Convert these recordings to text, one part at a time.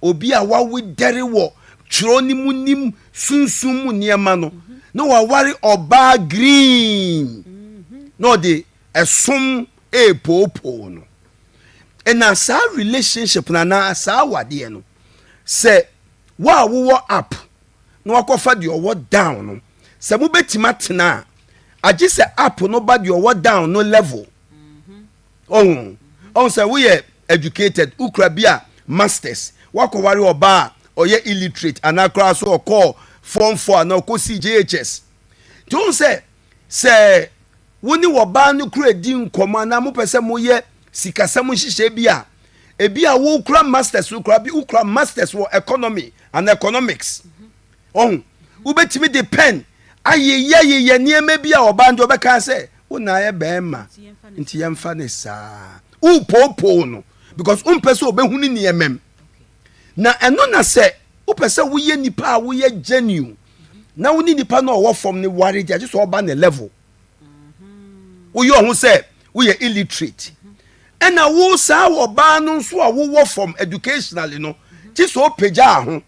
Obi a wawedɛre wɔ twerɛ no mu nim sunsum mu nneɛma no na waware ɔbaa green na ɔde ɛsom ɛrepoopoo no. Ɛna saa relationship no anaa saa awadeɛ no, sɛ wo a wowɔ up na wakɔfa deɛ ɔwɔ down no, sɛ mobɛtumi atena a, agye sɛ up no ba deɛ ɔwɔ down no level. Ɔhu sɛ woyɛ educated, wokura bi a masters, wakɔware ɔbaa a ɔyɛ illiterate anaa koraa so ɔkɔɔ form 4 anaa ɔkɔsii JHS, nti wohu sɛ wo ne wɔbaa no kura di nkɔmmɔ anaa mopɛ sɛ moyɛ sikasɛm nhyehyɛ bi a, ebi a wokura masters, wokura bi, wokura masters wɔ economy and economics, ɔhu wobɛtumi de pen ayeyɛ yeyɛ nneɛma bi a ɔbaa no deɛ ɔbɛka sɛ wo na ayɛ bɛrima, nti yɛmfa ne saa. Wopoopoo no because wompɛ sɛ ɔbɛhu ne nneɛma mu. Na ɛno na sɛ wopɛ sɛ woyɛ nipa a woyɛ genuine na wo ne nipa no a ɔwɔ fam ne ware deɛ, agye sɛ ɔba ne level. Woyɛ ɔho sɛ woyɛ illiterate, ɛna wo saa ɔbaa no nso a wowɔ fam educationally no, gye sɛ ɔpagya ho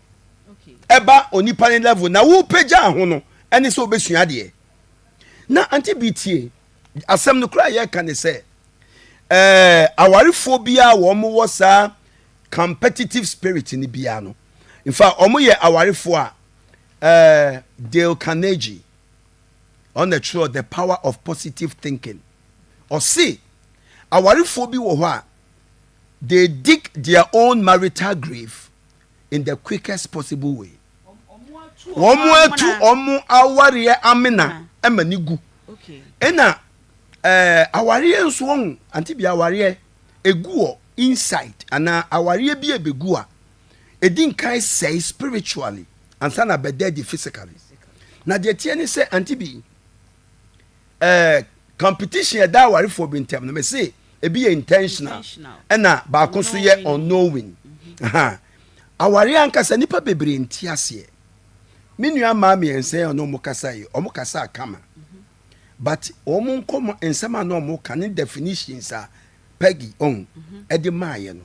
ɛba onipa ne level. Na wopagya ho no, ɛne sɛ wobɛsua adeɛ. Na ante bi tie asɛm no koraa, yɛka ne sɛ awarefoɔ biara wɔn wɔ saa competitive spirit ni biara no, in fact, wɔn yɛ awarefoɔ a Dale Carnegie ɔna twerɛ The Power of Positive Thinking. Ɔse awarefoɔ bi wɔ hɔ a, they dig their own marital grave in the quickest possible way. Wɔn atu wɔn awareɛ amena ɛma ne gu. Ɛna awareɛ nso, wɔn ante bi awareɛ egu wɔ inside anaa awareɛ bi ebegu a, edi nkan sɛe spiritually ansa na bɛda di physically. Na deɛ tie ne sɛ, ante bi competition ɛda awarefoɔ bi ntɛm no, mɛ se ebi yɛ intentional ɛna baako nso yɛ unknowing. Awareɛ ankasa, nipa bebree nti aseɛ. Me nua mmaa mmiɛnsa yi a ɔno ɔmo kasa yi, ɔmo kasa kama, but ɔmo nkɔmɔ nsɛm a na ɔmo ka ne definitions a Peggy ɔn ɛde maayɛ no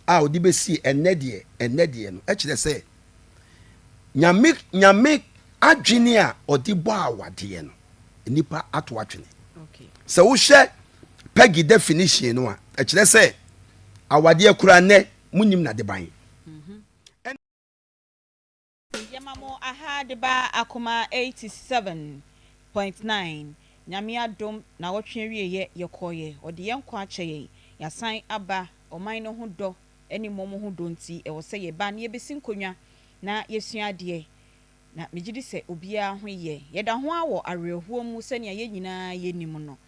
a ɔde bɛsi ɛnɛ deɛ no, ɛkyerɛ sɛ Nyame adwene a ɔde bɔ awadeɛ no, nipa ato atwene. Sɛ wohyɛ Peggy definition no a, ɛkyerɛ sɛ awadeɛ kura nnɛ munim nadeban. Yɛma mo aha de ba Akoma 87.9. Nyame adom na wɔtwe awieyɛ, yɛkɔɔyɛ, ɔde yɛn nkwa akyɛ yɛn, yɛasan aba. Ɔman no ho dɔ ne mmɔm ho dɔ nti ɛwɔ sɛ yɛba na yɛbɛsi nkonnwa na yɛsua adeɛ. Na megye di sɛ obiara ho yɛ. Yɛda ho a wɔ awerɛhoɔ mu sɛnea yɛn nyinaa yɛnim no.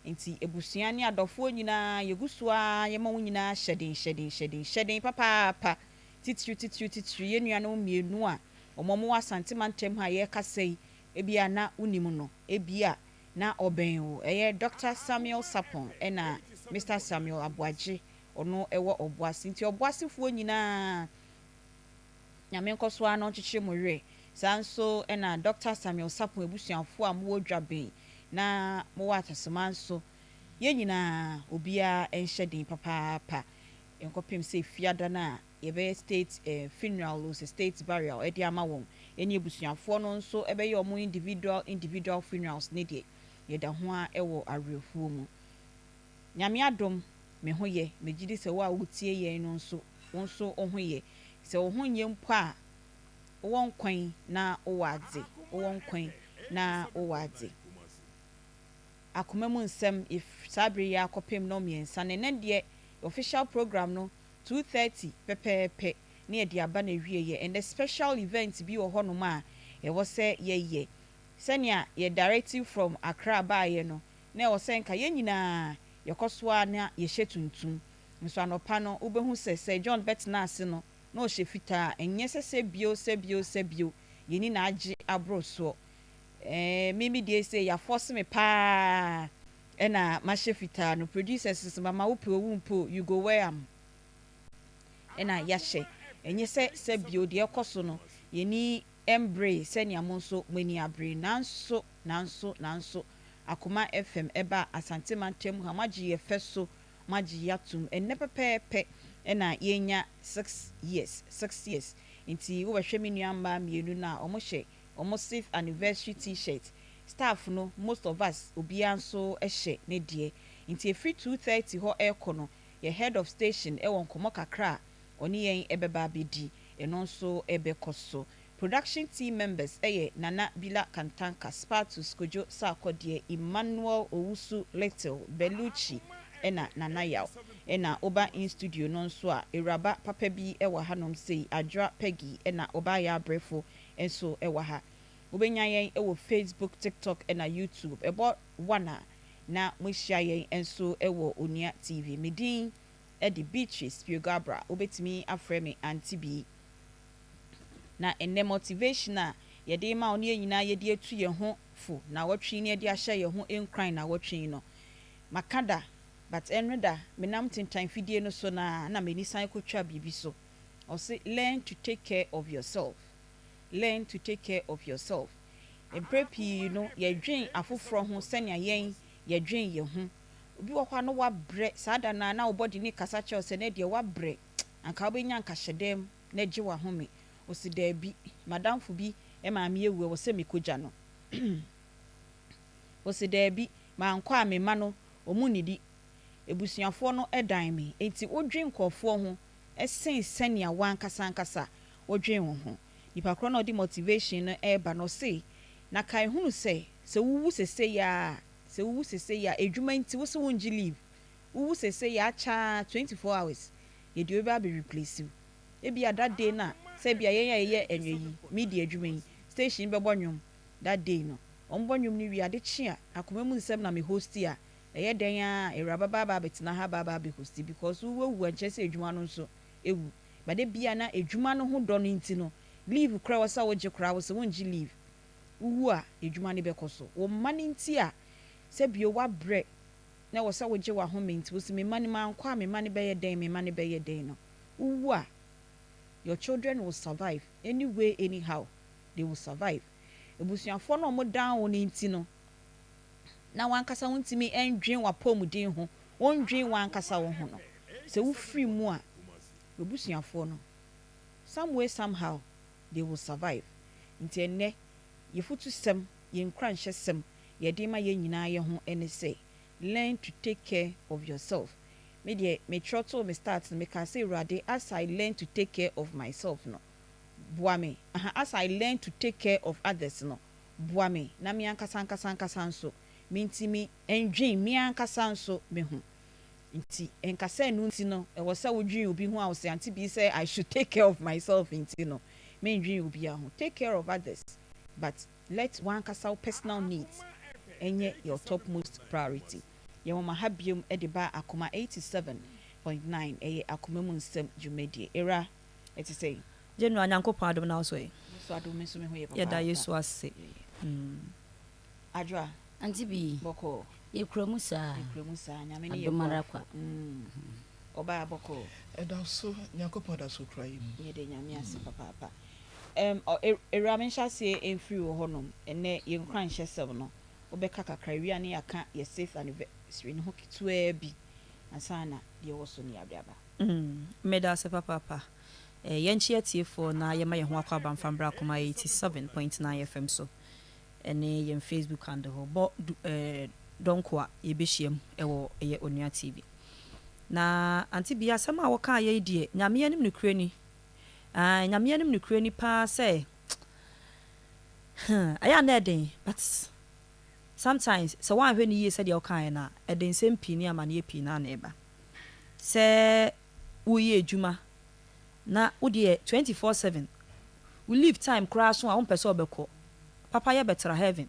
Nti abusua ne adɔfoɔ nyinaa, yɛgu so a yɛma wɔn nyinaa hyɛden, hyɛden, hyɛden, hyɛden papaapa. Titiriw, titiriw, titiriw, yɛn nuanom mmienu a wɔn wɔ Asante mantam ha yɛrekasa yi, ebia na wonim no, ebia na ɔbɛn wo. Ɛyɛ Dr Samuel Sapon ɛna Mr Samuel Aboagye, ɔno ɛwɔ Ɔboase. Nti Ɔboasefoɔ nyinaa, Nyame nkɔ so ara na ɔnkyekyere mo werɛ. Saa nso ɛna Dr Samuel Sapon abusuafoɔ a mowɔ Dwaben na mowɔ Atasoma nso, yɛn nyinaa, obiara nhyɛ den papaapa nkɔpem sɛ fiada no a yɛbɛyɛ state funeral o, sɛ state burial ɛde ama wɔn, ɛne abusuafoɔ no nso ɛbɛyɛ wɔn individual individual funerals ne deɛ, yɛda ho a ɛwɔ awerɛhoɔ mu. Nyame adom, me ho yɛ. Megye di sɛ wo a wotie yɛn no nso, wo nso wo ho yɛ. Sɛ wo ho nyɛ mpo a, wowɔ nkwan na wowɔ adze, wowɔ nkwan na wowɔ adze. Akoma mu nsɛm saa bere yi akɔpem no 3 na ɛnɛ deɛ, official program no 2:30 pɛpɛɛpɛ ne yɛde aba na ewie yɛ. Ɛnɛ special event bi wɔ hɔnom a ɛwɔ sɛ yɛyɛ. Sɛnea yɛ directive from Accra baayɛ no, na ɛwɔ sɛ nka yɛn nyinaa yɛkɔ so a na yɛhyɛ tuntum nso. Anɔpa no, wobɛhu sɛ John bɛtena ase no na ɔhyɛ fitaa. Ɛnyɛ sɛ bio, sɛ bio, sɛ bio, yɛni na agye aboro soɔ. Mimi deɛ, sɛ yɛafɔse me paa ɛna mahyɛ fitaa no. Producers sɛ mama wopɛ owu mpo, you go wear am. Ɛna yɛahyɛ. Ɛnyɛ sɛ bio deɛ ɛkɔ so no, yɛni mbre sɛnea mo nso mo ani abere. Nanso Akoma FM ɛba Asante mantam ha, moagye yɛ fɛ so, moagye yɛ atom. Ɛnnɛ pɛpɛɛpɛ Ɛna yɛnya 6 years, 6 years. Nti wobɛhwɛ me nua mmaa mmienu no a wɔhyɛ wɔn sixth anniversary T-shirt. Staff no, most of us, obiara nso hyɛ ne deɛ. Nti efiri 2:30 hɔ ɛrekɔ no, yɛ head of station ɛwɔ nkɔmɔ kakra a ɔne yɛn ɛbɛba abɛdi. Ɛno nso ɛbɛkɔ so. Production team members ɛyɛ Nana Bila Kantanka, Spatus Kojo Sarkodie, Emmanuel Owusu, Little Belucci, ɛna Nana Yaw. Ɛna ɔba in studio no nso a, ewuraba papa bi ɛwɔ hanom sei, Adra Peggy, ɛna ɔbaa yɛ abrɛfo nso ɛwɔ ha. Wobɛnya yɛn ɛwɔ Facebook, TikTok ɛna YouTube. Ɛbɔ 1 a na moahyia yɛn nso ɛwɔ Onua TV. Me din ɛde Beatrice Piogabra, wobɛtumi afrɛ me Auntie B. Na ɛnɛ motivation a yɛde ma wo ne yɛn nyinaa yɛde atu yɛn ho fo na wɔtwe ne yɛde ahyɛ yɛn ho nkran na wɔtwe no, maka da, but ɛno da menam tentan fidie no so na m'ani san kɔtwa biribi so. Ɔse, "Learn to take care of yourself, learn to take care of yourself." Mprɛ pii no, yɛdwen afoforɔ ho sɛnea yɛn yɛdwen yɛn ho. Obi wɔ hɔ a, na wabrɛ saa da na na wobɔde ne kasa kyerɛw sɛ ne deɛ wabrɛ, anka wobɛnya nkahyɛdɛm na gye wahome. Ɔsi daabi, madamfo bi maame ewu, ɛwɔ sɛ mekogya no. Ɔsi daabi, mankɔ a, me ma no ɔmu nidi, ebusuafoɔ no dan me. Eti wodwen nkɔɔfoɔ ho ɛsen sɛnea wankasa ankasa wodwen wo ho. Nipa korɔ na ɔde motivation no ɛreba no, ɔse na kae hunu sɛ wuwu sese ya, sɛ wuwu sese ya, edwuma nti wosi wongye leave, wuwu sese ya akyaa 24 hours, yɛde obi abɛ replace wo. Ebi a that day na sɛ ebi a yɛn a yɛyɛ ɛnwɛ yi, media adwuma yi, station bɛbɔ nnwom that day no, wɔn bɔ nnwom no wie, ade kye a, Akoma Mu Nsɛm na me host a, ɛyɛ dan a awuraba baaba abɛtena ha baaba abɛ host, because wowu a, nkyɛn sɛ adwuma no nso ewu. Bade bia na adwuma no ho dɔ no nti no, leave kora wɔ sɛ wogye kora wɔ sɛ wongye leave. Wowu a, adwuma no bɛkɔ so. Wɔn mma no nti a sɛ bio wabrɛ na wɔ sɛ wogye w'ahome nti wosi me mma no mankɔ a, me mma no bɛyɛ dɛn, me mma no bɛyɛ dɛn no, wowu a, your children will survive anyway, anyhow they will survive. Ebusuafoɔ no a wɔn dan wɔn nti no na wankasa wɔntumi ndwen w'apɔmuden ho, wɔndwen wankasa wɔn ho no, sɛ wofiri mu a, ebusuafoɔ no, some way, somehow, they will survive. Nti ɛnnɛ yɛfutu sɛm, yɛn nkuranhyɛ sɛm yɛde ma yɛn nyinaa yɛn ho ɛne sɛ, learn to take care of yourself. Me deɛ, metwerɛ too me start no, meka sɛ, "Awurade, as I learn to take care of myself no, boa me. Aha, as I learn to take care of others no, boa me na me ankasa ankasa ankasa nso mentimi ndwen me ankasa nso me ho." Nti nkasa no nti no, ɛwɔ sɛ wodwen obi ho a, wɔsɛ Auntie bi sɛ I should take care of myself nti no, mendwen obi ho. Take care of others, but let wankasa wo personal needs ɛnyɛ your topmost priority. Yɛwɔ ma ha biom de ba Akoma 87.9, ɛyɛ Akoma Mu Nsɛm dwumadie. Era, ɛte sɛ General, Nyankopɔn adom na wo so ɛ? So adom, me nso me ho yɛ papa. Yɛda Yesu ase. Adwoa. Auntie bi. Bɔkɔɔ. Yɛkura mu saa. Yɛkura mu saa, Nyame ne yɛ. Adom ara kwa. Ɔbaa, bɔkɔɔ. Ɛda so, Nyankopɔn da so kura yi mu. Yɛde Nyame ase papaapa. Ewura, me nhyɛ aseɛ mfiri wɔ hɔnom. Ɛnɛ yɛn nkura nhyɛ no, wobɛka kakra wia ne yɛaka yɛ sixth anniversary ne ho ketewaa bi ansa na deɛ ɛwɔ so ne yɛade aba. Meda ase papaapa. Yɛnkye atiefoɔ na yɛma yɛn ho akɔ aba mfa mbra Akoma 87.9 FM so ɛne yɛn Facebook handle hɔ bɔ du dɔnko a yɛbɛhyia mu ɛwɔ ɛyɛ Onua TV. Na Auntie bi, asɛm a wɔka yɛ yi deɛ, Nyame anim nokorɛ ni. Ah, Nyame anim nokorɛ ni paa sɛ ɛyɛ a na ɛden, but sometimes sɛ woanhwɛ no yie sɛdeɛ wokaeɛ no a, ɛde nsɛm pii ne amanneɛ pii na ana ɛba. Sɛ woyɛ adwuma na wodeɛ 24/7, wo leave time koraa so a, wompɛ sɛ wobɛkɔ papa yɛ bɛtra heaven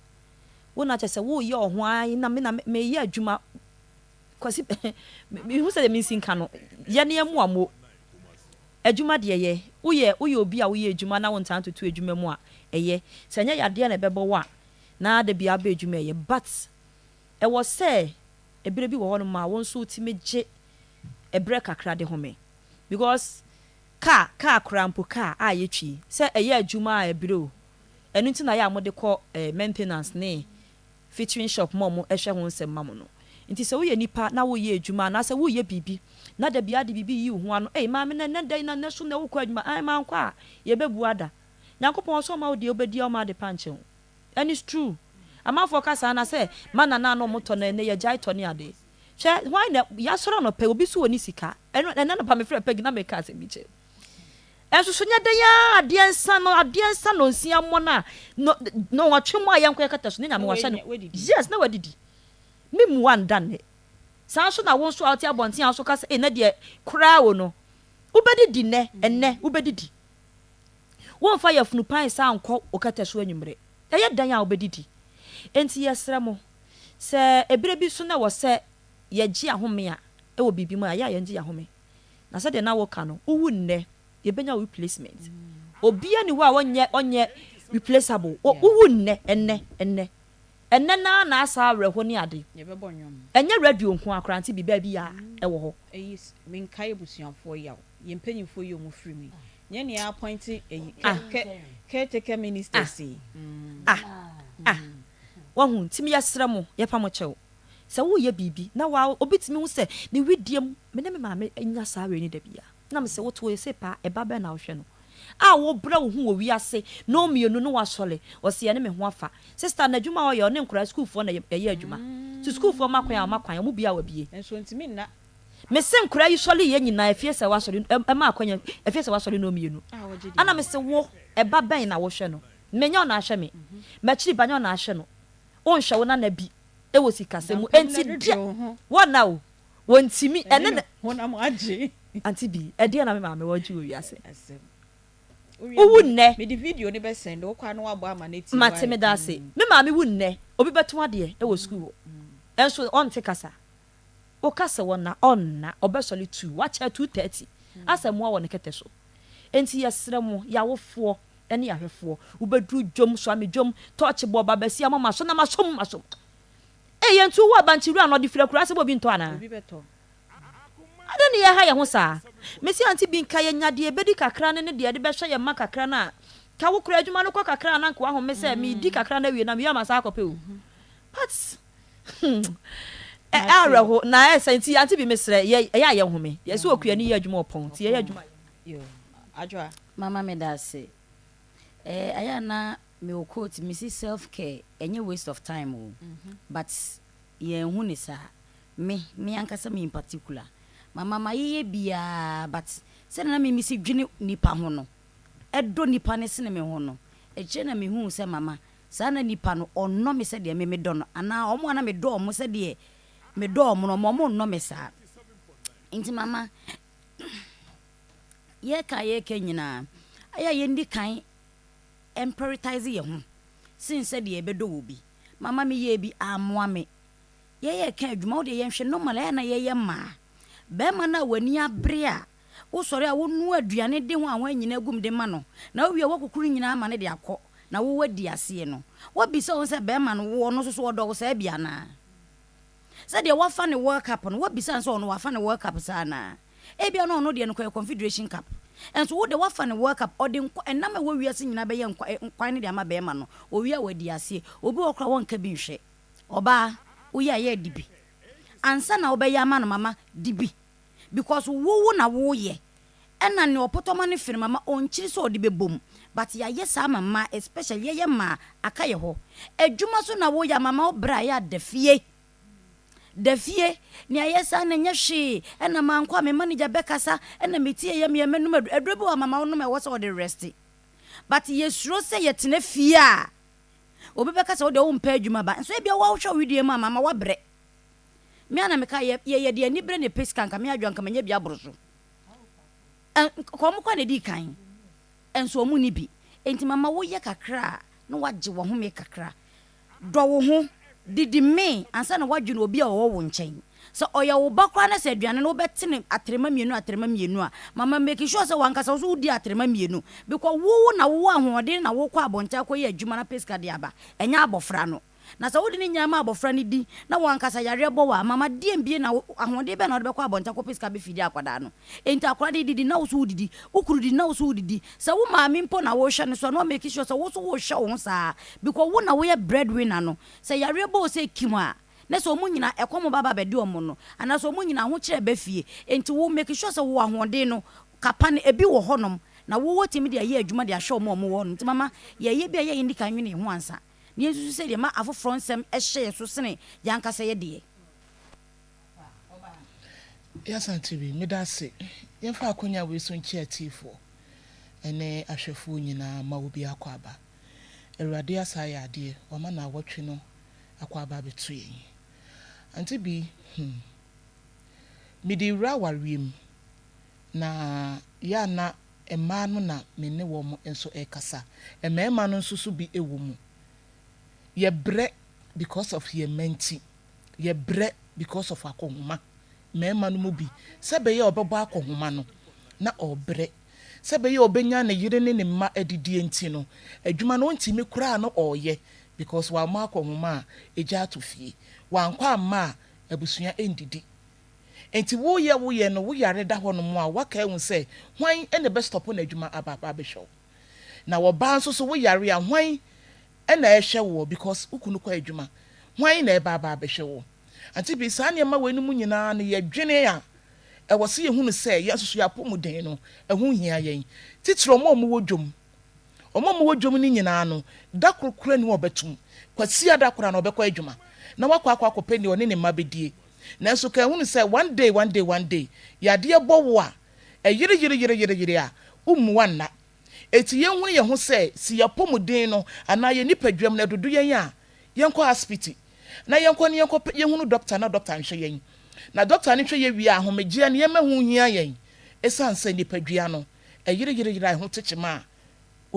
wo na kyɛ sɛ woyɛ ɔho ara na me na meyɛ adwuma. Kwasi, mehu sɛ deɛ mensi nka no yɛ ne ɛmoa mo adwuma deɛ yɛ woyɛ obi a woyɛ adwuma na wontaa ntoto adwuma mu a, ɛyɛ sɛ ɛnyɛ yadeɛ na ɛbɛbɔ wo a, na da bia abɛ adwuma ɛyɛ, but ɛwɔ sɛ ebere bi wɔ hɔnom a wo nso wotumi gye ɛberɛ kakra de home, because car koraa mpo, car a yɛtwi sɛ ɛyɛ adwuma a, ɛberɛ o. Ɛno nti na yɛ a mode kɔ maintenance ne featuring shop ma ɔmo ɛhwɛ ho nsɛm ma mo no. Nti sɛ woyɛ nipa na woyɛ adwuma anaasɛ woyɛ biribi na da biara de biribi yi wo ho ano, ei maame na ɛnnɛ da yi na nnɛ so na wokɔ adwuma, ae mankɔ a, yɛbɛbu ada. Nyankopɔn ɔsɛ ɔma wo deɛ wobɛdi a ɔma adepa nkyɛ wo. And it's true. Amanfoɔ ka saa na sɛ mana no a na wɔtɔ no ɛnnɛ yɛgyae tɔ ne ade. Hwɛ hwan na yɛasɔre anɔpa yi obi so ɔnni sika. Ɛno ɛnnɛ anɔpa mefrɛɛ Peggy na meka asɛm bi kyerɛ no. Ɛnso so nyɛ dɛn ara adeɛ nsa no adeɛ nsa nɔnsia mmɔ no a nɔ nɔnwɔtwe mmɔ a yɛnkɔ yɛkata so ne Nyame wahyɛ no yes na wadidi. Me mmua nda nnɛ. Saa nso na wo nso a wote abɔnten a wo nso ka sɛ ei nɛ deɛ koraa o no wobɛdidi nnɛ ɛnnɛ wobɛdidi. Womfa yafunu pan saa nkɔ wo kɛtɛ so anwummere. Ɛyɛ dɛn a wobɛdidi? Enti yɛsrɛ mo, sɛ ɛberɛ bi so na ɛwɔ sɛ yɛgye ahome a, wɔ biribi mu a, ɛyɛ a yɛngye yɛn ahome. Na sɛdeɛ na woka no, wowu nnɛ, yɛbɛnya wo replacement. Obiara nni hɔ a ɔnyɛ ɔnyɛ replaceable. Wowu nnɛ, ɛnnɛ, ɛnnɛ. Ɛnnɛ no ara na asa awerɛho ne ade. Ɛnyɛ radio nko ara koraa, nti bi baabi a ɛwɔ hɔ. Eyi menkae abusuafoɔ yaw. Yɛn mpanyinfoɔ yi ɔmo firi mu yi. Nyɛ nea appoint eyi Ah. caretaker Ah. ministers yi. Ah. Ah. Wahu? Nti me yɛsrɛ mo, yɛpa mo kyɛw. Sɛ woreyɛ biribi na wa obi tumi hu sɛ ne wedeɛ mu, me ne me maame nya saa wei no da biara. Na me se wote hɔ yi sei paa, ɛba bɛn na wohwɛ no? A wobrɛ wo ho wɔ wiase nnɔnmienu ne wasɔre, ɔse ɛne me ho afa. Sister no adwuma a ɔyɛ, ɔne nkwadaa sukuufoɔ na ɛyɛ adwuma. Nti sukuufoɔ ma kwan a ɔma kwan, wɔn bue a wabue. Nso ɔntumi nna. Me se nkwadaa yi sɔre yɛ nyinaa afie sɛ wasɔre, ɛma akwanya, afie sɛ wasɔre nnɔnmienu. Ɛna me se wo, ɛba bɛn na wohwɛ no? Me nyɛ ɔna ahwɛ me, m'akyiri ba nyɛ ɔna ahwɛ no. Wonhwɛ wo nana bi wɔ sikasɛm mu, enti deɛ, wɔnna o. Wɔntumi, ɛne ne. Honam agye. Auntie Bee, ɛdeɛn na me maame wɔ gye wɔ wiase? Wowu nnɛ. Mede video no bɛ send wo kɔ a na wabɔ ama no atie. Mate, meda ase. Me maame wu nnɛ, obi bɛtɔn adeɛ wɔ sukuu hɔ, nso ɔnte kasa. Woka sɛ ɔnna, ɔnna, ɔbɛsɔre tuu, wakyɛ 2:30, asɛ mmoa wɔ ne kɛtɛ so. Enti yɛsrɛ mo, yɛn awofoɔ ne yɛn ahwɛfoɔ, wobɛduru dwom, soa me dwom, tɔɔkye bɔ, ba basia mɔ maso na masom, masom. Ei yɛntu wo abankye wura no ɔde firi akuraase bɛ obi ntɔ anaa? Adɛn ne yɛha yɛn ho saa? Mese auntie bi nka yɛnya deɛ yɛbɛdi kakra no ne deɛ yɛde bɛhwɛ yɛn mma kakra no a ka wo koraa adwuma no kɔ kakra a na nka wahome sɛ medi kakra no awie na mewie a masan akɔpɛ o but hmm awerɛho na ɛyɛ sɛ nti auntie bi mesrɛ yɛ ɛyɛ a yɛnhome yɛse okuani yɛ adwuma ɔpɔn nti yɛyɛ adwuma a Mama meda ase. Eh, ayɛ a na Mewɔ quote mese self care ɛnyɛ waste of time o but yɛnhu no saa me me ankasa me in particular mama mayeyɛ biaa but sɛdeɛ na me mesi dwene nipa ho no ɛdɔ nipa no sene me ho no akyire na mehuu sɛ mama saa na nipa no ɔnnɔ me sɛdeɛ me medɔ no anaa ɔmo a na medɔ ɔmo sɛdeɛ medɔ ɔmo no ɔmo ɔmo nnɔ me saa nti mama yɛka yɛka nyinaa ayɛ a yɛndi kan ɛmprioritise yɛ ho sen sɛdeɛ yɛbɛdɔ wɔ bi. Mama me yɛɛ bi ammoa me. Yɛyɛ ka adwuma wo deɛ yɛnhwɛ normal ɛyɛ a na yɛyɛ mmaa. Bɛɛma no a w'ani abere a wo sɔre a wo noa aduane de ho ahoa nyinaa gum de ma no na wo wie a woakukuru nyinaa ama no de akɔ na wo wadi aseɛ no woabisa wo ho sɛ bɛɛma no wo ɔno nso so ɔdɔ wo saa bi anaa? Sɛdeɛ woafa ne world cup no woabisa no sɛ ɔno wafa ne world cup saa anaa? Ebia na ɔno deɛ no kɔyɛ Confederation Cup. Nso wo deɛ woafa no World Cup. Ɔde nkwa, ɛnam a ɛwɔ wiase nyinaa bɛyɛ nkwa, nkwan no de ama barima no. Owie a wadi aseɛ. Obi wɔ hɔ koraa a wɔnka bi nhwɛ. Ɔbaa, woyɛ a yɛ a di bi. Ansa na wobɛyɛ ama no mama, di bi. Because wo wo na woyɛ. Ɛna nea ɔpɔtɔ ma no fi no mama, ɔnkyiri sɛ ɔde bɛbom. But yɛayɛ saa ama mmaa, especially yɛyɛ mmaa, aka yɛ hɔ. Adwuma nso na woyɛ a mama wo brɛ a yɛ a da fie. Da fie, nea ɛyɛ saa no nyɛ hwee, ɛna mankɔ a me manager bɛkasa, ɛna me ti ɛyɛ me ya mɛnom aduro, aduro bi wɔ hɔ a mama wonom a ɛwɔ sɛ wɔde rest, but yɛsuro sɛ yɛtena fie a obi bɛka sɛ wodeɛ wompɛ adwuma ba, nso ebia woahwɛ wo wedeɛ mu a mama woabrɛ, me a na meka yɛ yɛde anibere na ɛpɛ sika nka me adwo anka manya bi aboro so, nka wɔn kɔ na ɛdii kan, nso wɔn nni bi, enti mama woyɛ kakra a na woagye w'ahome kakra. Dɔ wo ho, didi mee ansa na woadwene obi a ɔwɔ wo nkyɛn. Sɛ ɔyɛ wo ba koraa na sɛ aduane no wobɛte no atrema mmienu atrema mmienu a, mama make sure sɛ w'ankasa wo nso wodi atrema mmienu because wo wo na wowɔ ahoɔden na wokɔ abɔnten akɔyɛ adwuma na pɛ sika de aba, ɛnyɛ abɔfra no. Na sɛ wode ne nyinaa ma abɔfra no di na w'ankasa yareɛ bɔ wo a, mama deɛn bio na wo, ahoɔden bɛn na wode bɛkɔ abɔnten akɔpɛ sika abɛfidi akwadaa no? Enti akwadaa no didi na wo nso wodidi, wo kunu didi na wo nso wodidi. Sɛ wo maame mpo na wohwɛ no so a, na wa make sure sɛ wo nso wohwɛ wo ho saa because wo na woyɛ bread winner no. Sɛ yareɛ bɔ wo sɛ kim a, Na sɛ wɔn nyinaa ɛkɔm ba ba bɛde wɔn no, anaasɛ wɔn nyinaa ahokyerɛ ba fie. Enti wo make sure sɛ wo ahoɔden no, kapa no, ebi wɔ hɔnom, na wo watumi de ayɛ adwuma de ahwɛ wɔn a wɔwɔ hɔ no. Nti mama yɛyɛ bi a, yɛ a yɛndi kan nwene yɛn ho ansa, na yɛnsusu sɛdeɛ ɛma afoforɔ nsɛm hyɛ yɛn so sene yɛn ankasa yɛ deɛ. Yɛasan TV, meda ase. Yɛmfa akwanya wei so nkyia atiefoɔ ne ahwɛfoɔ nyinaa ma obi akɔ aba. Awurade asa ayɛ adeɛ, wama naawɔtwe no akɔ aba abɛto yɛn. Ante bi, hmm, mede wura awareɛ mu, na yɛ a na mmaa no na me ne wɔn nso rekasa. Mmarima no nso so bi wɔ mu. Yɛbrɛ because of yɛn mma nti. Yɛbrɛ because of akɔnhoma. Mmarima no mu bi, sɛ ɛbɛyɛ a ɔbɛbɔ akɔnhoma no, na ɔrebrɛ. Sɛ ɛbɛyɛ a ɔbɛnya ne yere ne ne mma adidie nti no, adwuma no ɔntumi koraa na ɔreyɛ because wammɔ akɔnhoma a, egya ato fie. Wankɔ amma a, abusua ndidi. Nti woyɛ woyɛ no, wo yare da hɔ nom a, woaka ahu sɛ hwan na ɛbɛ stop n'adwuma aba abɛhwɛ wo. Na ɔbaa nso so wo yare a, hwan na ɛhwɛ woɔ because wo kunu kɔ adwuma, hwan na ɛba aba abɛhwɛ wo? Ante bi, saa nneɛma wei nom nyinaa no yɛdwene a, ɛwɔ sɛ yɛhunu sɛ yɛn nso so yɛn apɔmuden no, ɛho hia yɛn. Titire wɔn a wɔwɔ dwom. Wɔn a wɔwɔ dwom no nyinaa no, da koro koraa nni hɔ a wɔbɛtom. Kwasiada koraa no, ɔbɛkɔ adwuma na wakɔ akɔ akɔpɛ deɛ ɔne ne mma bɛdie. Nanso ka hunu sɛ one day, one day, one day, yadeɛ bɔ wo a, ɛyere yere yere yere yere a, wommua nna. Enti yɛnhunu yɛn ho sɛ, si yɛn apɔmuden no anaa yɛn nipaduam no ɛdodo yɛn a, yɛnkɔ asipiti na yɛnkɔ na yɛnkɔpɛ yɛnhunu dɔkta na dɔkta nhwɛ yɛn. Na dɔkta no hwɛ yɛn wie a, ahomegyeɛ nneɛma ho hia yɛn ɛsiane sɛ nipadua no ɛyere yere yere a ɛho te kyema a,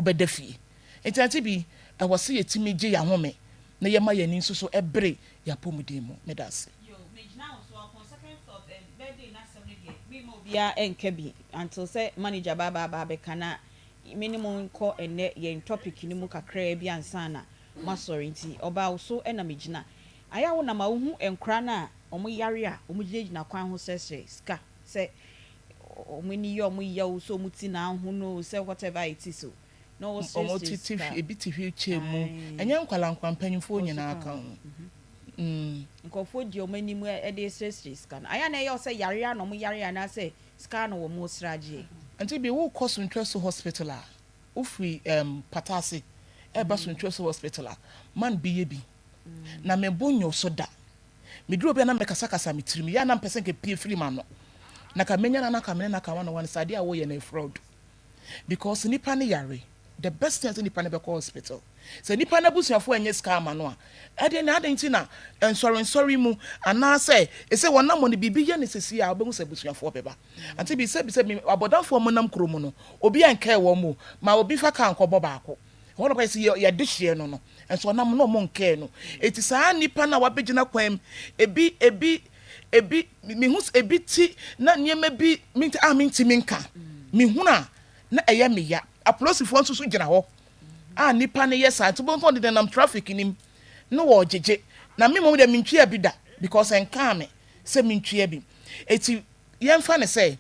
wobɛda fie. Enti ante bi, ɛwɔ sɛ yɛtumi gye yɛn ahome na yɛma yɛn ani nso so bere yɛn apɔmuden mu. Meda ase. Yo, megyina wo so upon second thought and birthday no asɛm no deɛ memma obiara nka bi until sɛ manager ba aba aba abɛka na me ne mo nkɔ ɛnnɛ yɛn topic no mu kakraa bi ansa na moasɔre nti ɔbaa wo so na megyina. Ayɛ a wo nam a wohu nkora no a wɔn yare a wɔn gyinagyina kwan ho srɛsrɛ sika sɛ wɔn ani yɛ wɔn yaw sɛ wɔn ti na ahono o sɛ whatever it is o na wɔsrɛsrɛ Wɔn tete sika. ebi te wheelchair mu Ae. ɛnyɛ nkwadaa nkoa mpanyinfoɔ Nkurɔfoɔ nyinaa ka ka ho. ho. Mm. Nkurɔfoɔ di wɔn anim de srɛsrɛ sika no. Ayɛ a na ɛyɛ wo sɛ yareɛ ara na wɔn yare anaasɛ sika ara na wɔn resrɛ agyeɛ. Nti bi wokɔ Suntreso hospital a, wofiri um, Patase ɛreba Suntreso hospital a, man bi yɛ bi. Na me bo nyo so da. Meduru obi a na mekasakasa me tirim, yɛ a na mpɛ sɛ nka pie firi m'ano. Na ka menya no na ka mene no aka one on one sɛ adeɛ a woyɛ no yɛ fraud. Because nipa no yare, the best thing sɛ nipa no bɛkɔ hospital. Sɛ nipa no abusuafoɔ anyɛ sika ama no a, ɛdeɛ na adɛn nti na nsɔrensɔre mu anaasɛ ɛsɛ wɔnam no biribi yɛ no sɛsi a wobɛhu sɛ abusuafoɔ bɛba. Ante bi sɛ bi sɛ abɔdamfoɔ a wɔnam kuro mu no, obi ankɛɛ wɔn mu, ma obi fa kaa nkɔbɔ baako. Ɛhɔ na kɔyɛ sɛ yɛde hyeɛ no no, nso ɔnam na ɔmo nkɛɛ no. Eti saa nipa no a wabɛgyina kwan mu, ebi ebi ebi mehu ebi ti na nneɛma bi minti a mintimi nka. Mehunu a na ɛyɛ me ya. Apolisifoɔ nso so gyina hɔ a nipa no yɛ saa nti wobɛhu sɛ ɔde nenam traffic nim na wɔregyegye. Na me mmom deɛ mentwea bi da because ɛnkaa me sɛ mentwea bi. Eti yɛmfa no sɛ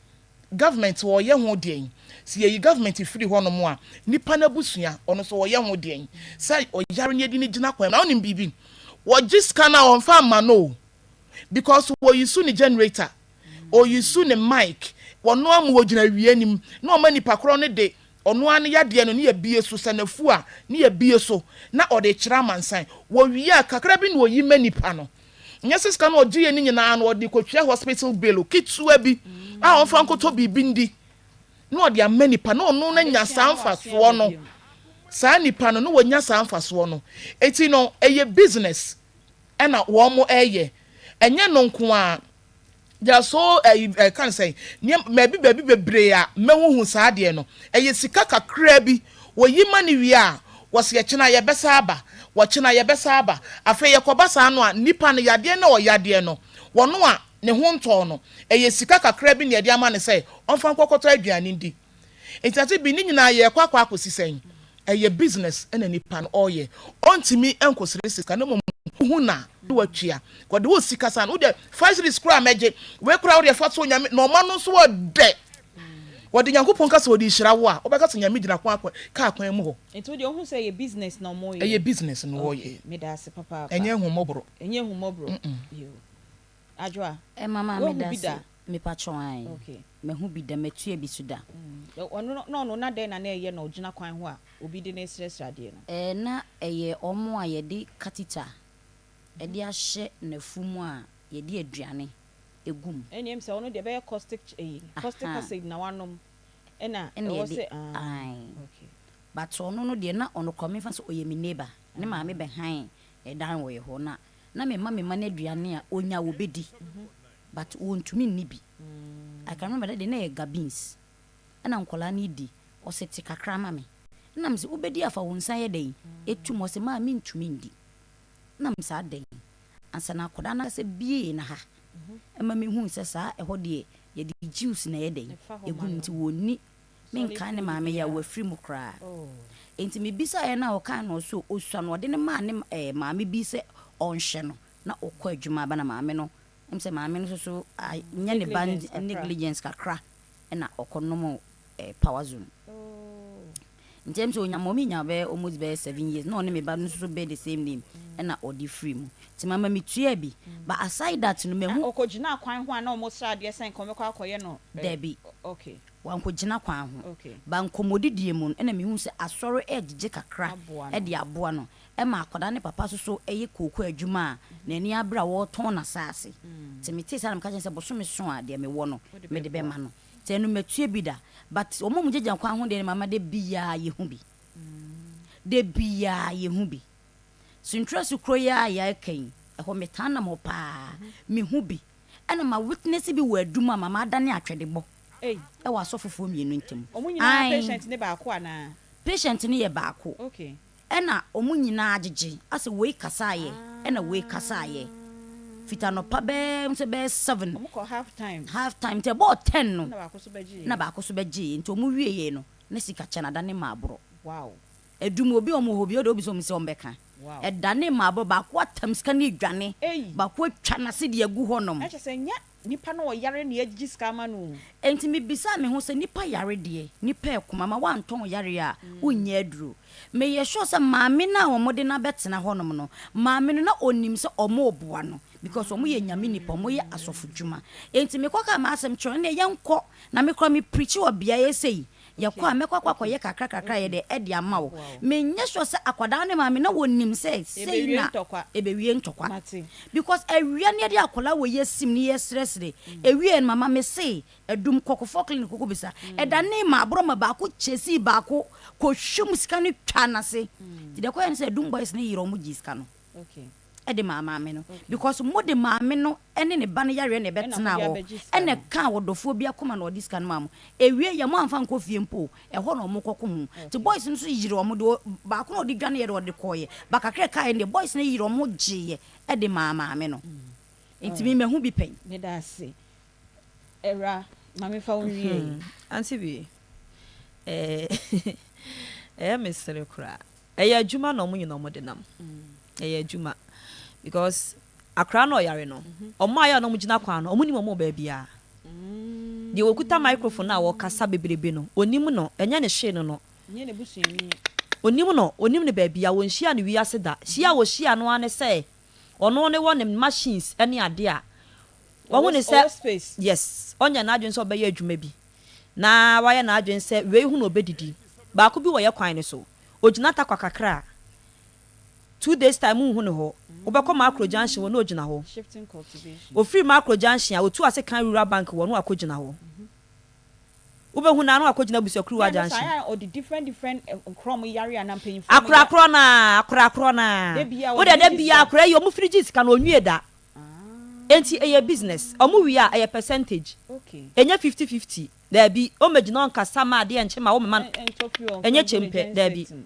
government wɔyɛ ho deɛn? Sɛ yɛyi government firi hɔnom a, nipa no abusua ɔno nso wɔyɛ ho deɛn? Sɛ ɔyare no yɛde no gyina kwan mu. Na wonim biribi? Wɔgye sika no a wɔmfa mma no o because wɔyi so ne generator, ɔyi so ne mic, wɔno ama wɔgyina awia anim na ɔma nipa korɔ no de ɔno ara ne yadeɛ no ne yɛbie so, sɛ n'afu a ne yɛbie so na ɔde kyerɛ amansan. Wɔwie a kakra bi na ɔyi ma nipa no. Nyɛ sɛ sika no ɔgye yɛ ne nyinaa no ɔde kɔtua hospital bill ketewa bi a ɔmfa nkɔtɔ biribi ndi na ɔde ama nipa na ɔno no anya saa mfasoɔ no. Saa nipa no na wanya saa mfasoɔ no. Eti no ɛyɛ business ɛna wɔn ɛyɛ. Ɛnyɛ no nko ara. There are so ɛyi ɛka no sɛn nneɛma baabi baabi bebree a mɛhuhu saa adeɛ no. Ɛyɛ sika kakraa bi wɔyi ma no wie a wɔsi ɛkyena yɛbɛsa aba, wɔkyena yɛbɛsa aba. Afei yɛkɔba saa no a nipa no yadeɛ no a ɔyadeɛ no wɔno a ne ho ntɔɔ no ɛyɛ sika kakraa bi na yɛde ama no sɛ ɔmfa nkɔkɔtɔ aduane ndi. Nti ase bi ne nyinaa yɛkɔ akɔ akɔsi sɛn? Ɛyɛ business na nipa no ɔyɛ. Ɔntumi nkɔsrɛ sika na mmom wohu no a na watua. Kɔde wo sika saa no wodeɛ 5 cedis koraa mɛgye, wei koraa wodeɛ fa to Onyame na ɔma no nso ɔdɛ. Wɔde Nyankopɔn ka sɛ ɔde rehyira wo a, wobɛka sɛ Nyame gyina kwan kaa kwan mu hɔ. Nti wo deɛ wohu sɛ ɛyɛ business na wɔyɛ? Ɛyɛ business na Okay, wɔyɛ. meda ase papaapa. Ɛnyɛ ahummɔborɔ. Ɛnyɛ ahummɔborɔ. Yoo. Adwoa, Eh mama woahu meda bi ase. da? Mepakyɛw ae. Okay. Mahu bi da, matua bi so da. Ɔno na ɔno na dɛn na na ɛyɛ na ɔgyina kwan ho a obi de no resrɛsrɛ adeɛ no? Eh na ɛyɛ wɔn a yɛde catheter de ahyɛ n'afu mu a yɛde aduane gu mu. Ɛnneɛ sɛ ɔno deɛ ɛbɛyɛ caustic ɛyi caustic acid na wanom ɛna Ɛna ɛwɔ yɛde sɛ ah ae. okay. But ɔno no deɛ na ɔno koraa memfa sɛ ɔyɛ me neighbor, ne maame bɛhan ɛdan wɔ yɛ hɔ na na mema me mma no aduane a ɔnya a wɔbɛdi but wɔntumi nni bi. I can remember that day na ɛyɛ ga beans ɛna nkwadaa no redi, ɔse te kakra ma me. Ɛna mese wobɛdi a fa wo nsa yɛ dɛn ɛtu mu, ɔse maa mentumi ndi. Ɛna mese adɛn? Ansa na akwadaa no ankasa buee no ha ma mehuu sɛ saa ɛhɔ deɛ yɛde juice na ɛyɛ dɛn ɛgu mu nti wɔnni, menkae ne maame yɛ a wafiri mu koraa. Enti mebisaeɛ no a ɔkae no ɔse ɔsua no ɔde no maa ne maame bi sɛ ɔnhwɛ no na ɔkɔ adwuma aba na maame no ɛm sɛ maame no nso so anyɛ ne ba negligence kakra ɛna ɔkɔnom power zone. Nti ɛm sɛ onya mɔmi nya bɛyɛ almost bɛyɛ 7 years na ɔne me ba no nso so bɛyɛ the same name ɛna ɔde firi mu nti mama me tua bi. But aside that no, mahu Ɔkɔgyina kwan ho a na ɔmo sra adeɛ sɛ nka ɔmɛkɔ akɔyɛ no? Dabi. Wankɔgyina kwan ho. Ba nkɔmmɔdidie mu no ɛna mehu sɛ asɔre ɛgyegye kakra ɛde aboa no ɛma akwadaa ne papa so so ɛyɛ kooko adwuma a n'ani abere a wɔretɔn n'asaase. Nti metee saa na meka kyerɛ sɛ bosome so a deɛ mewɔ no mede bɛma no. Nti ɛno matua bi da, but wɔn a wɔgyinagyina kwan ho deɛ no mama de biara yɛhu bi, de biara yɛhu bi. Suntura so kuro yi a yɛaka yi, ɛhɔ metaa nam hɔ paa, mehu bi ɛna ma witness bi wɔ adum a mama adane atwɛdebɔ ɛwɔ asɔfofoɔ mmienu ntam. Ɔmo nyinaa patient ne baako anaa? Patient no yɛ baako. Ɛna ɔmo nyinaa gyegye asɛ wei kasaayɛ ɛna wei kasaayɛ fitanɔpa bɛɛ sɛ bɛyɛ 7. Ɔmo kɔ half time. Half time nti ɛbɔɔ 10 no na baako so bɛgye. Na baako so bɛgye. Nti ɔmo wie yɛ no na sika kyɛ na adane maa aborɔ. Edum obi a ɔmo wɔ hɔ bi ɔde obi sɛ ɔmo sɛ ɔmo bɛka ɛdane maa aborɔ. Baako atam sika ne edwane, baako atwa n'ase de agu hɔnom. Ɛkyɛ sɛ nyɛ nipa no ɔyare na yɛgyegye sika ama no o. Enti mebisa me ho sɛ nipa yare deɛ, nipa ɛkoma ma woantɔn yare a wonyɛ aduro. Meyɛ sure sɛ maame no a wɔde no abɛtena hɔnom no, maame no na ɔnim sɛ ɔmo no because ɔmo yɛ Nyame nipa, ɔmo yɛ asɔfo dwuma. Enti mekɔka m'asɛm kyerɛ no, ne yɛnkɔ na mekora me preach wɔ beaeɛ sei. Yɛkɔ a mɛkɔ akɔ akɔyɛ kakra kakra yɛ de ɛde ama wo. Menyɛ sure sɛ akwadaa ne maame na wɔnim sɛ sei na ɛbɛwie ntɔkwa. Because awia ne yɛde akwadaa wɔ yɛ sim ne yɛsrɛsrɛ. Ewie no mama me se adum kɔkɔfɔ clinic kɔkɔ bisa. Ɛda ne ma aborɔ ma baako kyɛsii baako kɔhwim sika no twa n'ase. Nti deɛ kɔyɛ no sɛ adum boys ne yerɛ ɔmo gye sika no ɛde maa maame no because mo de maame no ɛne ne ba no yareɛ na ɛbɛtena hɔ ɛna ka wɔdɔfoɔ bi akoma na ɔde sika no maa mo. Ewie yɛ mo amfa nkɔ fie mpo, ɛhɔ na ɔmo kɔkɔ ho. Nti boys no nso yere ɔmo de baako na ɔde dwane yɛ de ɔde kɔɔyɛ ba kakra kaeɛ no deɛ, boys no yere ɔmo gyeeɛ ɛde maa maame no. Nti mi mɛhu bi pɛn. Meda ase. Ɛwura maame, fa wo nwie yi. Auntie bi, ɛyɛ mesere koraa. Ɛyɛ adwuma na ɔmo nyina ɔmo de nam. Ɛyɛ adwuma because akora na ɔyare no, ɔmo ayɛ a na ɔmo gyina kwan no, ɔmo nim ɔmo wɔ baabiara. Deɛ wɔkuta microphone a wɔkasa bebrebe no, onim no, ɛnyɛ ne hwee no. Nyɛ ne busuani. Onim no, onim no baabi a wɔnhyia no wiase da. Hyia a wɔhyia no ara ne sɛ ɔno ne wɔ ne machines ne ade a wɔho ne sɛ Ɔwɔ space. Yes, ɔnyɛ n'adwene sɛ ɔbɛyɛ adwuma bi na wayɛ n'adwene sɛ wei ho na ɔbɛdidi. Baako bi wɔ yɛ kwan no so, ogyina Takwa kakra a, 2 days time nhu ne hɔ. Wobɛkɔ Macro Junction hɔ na ogyina hɔ. Shifting cultivation. Ofiri Macro Junction a otu ase kan Rural Bank wɔ no, akɔgyina hɔ. Wobɛhu na ano akɔgyina Busuakuruwa Yeah, no, Junction. saa ɔde different different nkorɔ yare anaa mpanyinfoɔ. Akorakorɔ naa, akorakorɔ naa. Da bia wode wɔde da gye bia sika. akora yi ɔmo firi gye sika no onwie da. Enti ɛyɛ business. Ɔmo wie a ɛyɛ percentage. Ɛnyɛ 50-50, daabi. Ɔmɛgyina ɔnkasa ma adeɛ nkye ma wɔmema no. Ɛntɔ firi wɔn. Ɛnyɛ kyɛmpɛ, daabi.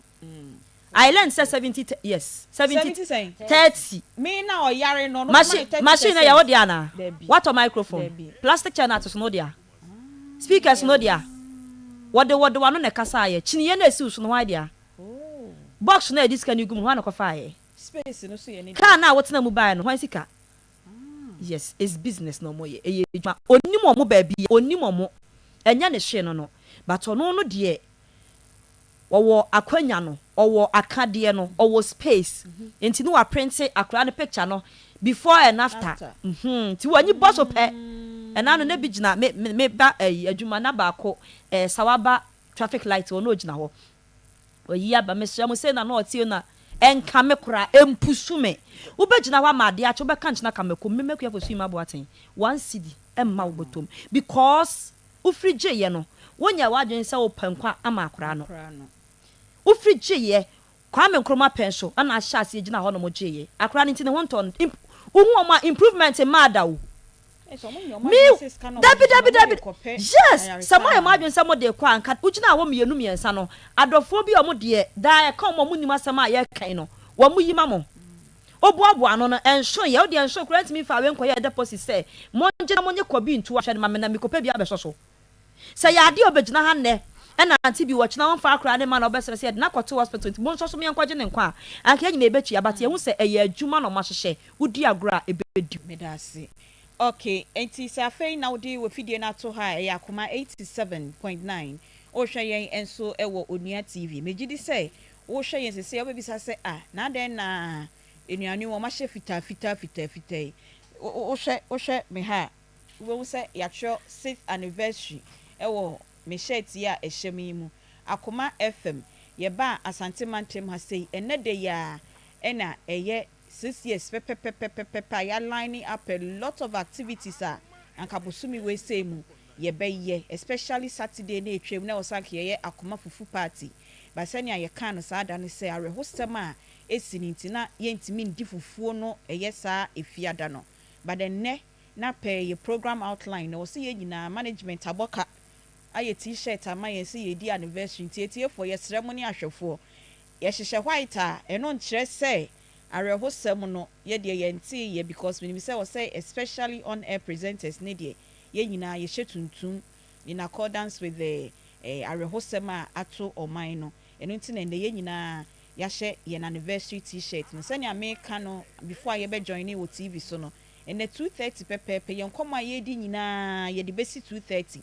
I learned sɛ 70, yes, 70. 70 sɛn? 30. Me na ɔyare no machine machine na yɛ wo deɛ anaa? Dabi. Watɔ microphone? Dabi. Plastic chair na ato so no deɛ, speakers no deɛ, wɔde wano na ɛkasa ayɛ kyiniiɛ na esi so no hwan deɛ? Box no a yɛde sika no gu mu, hwan na kɔfa ayɛ? Space no so yɛ ne. Car na a wotena mu baeɛ no, hwan sika? Yes, it's business na ɔmo yɛ. Ɛyɛ adwuma. Onim ɔmo baabi, onim ɔmo, ɛnyɛ ne hwee no. But ɔno no deɛ, ɔwɔ akwanya no, ɔwɔ akadeɛ no, ɔwɔ space, nti ne waprint akwadaa no picture no before and after. After. Nti wɔnyi bɔ so pɛ, ɛna no ne bi gyina me ba ɛyi adwuma na baako sawaba traffic light wɔ na ogyina hɔ, oyi aba, mesrɛ mo sɛ na ɔte na ɛnka me kora ɛmpusu me. Wobɛgyina hɔ ama adeɛ akyɛ, wobɛka nkyena ka mako mmɛmɛkua fo so yi ma aboaten 1 cedi ɛmma wo bɔtɔm, because wofiri gyeeɛ no, wonyɛ w'adwene sɛ wopɛ nkwa ama akwaraa no. Koraa no. Wofiri gyeeɛ Kwame Nkrumah pɛn so ɛna ahyɛ aseɛ gyina hɔ nom gyeeɛ akwaraa no, nti ne ho ntɔ no. Wohu ɔmo a improvement mmaa da o. Ɛsɛ ɔmo nyɛ ɔmo Me adwene sɛ sika na ɔmo dabi gye no, dabi ɔmo dabi de kɔpɛ yes ayaresa sɛ moayɛ mo ama. adwene sɛ mode kɔ a, nka wogyina hɔ mmienu mmiɛnsa no, adɔfoɔ bi a ɔmo deɛ daa ɛka ɔmo a ɔmo nim asɛm a yɛrekan no, wɔn mo yi ma mo oboaboa ano no, ɛnso yɛ wode ɛnso koraa ntumi fa awe nkɔyɛ deposit sɛ mongye na monye kɔ bi nto ahwɛ no ma me na mekɔpɛ bi abɛsɔ so sɛ yɛ adeɛ a ɔbɛgyina ha nnɛ ɛna ante bi wɔkyena wɔmfa akora ne ma na ɔbɛsrɛ sɛ yɛde no akɔto hospital, nti monsɔ so meɛnkɔgye ne nkwa a, anka yɛn nyina yɛbɛtua, but yɛhu sɛ ɛyɛ adwuma na ɔmo ahyehyɛ. Wodi agorɔ a, ɛbɛdi. Meda ase. Okay, nti sɛ afei na wode wɔ fidie no ato ha a, ɛyɛ Akoma 87.9. Wohwɛ yɛn nso wɔ Onua TV. Megye di sɛ wohwɛ yɛn sɛsɛ, wobɛbisa sɛ, "Ah, na adɛn na nnuane wɔn ahyɛ fitaa fitaa fitaa fitaa yi?" Wohwɛ me ha a, wobɛhu sɛ yɛatwerɛ sixth anniversary ɛwɔ me shirt yi a ɛhyɛ me yi mu. Akoma FM, yɛba Asante mantam ha sei, ɛnɛ da yi a ɛna ɛyɛ 6 years pɛpɛpɛpɛpɛpɛ a yɛaline up a lot of activities a anka bosome wei sei mu yɛbɛyɛ, especially Saturday na etwam na wɔsan ka yɛyɛ Akoma Fufu Party. Ba sɛnea yɛka no saa da no sɛ awerɛhosɛm a esi ne nti na yɛntumi ndi fufuo no, ɛyɛ saa efiada no. But ɛnnɛ na pɛɛ yɛ program outline na wɔsɛ yɛn nyinaa management abɔka ayɛ T-shirt ama yɛn sɛ yɛdi anniversary. Nti etiefoɔ, yɛsrɛ mo ne ahwɛfoɔ, yɛhyehyɛ white a, ɛno nkyerɛ sɛ awerɛhosɛm no yɛdeɛ yɛntee yɛ, because menim sɛ wɔsɛ especially on air presenters ne deɛ, yɛn nyinaa yɛhyɛ tuntum in accordance with the awerɛhosɛm a ato ɔman no. Ɛno nti na ɛnɛ yɛn nyinaa yɛahyɛ yɛn anniversary T-shirt no. Sɛnea meka no before a yɛbɛjoin ne wɔ TV so no, ɛnɛ 2:30 pɛpɛɛpɛ, yɛn nkɔmɔ a yɛredi nyinaa yɛde bɛsi 2:30,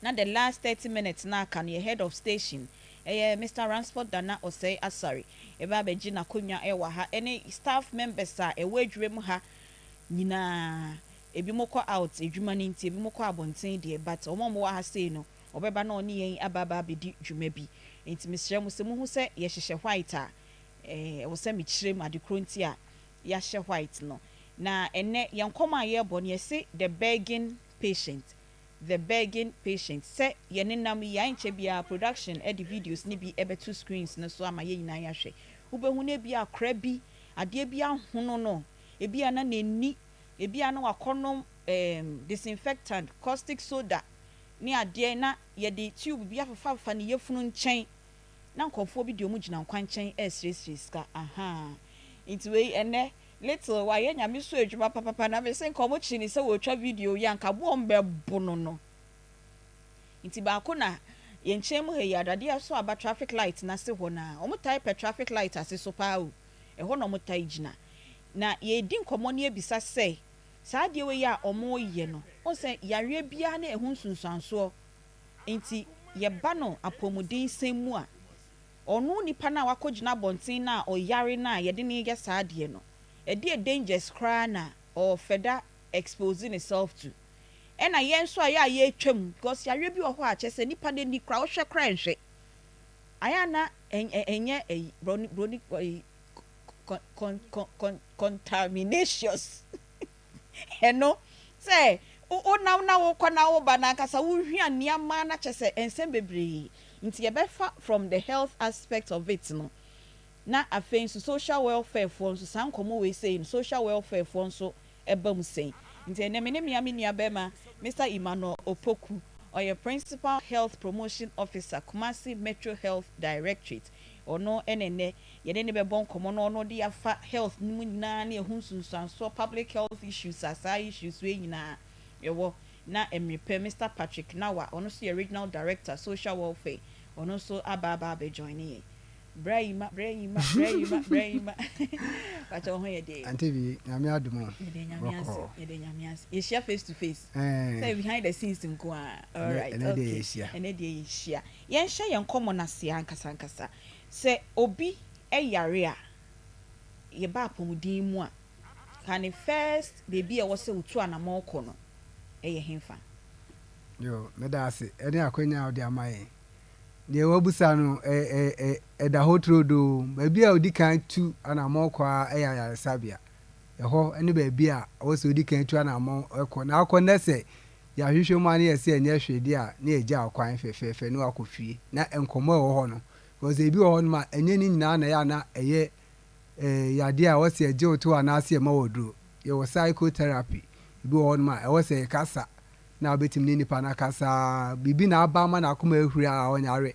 na the last 30 minutes na aka no, yɛ head of station, ɛyɛ Mr Ransford Dana Ɔsɛe Asare, ɛbɛ abɛgye n'akonnwa ɛwɔ ha, ɛne staff members a ɛwɔ adwuma mu ha nyinaa. Ebi mo kɔ out adwuma no nti ebi mo kɔ abɔnten deɛ, but wɔn a wɔwɔ ha sei no, ɔbɛba na ɔne yɛn aba abɛdi dwuma bi. Nti mesrɛ mo sɛ mohu sɛ yɛhyehyɛ white a, ɛwɔ sɛ mekyerɛ mu adekoro nti a yɛahyɛ white no. Na ɛnɛ yɛn nkɔmɔ a yɛrebɔ no, yɛse the begging patient, the begging patient. Sɛ yɛne nam yi ankyɛ biara, production ɛde videos ne bi ɛbɛto screens no so ama yɛn nyinaa yɛahwɛ. Wobɛhu no, ebi akora bi adeɛ bi ahono no, ebi a na n'ani, ebi a na wakɔnom disinfectant, caustic soda ne adeɛ, na yɛde tube bi afefafa ne yafunu nkyɛn, na nkurɔfoɔ bi de wɔn gyina nkwankyɛn ɛresiesie sika aha. Nti wei ɛnɛ little wayɛ Nyame so adwuma papapa, na mese nka ɔmo kyi ne sɛ wɔretwa video yi a, nka boɔ mbɛbo no. Nti baako na yɛn nkyɛn mu ha yi, adadeɛ so aba traffic light n'ase hɔ, na ɔmo tae pɛ traffic light ase so paa o, ɛhɔ na ɔmo tae gyina. Na yɛredi nkɔmɔ ne ebisa sɛ saa adeɛ wei a ɔmo yɛ no, ɔn sɛ yareɛ biara ne ɛho nsunsuansoɔ, nti yɛba no apɔmuden sɛm mu a, ɔno nipa no a wakɔgyina abɔnten no a ɔyare no a yɛde ne yɛ saa adeɛ no, ɛdeɛ dangers koraa na ɔfɛda expose ne self to, ɛna yɛn nso a yɛ a yɛretwam, because yareɛ bi wɔ hɔ a kyerɛ sɛ nipa no ani koraa wohwɛ koraa nhwɛ ayɛ ana ɛnyɛ ɛyi broni broni ɛyi con con con con contaminacious. Ɛno sɛ wonam na wokɔ na woba na ankasa wohwia nneɛma na kyerɛ sɛ nsɛm bebree. Nti yɛbɛfa from the health aspect of it no, na afei nso social welfare foɔ nso, saa nkɔmɔ wei sei no, social welfare foɔ nso ɛba mu sɛn. Nti ɛnɛ me ne mmea me nua bɛrima Mr Emmanuel Opoku, ɔyɛ Principal Health Promotion Officer, Kumasi Metro Health Directorate. Ɔno ɛna ɛnɛ yɛne ne bɛbɔ nkɔmɔ no, ɔno de afa health no mu nyinaa ne ɛho nsunsuansoɔ, public health issues a saa issues wei nyinaa ɛwɔ. Na mmerepɛ Mr Patrick Nawa, ɔno nso yɛ Regional Director, Social Welfare, ɔno nso aba abɛjoin yɛn. Bra Yima, Bra Yima, Bra Yima, Bra Yima. Pakyɛ wo ho yɛ deɛ? Auntie Bi, Nyame adom o. Yɛda Nyame ase, Bɔkɔɔ. yɛda Nyame ase. Yɛhyia face to face. Ɛɛ. Sɛ behind the scenes nko ara. Ɛnɛ, Alright, ɛnɛ deɛ okay. yɛhyia. Ɛnɛ deɛ yɛhyia. Yɛnhyɛ yɛn nkɔmmɔ no ase ankasa ankasa. Sɛ obi yare a, yɛba apɔmuden mu a, ka ne first baabi a ɛwɔ sɛ otu anamɔn kɔ no yɛ henfa? Yo, meda ase ɛne akwanya a wode ama yɛn. Deɛ woabusa no, ɛ, ɛ, ɛ, ɛda hɔ turodoo. Baabi a odi kan tu anammɔn kɔ ara yɛ ayaresabea. Ɛhɔ ne baabi a ɛwɔ sɛ odi kan tu anammɔn kɔ. Na akɔ nnɛ sɛ yɛahwehwɛ mu a na yɛse ɛnyɛ hwee deɛ a, na yɛagya wo kwan fɛfɛɛfɛ na woakɔ fie. Na nkɔmmɔ a ɛwɔ hɔ no, because ebi wɔ hɔnom a, ɛnyɛ ne nyinaa na ɛyɛ a na ɛyɛ eh, yadeɛ a ɛwɔ sɛ yɛgye wo to anaasɛ yɛma wo aduro. Yɛwɔ psychotherapy. Ebi wɔ hɔnom a, ɛwɔ sɛ yɛkasa na wobɛtumi ne nipa no akasa. Biribi na aba ama n'akoma ahuri a, ɔnyare.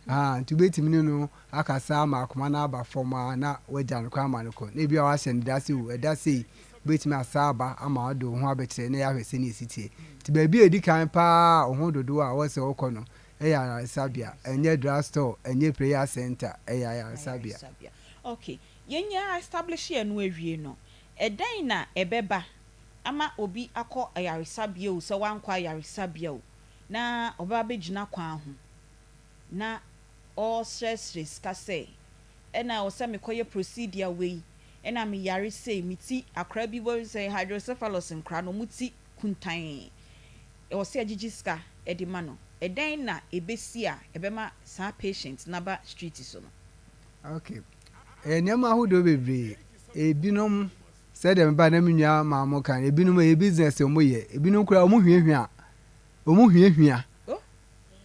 Ahaa, nti wobɛtumi ne no akasa ama akoma no aba fam a na woagya no kwan ama no kɔ. Na ebi a woahyɛ no da sɛ o, ɛda sei, wobɛtumi asa aba ama wode wo ho abɛkyerɛ na yɛahwɛ sɛnea ɛsi teɛ. Nti baabi a ɛdi kan pa ara a wo ho dodoɔ a ɛwɔ sɛ wokɔ no yɛ ayaresabea. Ɛnyɛ drug store, ɛnyɛ prayer center, ɛyɛ ayaresabea. Ayaresabea. Ok, yɛnya establish ɛno awie no, ɛdɛn na ɛbɛba ama obi akɔ ayaresabea o, sɛ wankɔ ayaresabea o, na ɔbɛba abɛgyina kwan ho na ɔresrɛsrɛ sika sɛ ɛna ɛwɔ sɛ mekɔyɛ procedure wei, ɛna meyare sei, me ti, akwadaa bi wɔ sɛ hydrocephalus nkwadaa no, wɔn ti kuntann, ɛwɔ sɛ yɛgyegye sika de ma no. Ɛdɛn na ɛbɛsi a ɛbɛma saa patient no aba street so no? Ok, ɛyɛ nneɛma ahodoɔ bebree. Ebinom, sɛdeɛ meba na me nua maa mo ka no, ebinom ɛyɛ business a wɔyɛ. Ebinom koraa wɔn hwiahwia, wɔn hwiahwia. Oh.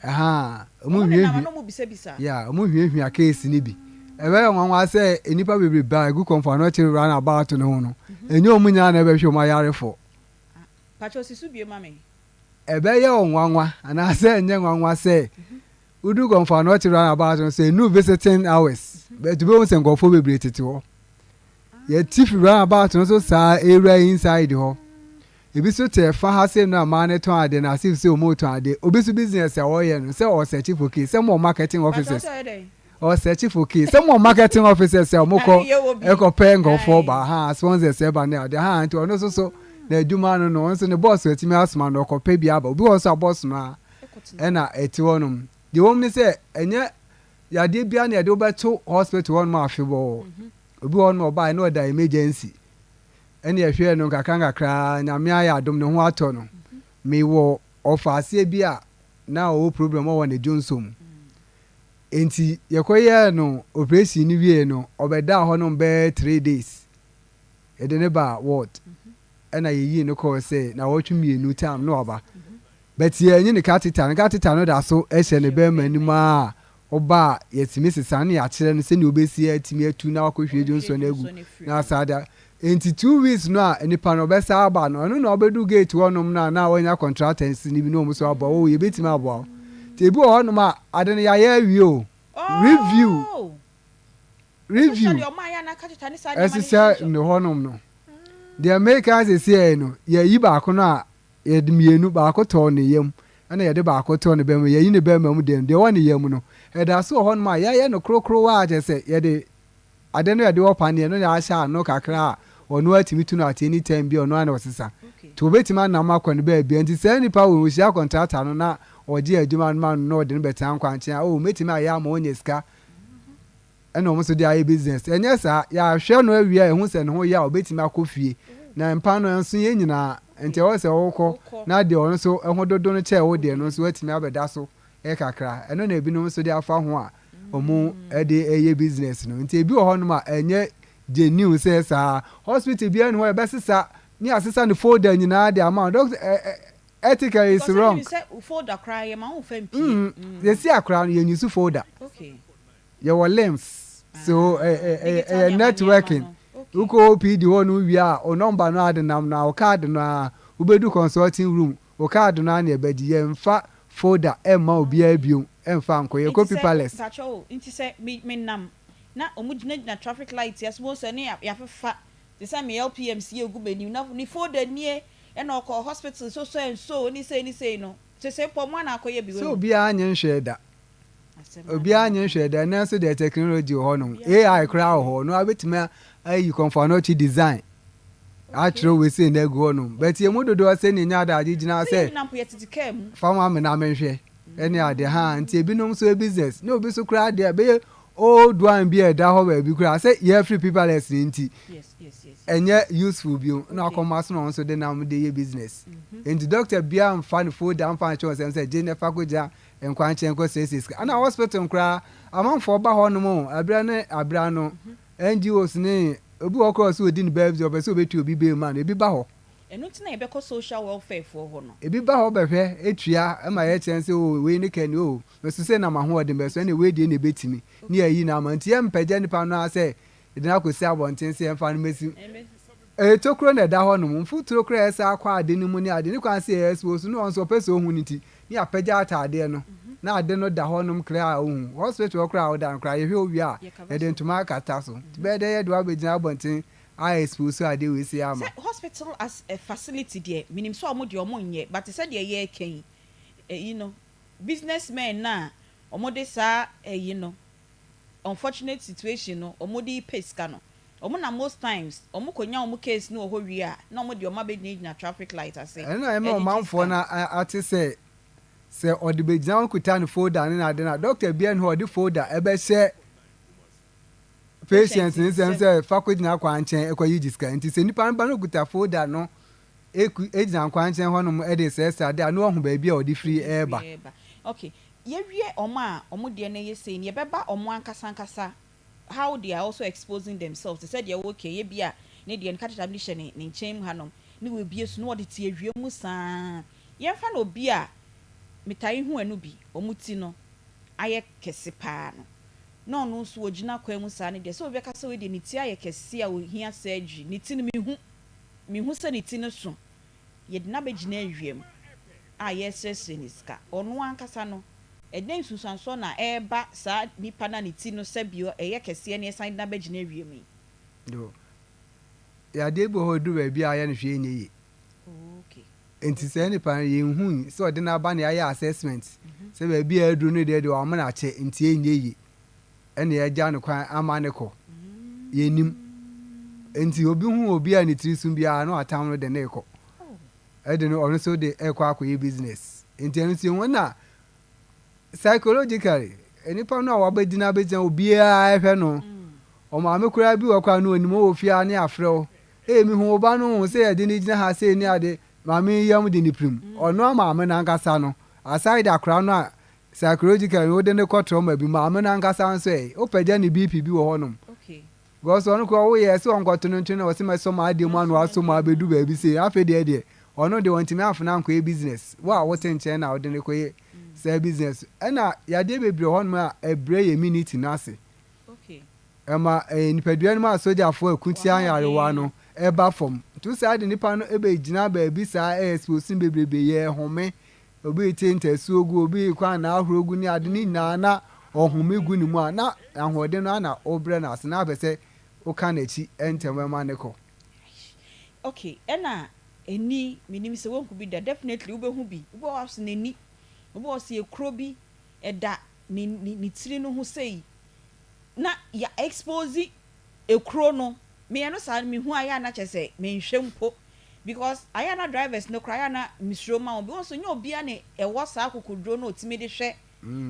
Ɛhaa, wɔn Wɔn nenam hwiahwia. a na wɔn bisabisa. Yeah, wɔn hwiahwia case no bi. Ɛbɛyɛ nwanwa sɛ nnipa bebrebe a egu Komfo Anokye round about no ho no, ɛnyɛ wɔn nyinaa na ɛbɛhwɛ wɔn ayarefo. Ah, pakyɛ si so bio ma me. Ɛbɛyɛ wo nwanwa anaasɛ ɛnyɛ nwanwa sɛ wodu Komfo Anokye round about no sɛ ɛnnu visiting hours, but wobɛhu sɛ nkurɔfoɔ bebree tete hɔ. Yɛte fi round about no so saa ɛwura inside hɔ. Ebi nso te ɛfa ha sei no a mmaa no tɔn adeɛ no as if sɛ wɔn retɔn adeɛ. Obi nso business a ɔreyɛ no sɛ ɔresɛkye for case sɛ mo wɔ marketing Pakyɛ officers. ɔsɛ ɔyɛ dɛn? Ɔsɛkye for case sɛ mo wɔ marketing officers a wɔn kɔ Yɛ wɔ bi. ɛkɔ pɛ nkurɔfoɔ Aye. ba ha sponsors ɛba ne adeɛ ha nti ɔno nso so n'adwuma no no ɔno nso ne boss atumi asoma no ɔkɔ pɛ bi aba obi wɔ hɔ nso a boss no ara Ɛkɔtena hɔ. ɛna ɛte hɔ nom deɛ wɔm ne sɛ ɛnyɛ yadeɛ biara na yɛde wobɛto hospital hɔ nom afebɔɔ obi wɔ hɔ nom ɔbaa na ɔda emergency ɛne ɛhwɛɛ no nkakra nkakra Nyame ayɛ adom ne ho atɔ no mewɔ ɔfaaseɛ bi a na ɔwɔ problem ɔwɔ ne dwonsɔ mu enti yɛkɔyɛɛ no operation no wiee no ɔbɛdaa hɔ nom bɛyɛ 3 days yɛde ne baa ward ɛna yɛyii no kɔɔ sɛ nawɔtwe mmienu time na waba but yɛnye ne catheter no catheter no da so hyɛ ne bɛrima anim a ɔba a yɛtumi sesa no yɛakyerɛ no sɛnea obɛsi atumi atu na wakɔhwie dwonsɔ no agu na asa da nti 2 weeks no a nipa no ɔbɛsa aba no ɔno na ɔbɛdu gate hɔnom no a na wanya contractors no bi na ɔmo so aboa wo yɛbɛtumi aboa wo nti ebi wɔ hɔnom a ade no yɛayɛ awie o review Oh! Review Especially ɔmo a yɛ a na catheter ne saa nneɛma no ɛhyehyɛ hyehyɛ. ne hɔnom no deɛ meka sɛsiɛ no yɛyi baako no a yɛde mmienu baako tɔɔ ne yam ɛna yɛde baako tɔɔ ne bɛrima yɛyi ne bɛrima mu deɛ deɛ ɛwɔ ne yam no ɛda so wɔ hɔnom a yɛayɛ no korokorowa a kyerɛ sɛ yɛde ade no yɛde wɔ paneɛ no na ahyɛ ano kakra a ɔno atumi tu no at any time bi a ɔno ana ɔsesa nti obetumi anam akɔ ne baabi nti saa nipa wɔ ohyia contractor no na ɔgye adwuma no ma no na ɔde no bɛtena nkwankyɛn a oh metumi ayɛ ama ɔnya sika ɛna ɔmo nso de ayɛ business ɛnyɛ saa yɛahwɛ no awie a ɛho sɛ ne ho yɛ a obetumi akɔ fie na mpa no nso yɛn nyinaa nti ɛwɔ sɛ ɔwokɔ na deɛ ɔno nso ɛho dodo no kyɛɛ wo deɛ no nso atumi abɛda so ɛkakra ɛno na ebinom nso de afa ho a ɔmo ɛde ɛyɛ business no nti ebi wɔ hɔnom a ɛnyɛ genuine sɛ saa hospital biara ni hɔ yɛbɛsesa ne asesa ne folder nyinaa de ama wo doctor ɛ ɛ ethically is wrong. Sɛ folder koraa yɛ ma wo fɛ mpie. Yɛsi akora no yɛn use folder. Yɛwɔ LIMS so ɛ ɛ ɛ ɛyɛ networking. Wokɔ OPD hɔ no wie a o number no ade nam no a o card no a wobɛdu consulting room o card no a na yɛbɛgye. Yɛmfa folder ɛmma obiara bio ɛmfa nkɔ yɛkɔ paperless. Nti sɛ nti sɛ me me nam na ɔmo gyinagyina traffic light ase wɔn sɛ ne yɛafefa te sɛ me LPMC egu m'anim na ne folder nie ɛna ɔkɔ hospital so so and so ne sei ne sei no te sɛ mpɔ mo ana akɔyɛ bi. Sɛ obiara nyɛ nhwɛ da. Obiara nye nhwɛɛ da, ɛnnɛ nso deɛ technology wɔ hɔnom, AI koraa wɔ hɔ, ɔno ara bɛtumi ayi Kɔmfo Anɔkye design atwerɛ wei sei na agu hɔnom. But yɛn mu dodoɔ sɛnea ɛnya adagye gyina sɛ fa ma me na menhwɛ ɛne adeɛ ha nti ebinom nso yɛ business na obi nso koraa deɛ ɛbɛyɛ old one bi a ɛda hɔ baabi koraa sɛ yɛafiri paperless no nti ɛnyɛ useful bio na wakɔma so na ɔno nso de nam de yɛ business. Nti doctor biara mfa ne folder mfa nkyerɛ wɔn sɛ sɛ gye na fa kɔgyina nkwankyɛn kɔ siesie sika. Ɛna hospital koraa amanfoɔ ba hɔ nom o, ɛberɛ ne aberɛ ano, NGOs ne obi wɔ hɔ koraa ɔsɛ ɔdi ne birthday ɔpɛ sɛ ɔbɛtua obi bail ma no, ebi ba hɔ. Ɛno nti na yɛbɛkɔ social welfare foɔ hɔ no. Ebi ba hɔ bɛhwɛ tua ma yɛkyerɛ no sɛ oo wei ne ka ni oo meso sei na m'ahoɔden bɛso ɛneɛ wei deɛ na ɛbɛtumi ne yɛayi no ama nti yɛmpagya nipa no ara sɛ yɛde no akɔsi abɔnten sɛ yɛmfa no mmɛsi Ɛyɛ tokuro na ɛda hɔ nom, mfuturo koraa a ɛsan kɔ ade no mu ne ade, ne kwan sɛ yɛ expose no, ɔno nso ɔpɛ sɛ ɔhu no nti, ne yɛapagya ataadeɛ no, na ade no da hɔ nom clear a ɔhu. Hospital hɔ koraa a woda no koraa, yɛhwɛ wo wie a, yɛde ntoma akata so. Nti bɛyɛ dɛn yɛde wo abɛgyina abɔnten a expose adeɛ wei sei ama? Sɛ hospital as a facility deɛ, menim sɛ ɔmo deɛ ɔmo nyɛ, but sɛdeɛ yɛreka yi, ɛyi no, business men no a ɔmo de saa ɛyi no, unfortunate situation no ɔmo de pɛ sika no ɔmo na most times ɔmo kɔ nya ɔmo case no wɔ hɔ wie a na ɔmo de ɔmo abɛgyina gyina traffic light ase Ɛno na ɛma ɛde gye ɔmanfoɔ sika. no ate sɛ sɛ ɔde bɛgyina hɔ kuta ne folder ne n'ade no a doctor biara nni hɔ a ɔde folder ɛbɛhyɛ patient ne nsam sɛ fa kɔgyina kwankyɛn kɔyi gye sika. Nti sɛ nipa no ba na ɔkuta folder no ɛku ɛgyina kwankyɛn hɔnom de resrɛsrɛ ade a na wahu baabi a ɔde firi reba. Okay, Yɛwie wɔn a wɔn deɛ no yɛ sei no, yɛbɛba wɔn ankasa ankasa how they are also exposing themselves te sɛ deɛ okay ebia ne deɛ no catheter bi hyɛ ne ne nkyɛn mu hanom ne wabue so na wɔde te awia mu saa. Yɛmfa no obi a metae hu ɛno bi, wɔn ti no ayɛ kɛse paa no na ɔno nso ɔgyina kwan mu saa no deɛ sɛ obi bɛka sɛ wei deɛ ne ti ayɛ kɛse a ɔhia surgery, ne ti no mehu mehu sɛ ne ti no so Yɛde no abɛgyina awia mu a yɛresrɛsrɛ no sika. Ɔno ankasa no, ɛdɛn nsunsuansoɔ na ɛreba saa nipa no a ne ti no sɛbio ɛyɛ kɛseɛ na yɛsan de no abɛgyina awia mu yi? Do. Yadeɛ bi wɔ hɔ a ɛduru baabi a yɛ no hwee nyɛ yie. Okay. Nti saa nipa no yɛnhui sɛ ɔde no aba na yɛayɛ assessment sɛ baabi a aduru no deɛ deɛ wamena akyɛ nti ɛnyɛ yie. Ɛna yɛagya no kwan ama no kɔ. Yɛnnim. Nti obi hu obi a ne tiri so biara na watam no de no rekɔ. Ɛde no ɔno nso de rekɔ akɔyɛ business. Nti ɛno nso yɛhu ɛna psychologically nipa no a wabɛgyina abɛgyina obiara hwɛ no. Ɔmaame koraa bi wɔ koraa no onim wɔ fie a ne afrɛ wo. Ee mehu wo ba no sɛ yɛde no gyina ha sei ne ade. Maame yi yam de ne pirim. Ɔno maame no ankasa no aside akora no a Psychologically no wode no kɔ trauma bi maame no ankasa nso ɛ wopagya ne BP bi wɔ hɔnom because ɔno koraa woyɛ sɛ ɔnkɔto no ntwene na ɔsɛ mɛsɔ m'adeɛ mu ano asɔ mu abɛdu baabi sei afei deɛ deɛ ɔno deɛ ɔntumi amfena ankɔyɛ business wo a wote nkyɛn na wode no kɔyɛ saa business ɛna yadeɛ bebree wɔ hɔnom a ɛbrɛ yɛ immunity no ase ɛma ɛyɛ nipadua no mu asogyafoɔ ɛko tia nyarewa no ɛba fam nti saa de nipa no ɛbɛgyina baabi saa ɛyɛ expose no bebrebe yɛ home Obi rete ntasuo gu, obi rekɔ anaa ahorow gu ne ade ne nyinaa na ɔhome gu ne mu a, na ahoɔden no ara na wobrɛ no ase na apɛ sɛ woka n'akyi ntɛm ma no kɔ. Okay, ɛna ani, menim sɛ wonhu bi da, definitely wobɛhu bi, obi wɔ hɔ a so n'ani, obi wɔ hɔ so yɛ kuro bi ɛda ne ne ne tiri no ho sei na ya expose ekuro no, meyɛ no saa no mehu a yɛ a na kyerɛ sɛ menhwɛ mpo Because ayɛ a na drivers no koraa ayɛ a na mesuro ma wɔn because nyɛ obiara na ɛwɔ saa akokoduro no a ɔtumi de hwɛ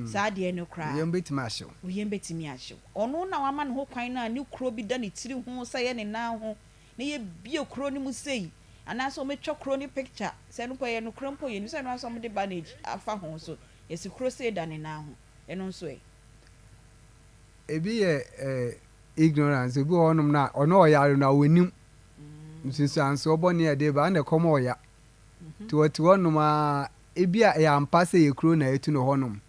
saa adeɛ no koraa. Wo yam bɛtumi ahye wo. Wo yam bɛtumi ahye wo. Ɔno na wama ne ho kwan no a ne kuro bi da ne tiri ho sɛ ɛyɛ ne nan ho na yɛbue kuro no mu sei anaasɛ wɔatwa kuro no picture sɛ ɛno mpo ɛyɛ nokorɛ mpo yɛnim sɛ ɛno ara nso wɔde bandage afa ho nso yɛse kuro sei da ne nan ho ɛno nso ɛ? Ebi yɛ ignorance, obi wɔ hɔnom no a ɔno ɔyare no a ɔnnim. Nsunsuansoɔ bɔne a ɛde ba ɛna ɛkɔm ɔya. Nti wɔte hɔnom ara, ebia ɛyɛ ampa sɛ ɛyɛ kuro na atu no hɔnom.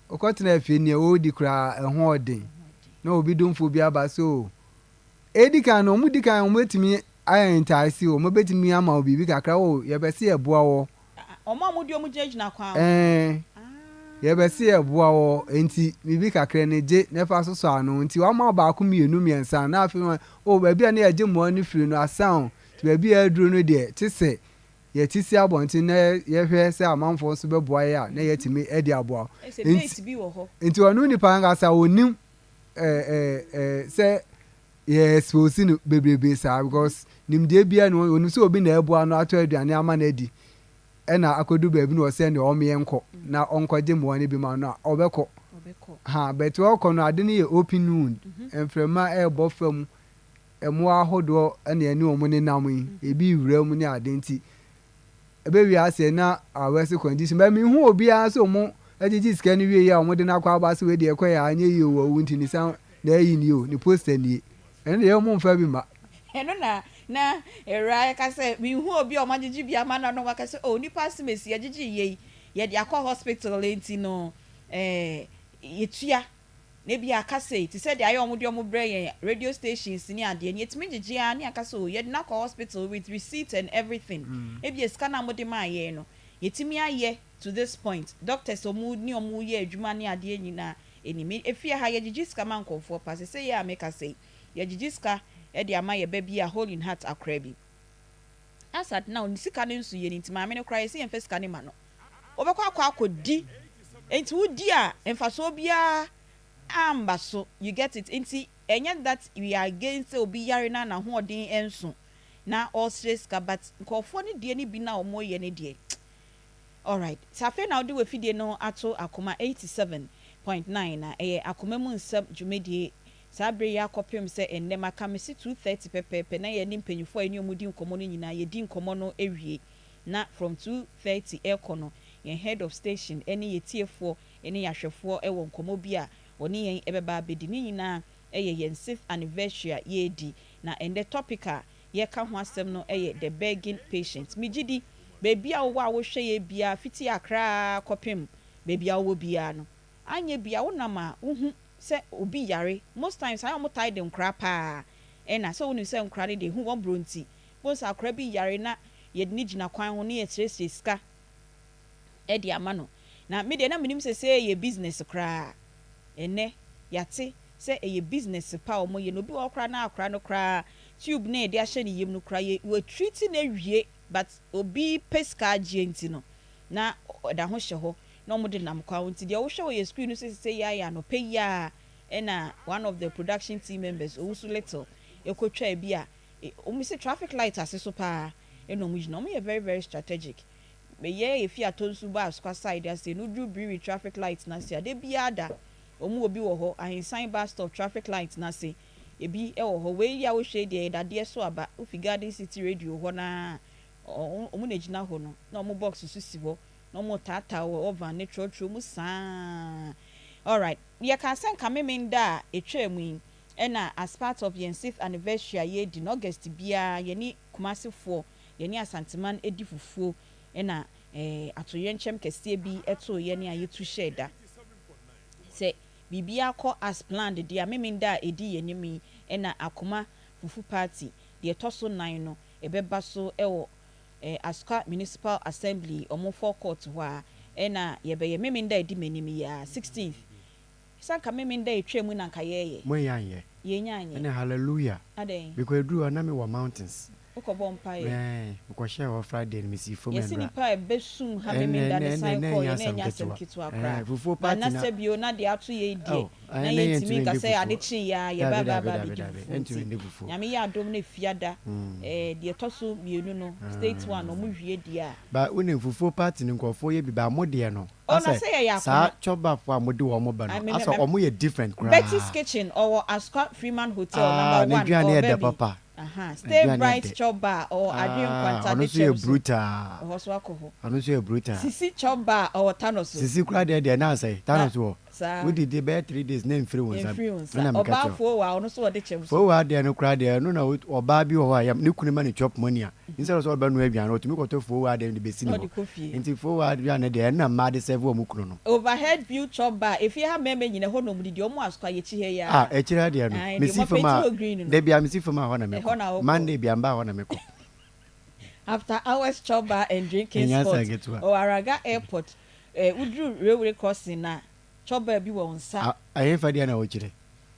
Wokɔtena afie nea ɔredi koraa ɛho ɔden. Na obi domfoɔ bi aba sɛ o, ɛdi kan no wɔn di kan wɔbɛtumi ayɛ entice wo, wɔbɛtumi ama wo biribi kakra, o yɛpɛ sɛ yɛboa wɔ. Wɔn a wɔde wɔn gyinagyina kwan ho. Ɛɛ, yɛpɛ sɛ yɛboa wɔ, nti biribi kakra ni, gye na fa sosɔ ano. Nti wɔama wo baako, mmienu, mmiɛnsa, na afei wɔn, o baabi a na yɛgye mmoa no firi no asa o, nti baabi a aduru no deɛ, kye sɛ. yɛte si abɔnten na yɛhwɛ sɛ amanfoɔ nso bɛboa yɛ a na yɛatumi de aboa wo. Nti, nti ɔno nipa ankasa ɔnim eh, eh, eh, sɛ yɛ expose no bebrebe saa because nimdeɛ biara ni ɔnim sɛ obi na ɛboa no atɔ aduane ama no adi ɛna akɔdu baabi na ɔsɛ nea ɔmeɛ nkɔ na ɔnkɔgye mmoa no bi ma no a ɔbɛkɔ ha but ɔkɔ no ade no yɛ open wound mframa ɛrebɔ fam mmoa ahodoɔ na ɛne wɔn nenam yi, ebi wura mu ne ade nti, ɛbɛwie aseɛ na awɛse condition. But menhu obiara sɛ wɔn agyegye sika no wie a wɔde no akɔ aba sɛ wei deɛ ɛkɔyɛ a anyɛ yie o wawu nti ne san na ayi nie o, ne poster nie. Ɛno deɛ wɔn mfa bi mma. Ɛno na na awuraa ɛka sɛ menhu obi a wɔn agyegye bi ama no na waka sɛ oh nipa asemesi yɛgyegye yei yɛde akɔ hospital nti no eh yɛtua. Na ebia aka sei, te sɛ deɛ ayɛ wɔn de wɔn brɛ yɛn radio stations ne adeɛ no, yɛtumi gyegye ara ne aka sɛ oh yɛde no akɔ hospital with receipt and everything. Ebia sika no a mode maa yɛn no, yɛtumi ayɛ to this point. Doctors a wɔn ne wɔn yɛ adwuma ne adeɛ nyinaa nim. Efie ha yɛgyegye sika ma nkurɔfoɔ paa. Seesei yi a mekasa yi, yɛgyegye sika de ama yɛn ba bi a hole in heart akora bi. As at now, ne sika no nso yɛ no nti maame no koraa yɛse yɛmfa sika no mma no. Wobɛkɔ akɔ akɔdi nti wodi a mfasoɔ biara amba so you get it nti ɛnyɛ that we are against sɛ obi yare na n'ahoɔden nso na ɔresrɛ sika but nkurɔfoɔ no deɛ no bi no a wɔyɛ no deɛ alright sɛ afei na wode w'afidie no ato akoma 87.9 na ɛyɛ akoma mu nsɛm dwumadie saa bere yi akɔpem sɛ ɛnnɛ maka mese 2:30 pɛpɛɛpɛ na yɛne mpanyinfoɔ a yɛne wɔn di nkɔmmɔ no nyinaa yɛdi nkɔmmɔ no awie. Na from 2:30 rekɔ no, yɛn head of station ne yɛn tiefoɔ ne yɛn ahwɛfoɔ wɔ nkɔmmɔ bi a wɔne yɛn bɛba abɛdi. Ne nyinaa yɛ yɛn sixth anniversary a yɛredi. Na ɛnnɛ topic a yɛreka ho asɛm no yɛ The Begging Patient. Megye di, baabi a wowɔ a wohwɛ yɛn biara, fiti Accra ara kɔpem baabi a wowɔ biara no, anyɛ bi a wonam a wohu sɛ obi yare. Most times ayɛ a wɔtaa de nkoraa pa ara na sɛ wonim sɛ nkoraa no deɛ hu wɔn borɔ nti, wobɛhu sɛ akoraa bi yare na yɛde no gyina kwan ho na yɛsrɛsrɛ sika de ama no. Na me deɛ na menim sɛ sɛ ɛyɛ business koraa. Ɛnnɛ yɛate sɛ ɛyɛ business pa a wɔyɛ no. Obi wɔ hɔ koraa na akora no koraa tube no a yɛde ahyɛ ne yam no koraa yɛ wɔatreat no awie but obi pɛ sika agyeɛ nti no na ɛda ho hyɛ hɔ na wɔde nam kwan ho. Nti deɛ wohwɛ wɔ yɛn screen no so sesei yi ara yɛ anɔpa yi ara ɛna one of the production team members Owusu Little ɛkɔtwaa bi a Wɔn se traffic light ase so paa na wɔn gyina. Wɔn yɛ very very strategic. Me yɛ yɛ fi Atonsu ba Asukwa side ase no duru Biriwi traffic light no ase a da biara da wɔn wɔ bi wɔ hɔ. Ahensan bus stop traffic light no ase ebi wɔ hɔ. Wei yi a wohwɛ yi deɛ ɛyɛ dadeɛ so aba. Wofi Garden City radio hɔ no ara a wɔn na gyina hɔ no na wɔn box nso si hɔ na wɔn retaataa wɔ oven ne trɔtrɔ mu saa. Alright, yɛkaa sɛ nka Memenda a ɛtwaa mu yi Ɛna as part of yɛn sixth anniversary a yɛredi no August biara yɛne Kumasi foɔ, yɛne Asanteman di fufuo ɛna atoyerɛnkyɛm kɛseɛ bi too yɛn a yɛtu hyɛɛ da. Sɛ biribiara kɔ as planned deɛ a Memenda a ɛdi yɛn anim yi ɛna Akoma Fufu Party deɛ ɛtɔ so nan no ɛbɛba so wɔ Asukwa Municipal Assembly wɔn forecourt hɔ ara ɛna yɛbɛyɛ Memenda a ɛdi m'anim yi ara, sixteenth. Sɛ anka Memenda a etwaa mu na anka yɛɛyɛ. Moannya anyɛ. Yɛnnya anyɛ. Ɛnna hallelujah. Adɛn? Because eduruu hɔ na me wɔ mountains. Wokɔbɔɔ mpaeɛ? Ɛɛ, mekɔhyɛɛ hɔ Friday no, mesii fam Yɛse ɛnora. nipa a ɛbɛsum ha Memenda no san kɔɔeɛ na ɛnyɛ asɛm ketewa koraa. Ɛɛ, fufuo But party na na. sɛ bio na deɛ ato yei deɛ, Oh, na ɛɛ, na yɛntumi yɛntumi nka ndi sɛ ade fufuo. kyeeɛ ara yɛba Dabi, aba dabi, aba dabi, abɛdi dabi, fufuo yɛntumi nti. ndi fufuo. Nyame yɛ adom na Fiada, ɛɛ, deɛ ɛtɔ so mmienu no, state one, wɔn wie deɛ a. But wonim fufuo party no nkurɔfoɔ yɛ bi but mo deɛ no. Oh na Asɛ sɛ yɛyɛ saa akoma. chop bar foɔ a mode wɔn ba I no me asɛ me wɔn yɛ different Betty's koraa. kitchen ɔwɔ Asukwa Freeman Hotel Ah number one n'aduane ɔwɔ yɛ dɛ baabi papa. aha Stay N'aduane yɛ Bright dɛ. chop bar ɔwɔ Adwene Ah Nkwanta ɔno de nso yɛ kyɛm so brutal. ɛhɔ so akɔ hɔ. Ɔno nso yɛ brutal. Sisi chop bar ɔwɔ Tano so. Sisi koraa deɛ deɛ na asɛe Na Tano so hɔ. saa. Wodidi bɛyɛ 3 days na ɛmfiri wo nsa. Ɛmfiri wo nsa. Ɛna meka Ɔbaa kyerɛ wo. Fowaa ɔno nso ɔde kyɛm so. Fowaa deɛ no koraa deɛ ɛno na ɔbaa bi wɔ hɔ a yɛ ne kunu ma no chop money a instead of sɛ ɔbɛnoa aduane no ɔtumi kɔtɔ fowaa deɛ no de bɛsi ne Na ɔde hɔ. kɔ fie. Nti fowaa aduane deɛ ɛno na mmaa de serve wɔn kunu no. Overhead view chop bar efie ha mmarima nyina ɛhɔ na ɔmo didi ɔmo asukwa yɛkyi ha yi Ah ara. akyire ha deɛ no Ae deɛ mesi ɔmo fam apenti a hɔ green no. da biara mesi fam a hɔ na Ɛhɔ mekɔ. na wokɔ. Monday biara meba a hɔ na mekɔ. After hours chop bar and drinking Ɛnyɛ spot asɛm ketewa. ɔwɔ Araga airport eh woduru railway crossing no a chop bar bi wɔ wo nsa. Ah ɛhefa deɛ na wokyerɛ?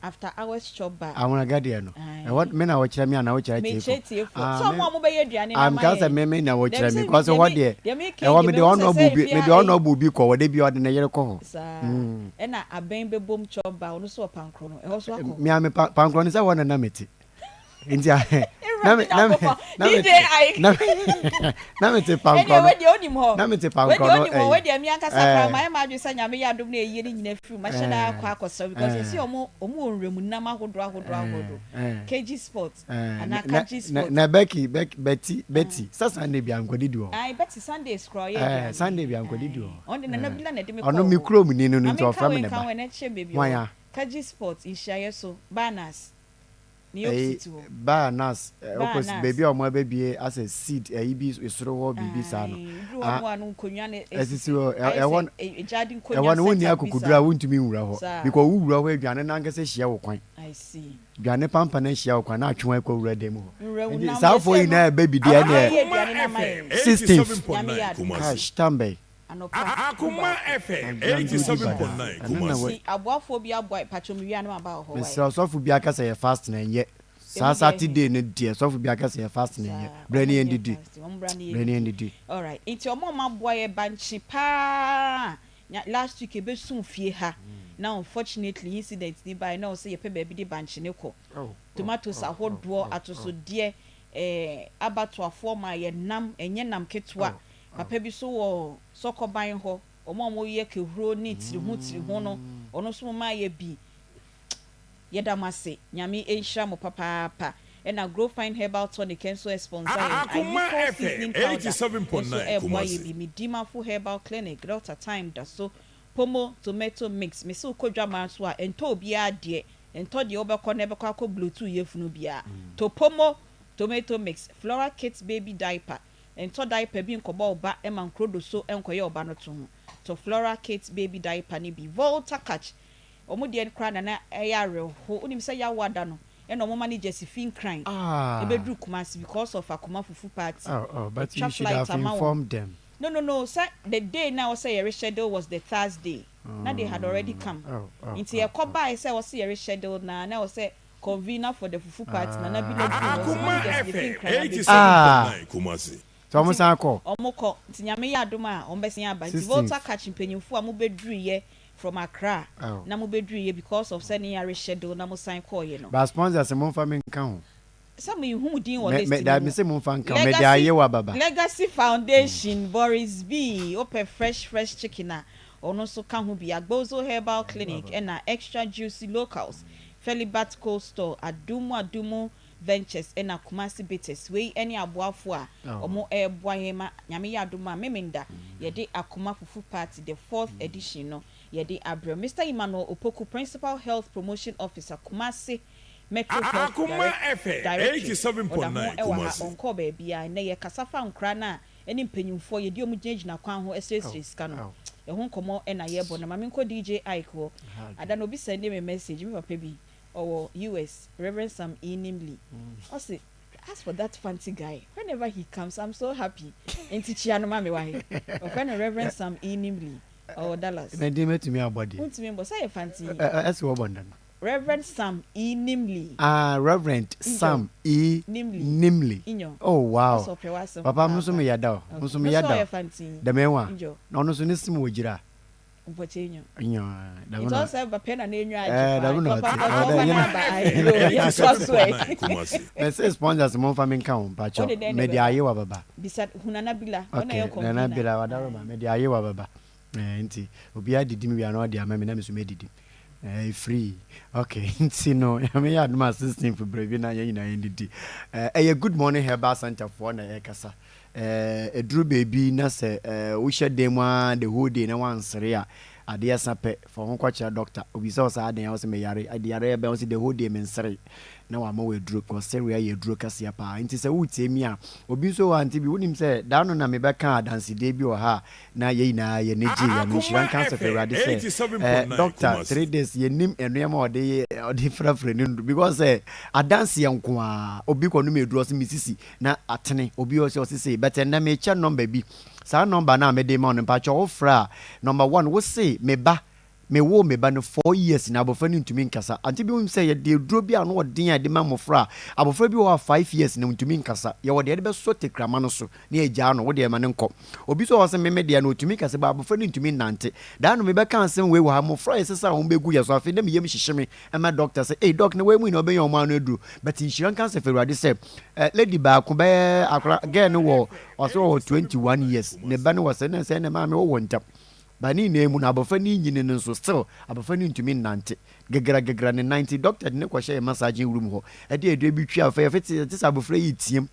After hours chop bar. Ahonaga deɛ no, ɛhɔ me na wɔkyerɛ me anaa wokyerɛ Mekyerɛ atiefoɔ? tiefoɔ. Ah, Sɛ me, ɔmo a wɔbɛyɛ aduane no ah, ama meka sɛ yɛn. me me na Dabi wɔkyerɛ sɛ me because deɛ ɛhɔ me deɛ, deɛ meka yi ɛhɔ deɛ mede mehu sɛ ɔnɔ sɛ bu bi, efi mede a ɔnɔ ei bu bi kɔ hɔ, da bi ɔde ne yere kɔ hɔ. saa Mm. ɛna abɛn bɛbom chop bar ɔno nso wɔ Pankorɔ no ɛhɔ nso akɔ hɔ. Me a me pa, pankorɔ no sɛ hɔ na na mete. Nti a na Awurade me na me Nyankopɔn na DJ mete Ike na na mete ɛneɛ pankorɔ no wei deɛ wonim hɔ na mete wei pankorɔ deɛ no wonim hɔ ɛyi wei deɛ me ankasa koraa ɛɛ mayɛ m'adwene sɛ Nyame yɛ adom na ɛyie no nyina firi mu mahyɛ da akɔ ɛɛ akɔsra because yɛsi ɛɛ ɔmo ɔmo wɔ nwuramu nam ahodoɔ ahodoɔ ahodoɔ ɛɛ KG spot ɛɛ anaa na Kaji na spot na Becky Becky Betty Betty sɛ Sunday bi ankɔdidi wɔ hɔ Ae Betty Sundays koraa ɔyɛ ɛɛ aduane Sunday bi ankɔdidi ae wɔ hɔ ɔno de Nana ɛɛ Bila na ɛde me ɔno kɔɔ me hɔ kurom ni no no ma nti menka ɔfrɛ me wei ne nka ba ho ɛnɛ kyerɛ baabi hwan ɔwɔ a. Kaji spot nhyiaeɛ so Banas New York Ɛyi City hɔ. Bar Nas Bar opposite Nas. baabi a wɔn abɛbie asɛ seed ɛyi bi soro hɔ biribi saa no Ae, woduru hɔ ah no a no nkonnwa no ɛsisi esisi hɔ ayɛ ɛhɔ sɛ no egyaade nkonnwa ɛhɔ no wonni set up bi akokoduru saa. a wontumi nwura hɔ Saa. because wowura hɔ aduane no ankasa hyia wo kwan I see. aduane pampa no ahyia wo kwan na atwe wo akɔ wura dan mu hɔ Nwura wo nti nam saa yɛ foɔ sɛ no nyinaa ɛbɛ bi deɛ ɔmo ɛneɛ bɛyɛ aduane no ama yɛn. 16th Nyame yɛ adom. cash tambɛn Anɔpa du baako. Agyanto di badaa ɛno na wɔ Nti aboafoɔ bi aboa pakyɛ mewie a na maba wɔ hɔ wai. Mesrɛ sɔfo bi aka sɛ yɛ fast na ɛnyɛ saa Emu deɛ he? Saturday no deɛ sɔfo bi aka sɛ yɛ fast na ɛnyɛ Saa brɛ ɔmo ne yɛn nyɛ didi fasting ɔmo bra ne yɛn brɛ ne yɛn didi didi. alright nti ɔmo a ɔmo aboa yɛ bankye paa nya last week ebesuu fie ha na unfortunately incident ni bae na ɔsɛ yɛpɛ baabi de bankye no kɔ tomatoes ahodoɔ atosodeɛ eh abatoafoɔ maa yɛ nam ɛnyɛ nam ketewa Papa bi nso wɔ Sɔkɔban hɔ, wɔn a wɔyɛ kehuro ne tiriho tiriho no, ɔno nso momaa yɛ bi. Yɛda mo ase. Nyame nhyira mo papaapa. Ɛna Growfine Herbal Tonic nso ɛsponsor yɛn, Ayikɔ Seasoning Powder nso ɛɛboa yɛ bi, Medimafo Herbal Clinic, Delta Thyme da so, Pomo Tomato Mix, mese wokɔ dwamaa nso a, ɛntɔ obiara deɛ, ntɔ deɛ wobɛkɔ na ɛbɛkɔ akɔ blotu wo yafunu biara. Tɔ Pomo Tomato Mix, Flora Kids Baby Diaper, Ntɔ diaper bi nkɔbɔ wo ba ma nkuro do so nkɔyɛ wo ba no to ho. Tɔ Flora Kids baby diaper no bi. Volta Catch, wɔn deɛ no koraa na na ɛyɛ awerɛho. Wonim sɛ Yawoa da no na wɔn managers fi Nkran bɛduru Kumasi because of Akoma Fufu party. Oh, oh, but you Yɛtwa should flight have ama wɔn. informed them. No no no, sɛ the day na ɛwɔ sɛ yɛreschedule was the Thursday. Na they had already come. Oh, oh, Nti oh, yɛkɔ oh. baeɛ sɛ ɛwɔ sɛ yɛreschedule no a, na ɛwɔ sɛ Convener for the fufu party Nana bi na duru hɔ ɔse managers deɛ fi Nkran abɛduru. Ah! Nti ɔmo Nti san kɔ? ɔmo kɔ nti Nyame yɛ adom a ɔmo bɛsen aba nti Volta 16th. catch mpanyinfoɔ a mo bɛduruyɛ from Accra Oh. na mo bɛduruyɛ because of sɛ ne yɛareschedule na mo san kɔɔyɛ no. But sponsors momfa me nka ho. Sɛ me hu mo din wɔ Me list me no da mu. me se momfa nka ho mede Legacy ayewa baba. Legacy Foundation Boris B wopɛ fresh fresh chicken a Ɔno nso ka ho bi, Agbozo Herbal Clinic ɛna Extra Juicy Locals, Felibat Cold Store, Adumu Adumu Ventures ɛna Kumasi Bitters. Wei ɛne aboafoɔ a wɔn ɛreboa yɛn ma Nyame yɛ adom a Memenda yɛde Akoma Fufu Party the fourth edition no yɛde abrɛ wo. Mister Emmanuel Opoku, Principal Health Promotion Officer, Kumasi Metro Health Directorate, ɔda ho ɛwɔ ha, ɔnkɔɔ baabiara. Ɛnnɛ yɛkasa fa nkoraa no a ne mpanyimfoɔ yɛde wɔn gyinagyina kwan ho srɛsrɛ sika no, ɛho nkɔmmɔ na yɛrebɔ no. Ma menkɔ DJ Ike hɔ. Ada no obi sɛndee me message, me papa bi, ɔwɔ US, Reverend Sam E. Nimley. Ɔse, as for that fancy guy, whenever he comes, I'm so happy. Enti kyia no ma me wahe. Wɔfrɛ no Reverend Sam E. Nimley, ɔwɔ Dallas. Na din mɛtumi abɔ deɛ. Wontumi mbɔ, sɛ yɛ fancy. Ɛse wɔbɔ no dɛn? Rev. Sam E. Nimley. Ah, Rev. Sam E. Nimley. Oh, wow. Papa, mo nso meyɛ da o. Mo nso meyɛ da o. Dɛm ɛwa. Na ɔno nso ne sim wɔ gyira. Nyo, dɛm na. Eh, dɛm na ɔte. Ɔdɛ yɛn. Mɛsɛ sponsors mo nfa mi nka ho mpakyɛw. Mɛde ayewa baba. Okay, Nana Bila wadaroma. Mɛde ayewa baba. Eh, nti obiara didi me wie a na ɔde ama me na me nso mɛdidi. Eh, free. Okay, nti no, Nyame yɛ adom a 16th berɛ bi na yɛn nyinaa yɛndidi. Eh, ɛyɛ Good Morning Herbal Center foɔ na ɛrekasa. Eh, ɛduru baabi na sɛ eh, wohyɛ dan mu ara the whole day na wansere a, adeɛ sa pɛ, fa wo ho kɔkyerɛ doctor. Obisa wo sɛ adɛn a, wo sɛ meyare. Ɛde yareɛ bɛn? Wo sɛ the whole day mensere. Na wama wo aduro, because sereɛ yɛ aduro kɛseɛ paa. Nti sɛ woretie mi a, obi nso wɔ ha nti bi, wonim sɛ da no na mebɛka adansedie bi wɔ ha a, Na yɛn nyinaa yɛn ani gyee yɛn nhyira nka Asafo Awurade sɛ eh, doctor 3 days yɛnim nneɛma a ɔde yɛ ɔde frafra ne nnuru because sɛ adanseɛ nko ara obi kɔ nom aduro ɔse mesisi na atene obi ɔse ɔse sei but ɛnnɛ mekyɛ number bi saa number no a mede ma wo no mpakyɛ wofrɛ a number one wose me ba. Mewoo me ba no 4 years na abɔfra no ntumi nkasa. Ante bi wonim sɛ yɛde aduro bi a ano ɔden a yɛde ma mmɔfra a, abɔfra bi wɔ hɔ a 5 years na ɔntumi nkasa. Yɛwɔ deɛ yɛde bɛsɔ tekrama no so na yɛagyaa no, wo deɛ ma no nkɔ. Obi nso wɔ hɔ sɛ me me deɛ no ɔtumi kasa but abɔfra no ntumi nnante. Daa no mebɛka asɛm wei wɔ ha, mmɔfra a yɛsesa wɔn bɛgu yɛn so afei na me yam hyehye me ma doctor sɛ ei doc na wei mu nyinaa ɔbɛnya wɔn ano aduro. But nhyira nka Asafo Awurade sɛ eh, lady baako bɛyɛ akora girl no wɔ ɔsɛ ɔwɔ 21 years ne ba no wɔ sɛ na sɛ na maame wowɔ ntam. But ne nyinaa mu no abɔfra no renyini no nso still abɔfra no ntumi nnante. Gegra gegra ne nan nti doctor de no kɔhyɛɛ massaging room hɔ de aduro bi twi afei afei te sɛ abɔfra yi reteam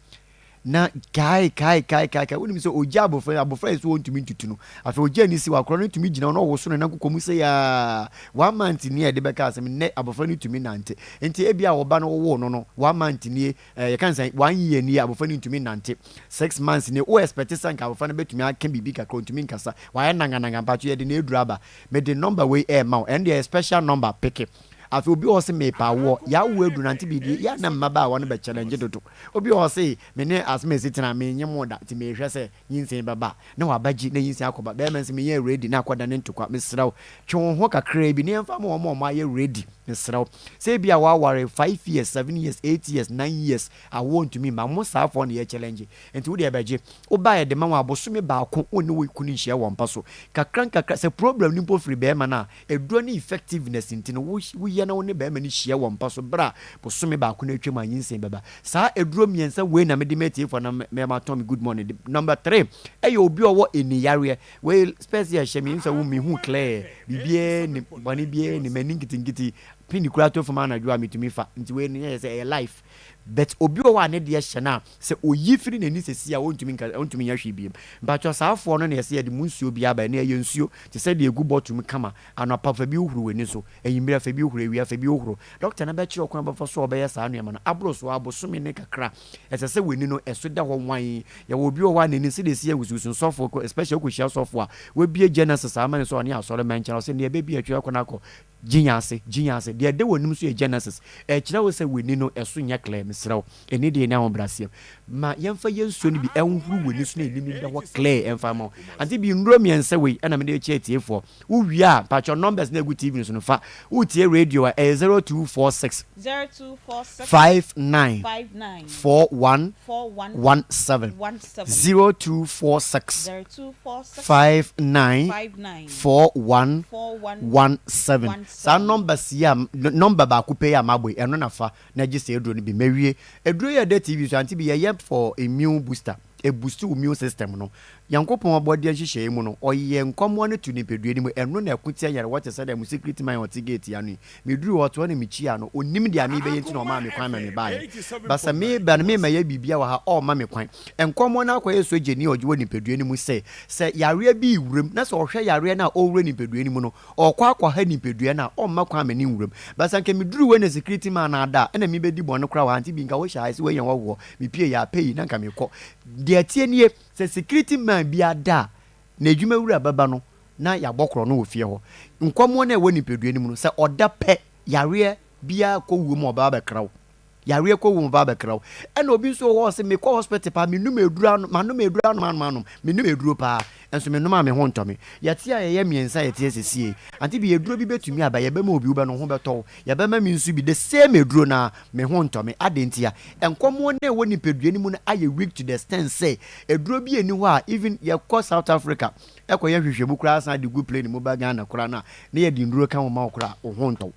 na kae kae kae kae kae wonim sɛ ogya abɔfra yi abɔfra yi so wɔntumi ntutu no afei ogya ni si wɔ akora no tumi gyina hɔ na ɔwoso ne nan kokɔ mu sɛ yaa one month ni a yɛde bɛka asɛm nnɛ abɔfra no tumi nante nti ebi a ɔba no wowoo no no one month nie Eh, yɛka no sɛn, one year nie abɔfra no ntumi nnante, 6 months nie, wo expect sɛ nka abɔfra no bɛtumi aka biribi kakra, ɔntumi nkasa, wayɛ nangananga, mpakyɛ yɛde no aduru aba, mede number wei ɛɛma wo, ɛno deɛ ɛyɛ special number, peke. Afei obi wɔ hɔ se meepɛ awoɔ, yɛawo aduru nante biribi, yɛ a na mmabaawa no bɛ challenge dodo, obi wɔ hɔ se me ne asomasi tena, menye mo da, nti meehwɛ sɛ nyinsɛn bɛba a, na waba gyi na nyinsɛn akɔba, bɛɛma nso menyɛɛ ready na akɔda ne ntokwa, mesrɛ wo, twe wo ho kakraa bi na yɛmfa ma wɔn a wɔayɛ ready, mesrɛ wo. Sɛ ebia woaware 5 years, 7 years, 8 years, 9 years, awoɔ ntumi mma, mo saa foɔ na yɛ challenge, nti wo deɛ bɛgye, wo ba yɛde ma wo a, bosome baako wo ne wo kunu nhyia wɔ mpa so, kakra nkakra, sɛ problem no mpo firi bɛɛma no a, aduro ne effectiveness nti no, woyɛ na wo ne bɛɛma no hyia wɔ mpa so berɛ a bosome baako no atwam a, nyinsɛn bɛba. Saa aduro mmiɛnsa wei na mede ma atiefoɔ na mɛma tɔn me good morning. Number three ɛyɛ obi a ɔwɔ ani yareɛ. Wei specs yɛ hyɛ me nsa wo mehu clear, biribiara ni bɔne biara ni m'ani nketenkete pini kura to fam anadwo a metumi fa, nti wei no yɛ sɛ ɛyɛ life. But obi wɔ hɔ a ne deɛ hyɛ no a sɛ oyi firi n'ani sɛsi a ɔntumi nka, ɔntumi nyɛ hwee biem. Mpakyɛ saa afoɔ no na yɛsɛ yɛde mu nsuo bi aba. Ɛno ɛyɛ nsuo te sɛ deɛ egu bottle mu kama. Anɔpa fa bi hohoro w'ani so, anwummerɛ fa bi hohoro, awia fa bi hohoro. Doctor no bɛkyerɛ ɔkwan bɛfa so a ɔbɛyɛ saa nneɛma no aboro so abosome ne kakra. Ɛsɛ sɛ w'ani no ɛso da hɔ wan. Yɛwɔ obi wɔ hɔ a n'ani sɛdeɛ ɛsi yɛ wusuwusu. Nsɔfoɔ, especially wokɔhyia sɔfoɔ a wabie Genesis ama ne sɛ ɔne asɔre ma nkyɛn ɔsɛ nea ɛbɛbi atwa kɔ no akɔ gyinya ase gyinya ase. Deɛ ɛda w'anim so yɛ Genesis, ɛkyerɛ wo sɛ w'ani no ɛso nyɛ clear. Mesrɛ wo, ɛni deɛ ne ahobrɛaseɛ ma yɛmfa yɛ nsuo no bi ɛnhoro w'ani so na ɛni no da hɔ clear ɛmfa ma wo. Ante bi nnuro mmiɛnsa wei ɛna mede kyɛ atiefoɔ. Wowie a, mpakyɛ numbers na ɛgu TV no so no fa. Wotie radio a, ɛyɛ 0246 0246 59 59 41 41 17. 17. 0246 0246 59 59 41 41 17. Saa numbers yi a number baako pɛ yi a mabɔ yi, ɛno na fa na gye sɛ aduro no bi. Mawie aduro yi a ɛda TV so ante bi yɛyɛ for immune booster, ɛboost wo immune system no. Nyankopɔn abɔdeɛ nhyehyɛeɛ mu no, ɔyɛ nkɔmmoa no to nipadua no mu, ɛno na ɛko tia yarewa. Te sɛ dɛ mo security man ɔte gate ano yi, meduru hɔ ɔtoɔ na mekyia no, ɔnim deɛ mebɛyɛ nti na ɔmaa me kwan ma mebaeɛ. Ba sɛ meba no memɛyɛ biribia wɔ ha, ɔmma me kwan. Nkɔmmoa no akɔyɛ sogyani a ɔgye wɔ nipadua no mu sɛ yareɛ bi wuram na sɛ ɔhwɛ yareɛ no a ɔwura nipadua no mu no, ɔkɔ akɔha nipadua no a, ɔmma kwan ma ne nwuram. Ba sɛ nka meduru wei na security man no ada a, ɛna mebɛdi bɔne koraa wɔ ha nti bi nka wohyɛ ha sɛ woanya wɔhoɔ mepie yɛ apɛ yi na nka mekɔ. Deɛ tie nie, sɛ security man bi ada a, na adwuma wura bɛba no na yɛabɔ korɔ no wɔ fie hɔ. Nkɔmmoɔ no a ɛwɔ nipadua no mu no, sɛ ɔda pɛ, yareɛ biara kɔ wuo mu a, ɔbɛba bɛkra wo. Yareɛ kɔ wuo mu, ɔbɛba bɛkra wo. Ɛna obi nso wɔ hɔ sɛ mekɔ hospital paa, menum aduro anom, manom aduro anom anom anom, menum aduro paa nso menom a me ho ntɔ me. Yɛte a yɛyɛ mmiɛnsa a yɛte asiesie ante bi aduro bi bɛtumi aba, yɛbɛma obi wobɛ no ho bɛtɔ wo, yɛbɛma me nso bi the same aduro na me ho ntɔ me. Ade nti a nkɔmmoɔ no a ɛwɔ nipadua no mu no ayɛ weak to the extent sɛ aduro bi ani hɔ a even yɛkɔ South Africa ɛkɔyɛ nhwehwɛmu koraa san de gu plane mu ba Ghana koraa no a, na yɛde nnuro ka ho ma wo koraa wo ho ntɔ wo.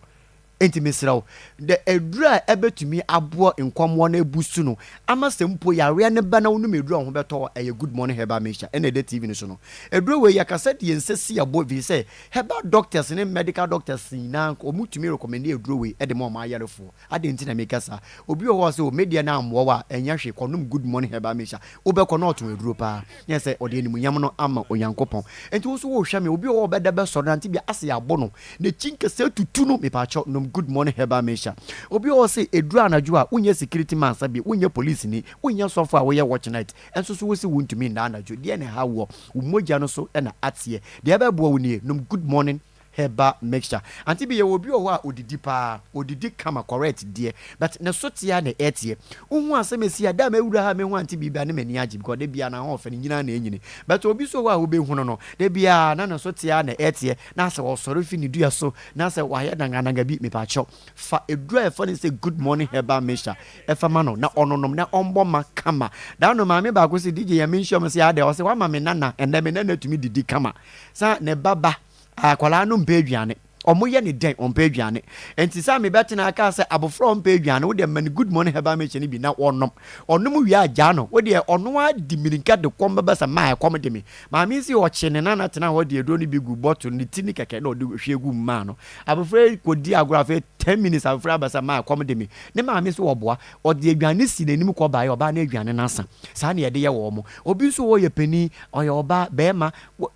Nti mesrɛ wo, the aduro a ɛbɛtumi aboa nkɔmmoɔ no abusu no ama sɛ mpo yareɛ no ba na wonom aduro a wo ho bɛtɔ wo, ɛyɛ Good Morning Herbal Mixture ɛna ɛda TV no so no. Aduro wei yɛkasa de yɛn nsa si ɛbo ɛfiri sɛ herbal doctors ne medical doctors nyinaa wɔn tumi recommend aduro wei de ma wɔn ayarefoɔ. Adɛn nti na meka saa? Obi wɔ hɔ a ɔsɛ o medeɛ no ammoa wo a, ɛnyɛ hwee, kɔnom Good Morning Herbal Mixture, wobɛkɔ na ɔtɔn aduro paa na sɛ ɔde animuonyam no ama Onyankopɔn. Nti wo nso wohwɛ me, obi wɔ hɔ a ɔbɛda bɛsɔre nante bia asɛ yɛabɔ no n'akyi nkɛsɛ tutu no, mepaakyɛw nom Good Morning Herbal Mixture. Obi wɔ hɔ sɛ ɛduru anadwo a, wonyɛ security man sa bi, wonyɛ police ni, wonyɛ sɔfo a woyɛ watch night, ɛnso so wo sɛ wontumi nna anadwo. Deɛ na ɛha woɔ? Wo mogya no so na ateɛ. Deɛ ɛbɛboa wo nie, nom Good Morning. Herbal mixture. Ante bi yɛwɔ obi wɔ hɔ a odidi paa, odidi kama correct deɛ but ne so te ara na ɛteɛ. Wohu asɛm esi a da a mɛwura ha mɛhu ante bi ba ne m'ani agye because da biara n'ahoɔfɛ no nyini ara na ɛnyini. But obi nso wɔ hɔ a wobɛhunu no da biara na ne so te ara na ɛteɛ na sɛ ɔsɔre fi ne dua so na sɛ wayɛ nangananga bi mepakyɛw fa aduru a yɛfrɛ no sɛ good morning herbal mixture ɛfa ma no na ɔnonom na ɔmbɔ ma kama. Da no maame baako se DJ Nyame nhyira mu se adɛn ɔse wama me nana ɛnɛ me nana tumi didi kama sa ne ba ba Akwadaa no mpɛ aduane. Ɔmo yɛ no dɛn ɔmpɛ aduane. Nti sɛ me bɛtena aka sɛ abofra a ɔmpɛ aduane wo deɛ ma no good morning herbal mixture no bi na ɔnom. Ɔnom wie a gyaa no. Wo deɛ ɔno ara di mirika de kɔm bɛba sɛ maa ɛkɔm de me. Maame yi se ɔkye ne nana tena hɔ de aduro no bi gu bottle ne ti ne kɛkɛ na ɔde hwie gu mu maa no. Abofra yi kɔ di agorɔ afei ten minutes abofra yi aba sɛ maa ɛkɔm de me. Ne maame se ɔboa. Ɔde aduane si n'anim kɔ baeɛ ɔbaa no aduane no asa. Saa na yɛde yɛ wɔn. Obi nso wɔ hɔ ɔyɛ panin, ɔyɛ ɔbaa, barima,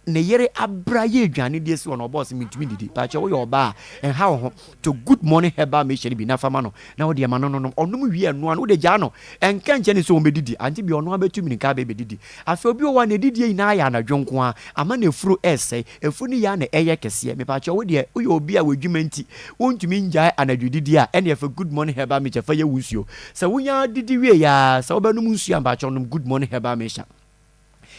Ne yere abra yɛ aduane de asi hɔ na ɔbɔɔ sɛ mentumi ndidi. Pakyɛ woyɛ ɔbaa a, nha wo ho. Tɔ Good Morning Herbal Mixture no bi na fa ma no na wo deɛ ma no nonom. Ɔnom wie a noa no, wode gyaa no. Ɛnka nkyerɛ no sɛ ɔmmɛdidi. Ante bia ɔno ara bɛtu mirika aba abɛdidi. Afei obi wɔ hɔ a n'adidie nyinaa yɛ anadwo nko ara. Ama n'afuru resɛe. Afuru no yɛ ara na ɛyɛ kɛseɛ. Mepakyɛ wo deɛ woyɛ obi a w'adwuma nti wontumi ngyae anadwo didie a, ɛnneɛ fa Good Morning Herbal Mixture fa yɛ wo nsuo. Sɛ wonya didi wieɛ ara, sɛ wobɛnom nsuo a, mpakyɛ nom Good Morning Herbal Mixture.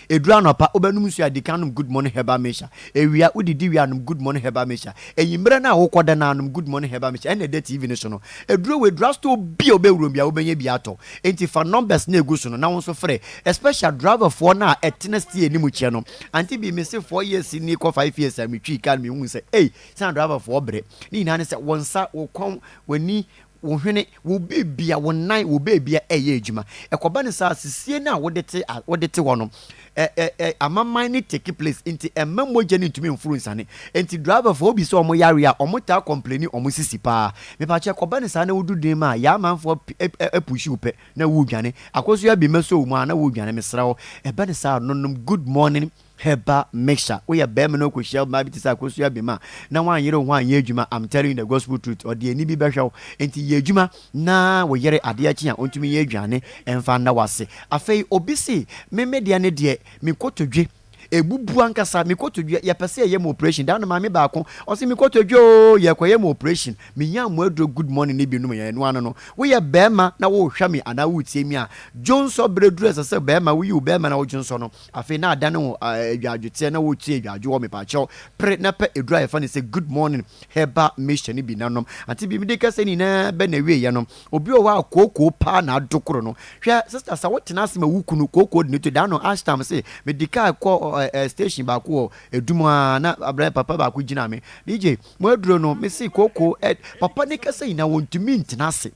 Ɛduru anɔpa, wobɛnom nsuo a, di kan nom Good Morning Herbal Mixture. Awia, wodidi wie a, nom Good Morning Herbal Mixture. Anwummerɛ no a wokɔda no a, nom Good Morning Herbal Mixture. Ɛnna ɛda TV no so no. Aduro wei, drugstore bi a wobɛwura mu biara, wobɛnya bi atɔ. Enti fa numbers no a ɛgu so no na wo nso frɛ. Especially driverfoɔ no a ɛtena steer anim kyɛ no. Auntie Bee, mese 4 years ni kɔ 5 years a metwii car no mehuu sɛ, ei, sɛ na driverfoɔ brɛ. Ne nyinaa ne sɛ, wo nsa, wo kɔn, w'ani, wo hwene, wo biribia, wo nan, wo baabia ɛyɛ adwuma. Ɛkɔba no saa, sisie no a wode te a wode te hɔ no, ɛ ɛ ɛ amaman no take place nti ɛmma mogya no ntumi mforo nsiane. Nti driver foɔ wobi sɛ wɔn yare a, wɔn taa complaini wɔn sisi paa. Mepakyɛ ɛkɔba no saa na wodu dan mu a, yaa amanfoɔ ɛ ɛ ɛpushi wo pɛ na woredwane. Akosua bi mɛsɔ wo mu a na woredwane, mesrɛ wo. Ɛba no saa a, nonom good morning Herbal mixture, woyɛ barima na wokɔhyia ɔbaa bi te sɛ Akosua Bim a, na woanyere wo ho anyɛ adwuma, I'm telling you the gospel truth, ɔde ani bi bɛhwɛ wo. Enti yɛ adwuma na wo yere adeɛ kye a ɔntumi nyɛ aduane mfa nna wo ase. Afei obi se, me me deɛ ne deɛ, me kotodwe ɛbubu ankasa, me kotodwe, yɛpɛ sɛ yɛyɛ mo operation. Da no maame baako, ɔse me kotodwe oo, yɛkɔyɛ mo operation. Menyaa mo aduro good morning no bi nom yɛ, ɛno ano no. Woyɛ barima na worehwɛ me anaa woretie me a, dwonsɔ berɛ duru a ɛsɛ sɛ barima woyi wo barima na wodwonsɔ no, Afei na adane wo adwadwoteɛ na woretie adwadwo hɔ mepaakyɛw pere na pɛ aduru a yɛfa no sɛ good morning herbal mixture no bi na nom. Ante bi mede kasa nyinaa bɛ na awieɛ no obi wɔ hɔ a kookoo paa na adokoro no hwɛ sister sɛ wotena ase ma wo kunu kookoo de ne to da no ashtam se mede kaa kɔ eh, station baako wɔ edum a na abrɛ papa baako gyina me DJ mo aduro no mese kookoo eh, papa ne kasa nyinaa wɔntumi ntena ase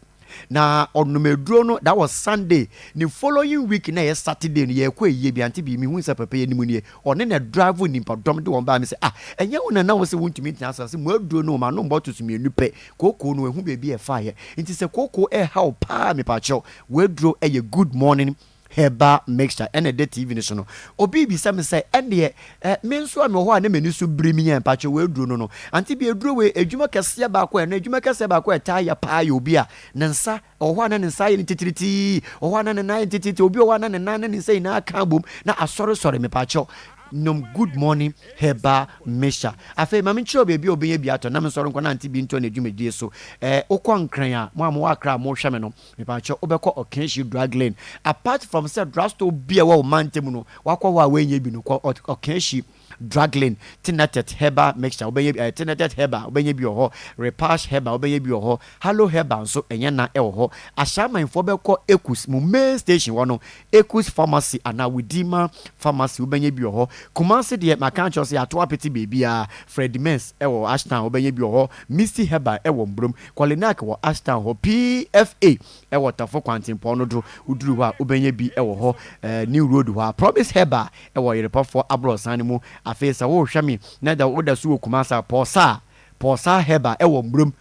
Na ɔnom aduro no, that was Sunday, ne following week na ɛyɛ Saturday no yɛrekɔ ayie bi, ante bi mehu sɛ papa yi anim nie, ɔne na drive nipa dɔm de wɔn baa me sɛ ah ɛnyɛ wo na na wo sɛ wontumi ntena ase, ɔse mo aduro no manom bottles mmienu pɛ, kookoo no ɛho baabi a ɛfaeɛ, nti sɛ kookoo ɛreha wo paa mepakyɛw w'aduro ɛyɛ good morning herbal mixture ɛna ɛda TV no so no. Obi rebisa me sɛ, ɛndeɛ eh, me nso a mewɔ hɔ a na m'ani so biri me yɛn mpakyɛ wɔ aduro no no. Ante bi aduro wei, adwuma kɛseɛ baako a ɛno adwuma kɛseɛ baako a ɛtaa yɛ paa yɛ obi a ne nsa ɛwɔ hɔ a na ne nsa ayɛ no titiritii, wɔ hɔ a na ne nan ayɛ no titiritii, obi wɔ hɔ a na ne nan ne ne nsa nyinaa ka abom na asɔresɔre mepakyɛw. Nom good morning herbal mixture. Afei ma menkyerɛ wo baabi a wobɛnya bi atɔ na mensɔre nkɔ nante bi ntɔ n'adwumadie so. Eh, wokɔ Nkran a, mo a mowɔ Accra a mohwɛ me no, Mepakyɛw wobɛkɔ Okenshi drug lane apart from sɛ drug store bi a ɛwɔ wo mantam no wakɔ hɔ a woanyɛ bi no kɔ Okenshi drug lane Tinatet herbal mixture wobɛnya bi eh, Tinatet herbal wobɛnya bi wɔ hɔ Repash herbal wobɛnya bi wɔ hɔ Halo herbal nso ɛnyɛ na ɛwɔ hɔ Ahyɛamanfoɔ bɛkɔ Ekus mo main station hɔ no Ekus pharmacy anaa Widima pharmacy wobɛnya bi wɔ hɔ Kumasi deɛ maka akyerɛ wo sɛ yɛato apete baabiara Fred Mens ɛwɔ Ashtown wobɛnya bi wɔ hɔ Misty herbal ɛwɔ Mbrom Kɔlenak wɔ Ashtown hɔ, PFA wɔ Tafo kwantempɔn no do, woduru hɔ a wobɛnya bi wɔ hɔ, New Road hɔ a, Promise Herbal wɔ Yerepɔfoɔ aborɔsan no mu. Afei sɛ worehwɛ me na da woda so wɔ Kumasi a, Pɔɔsaa, Pɔɔsaa Herbal wɔ Mburom,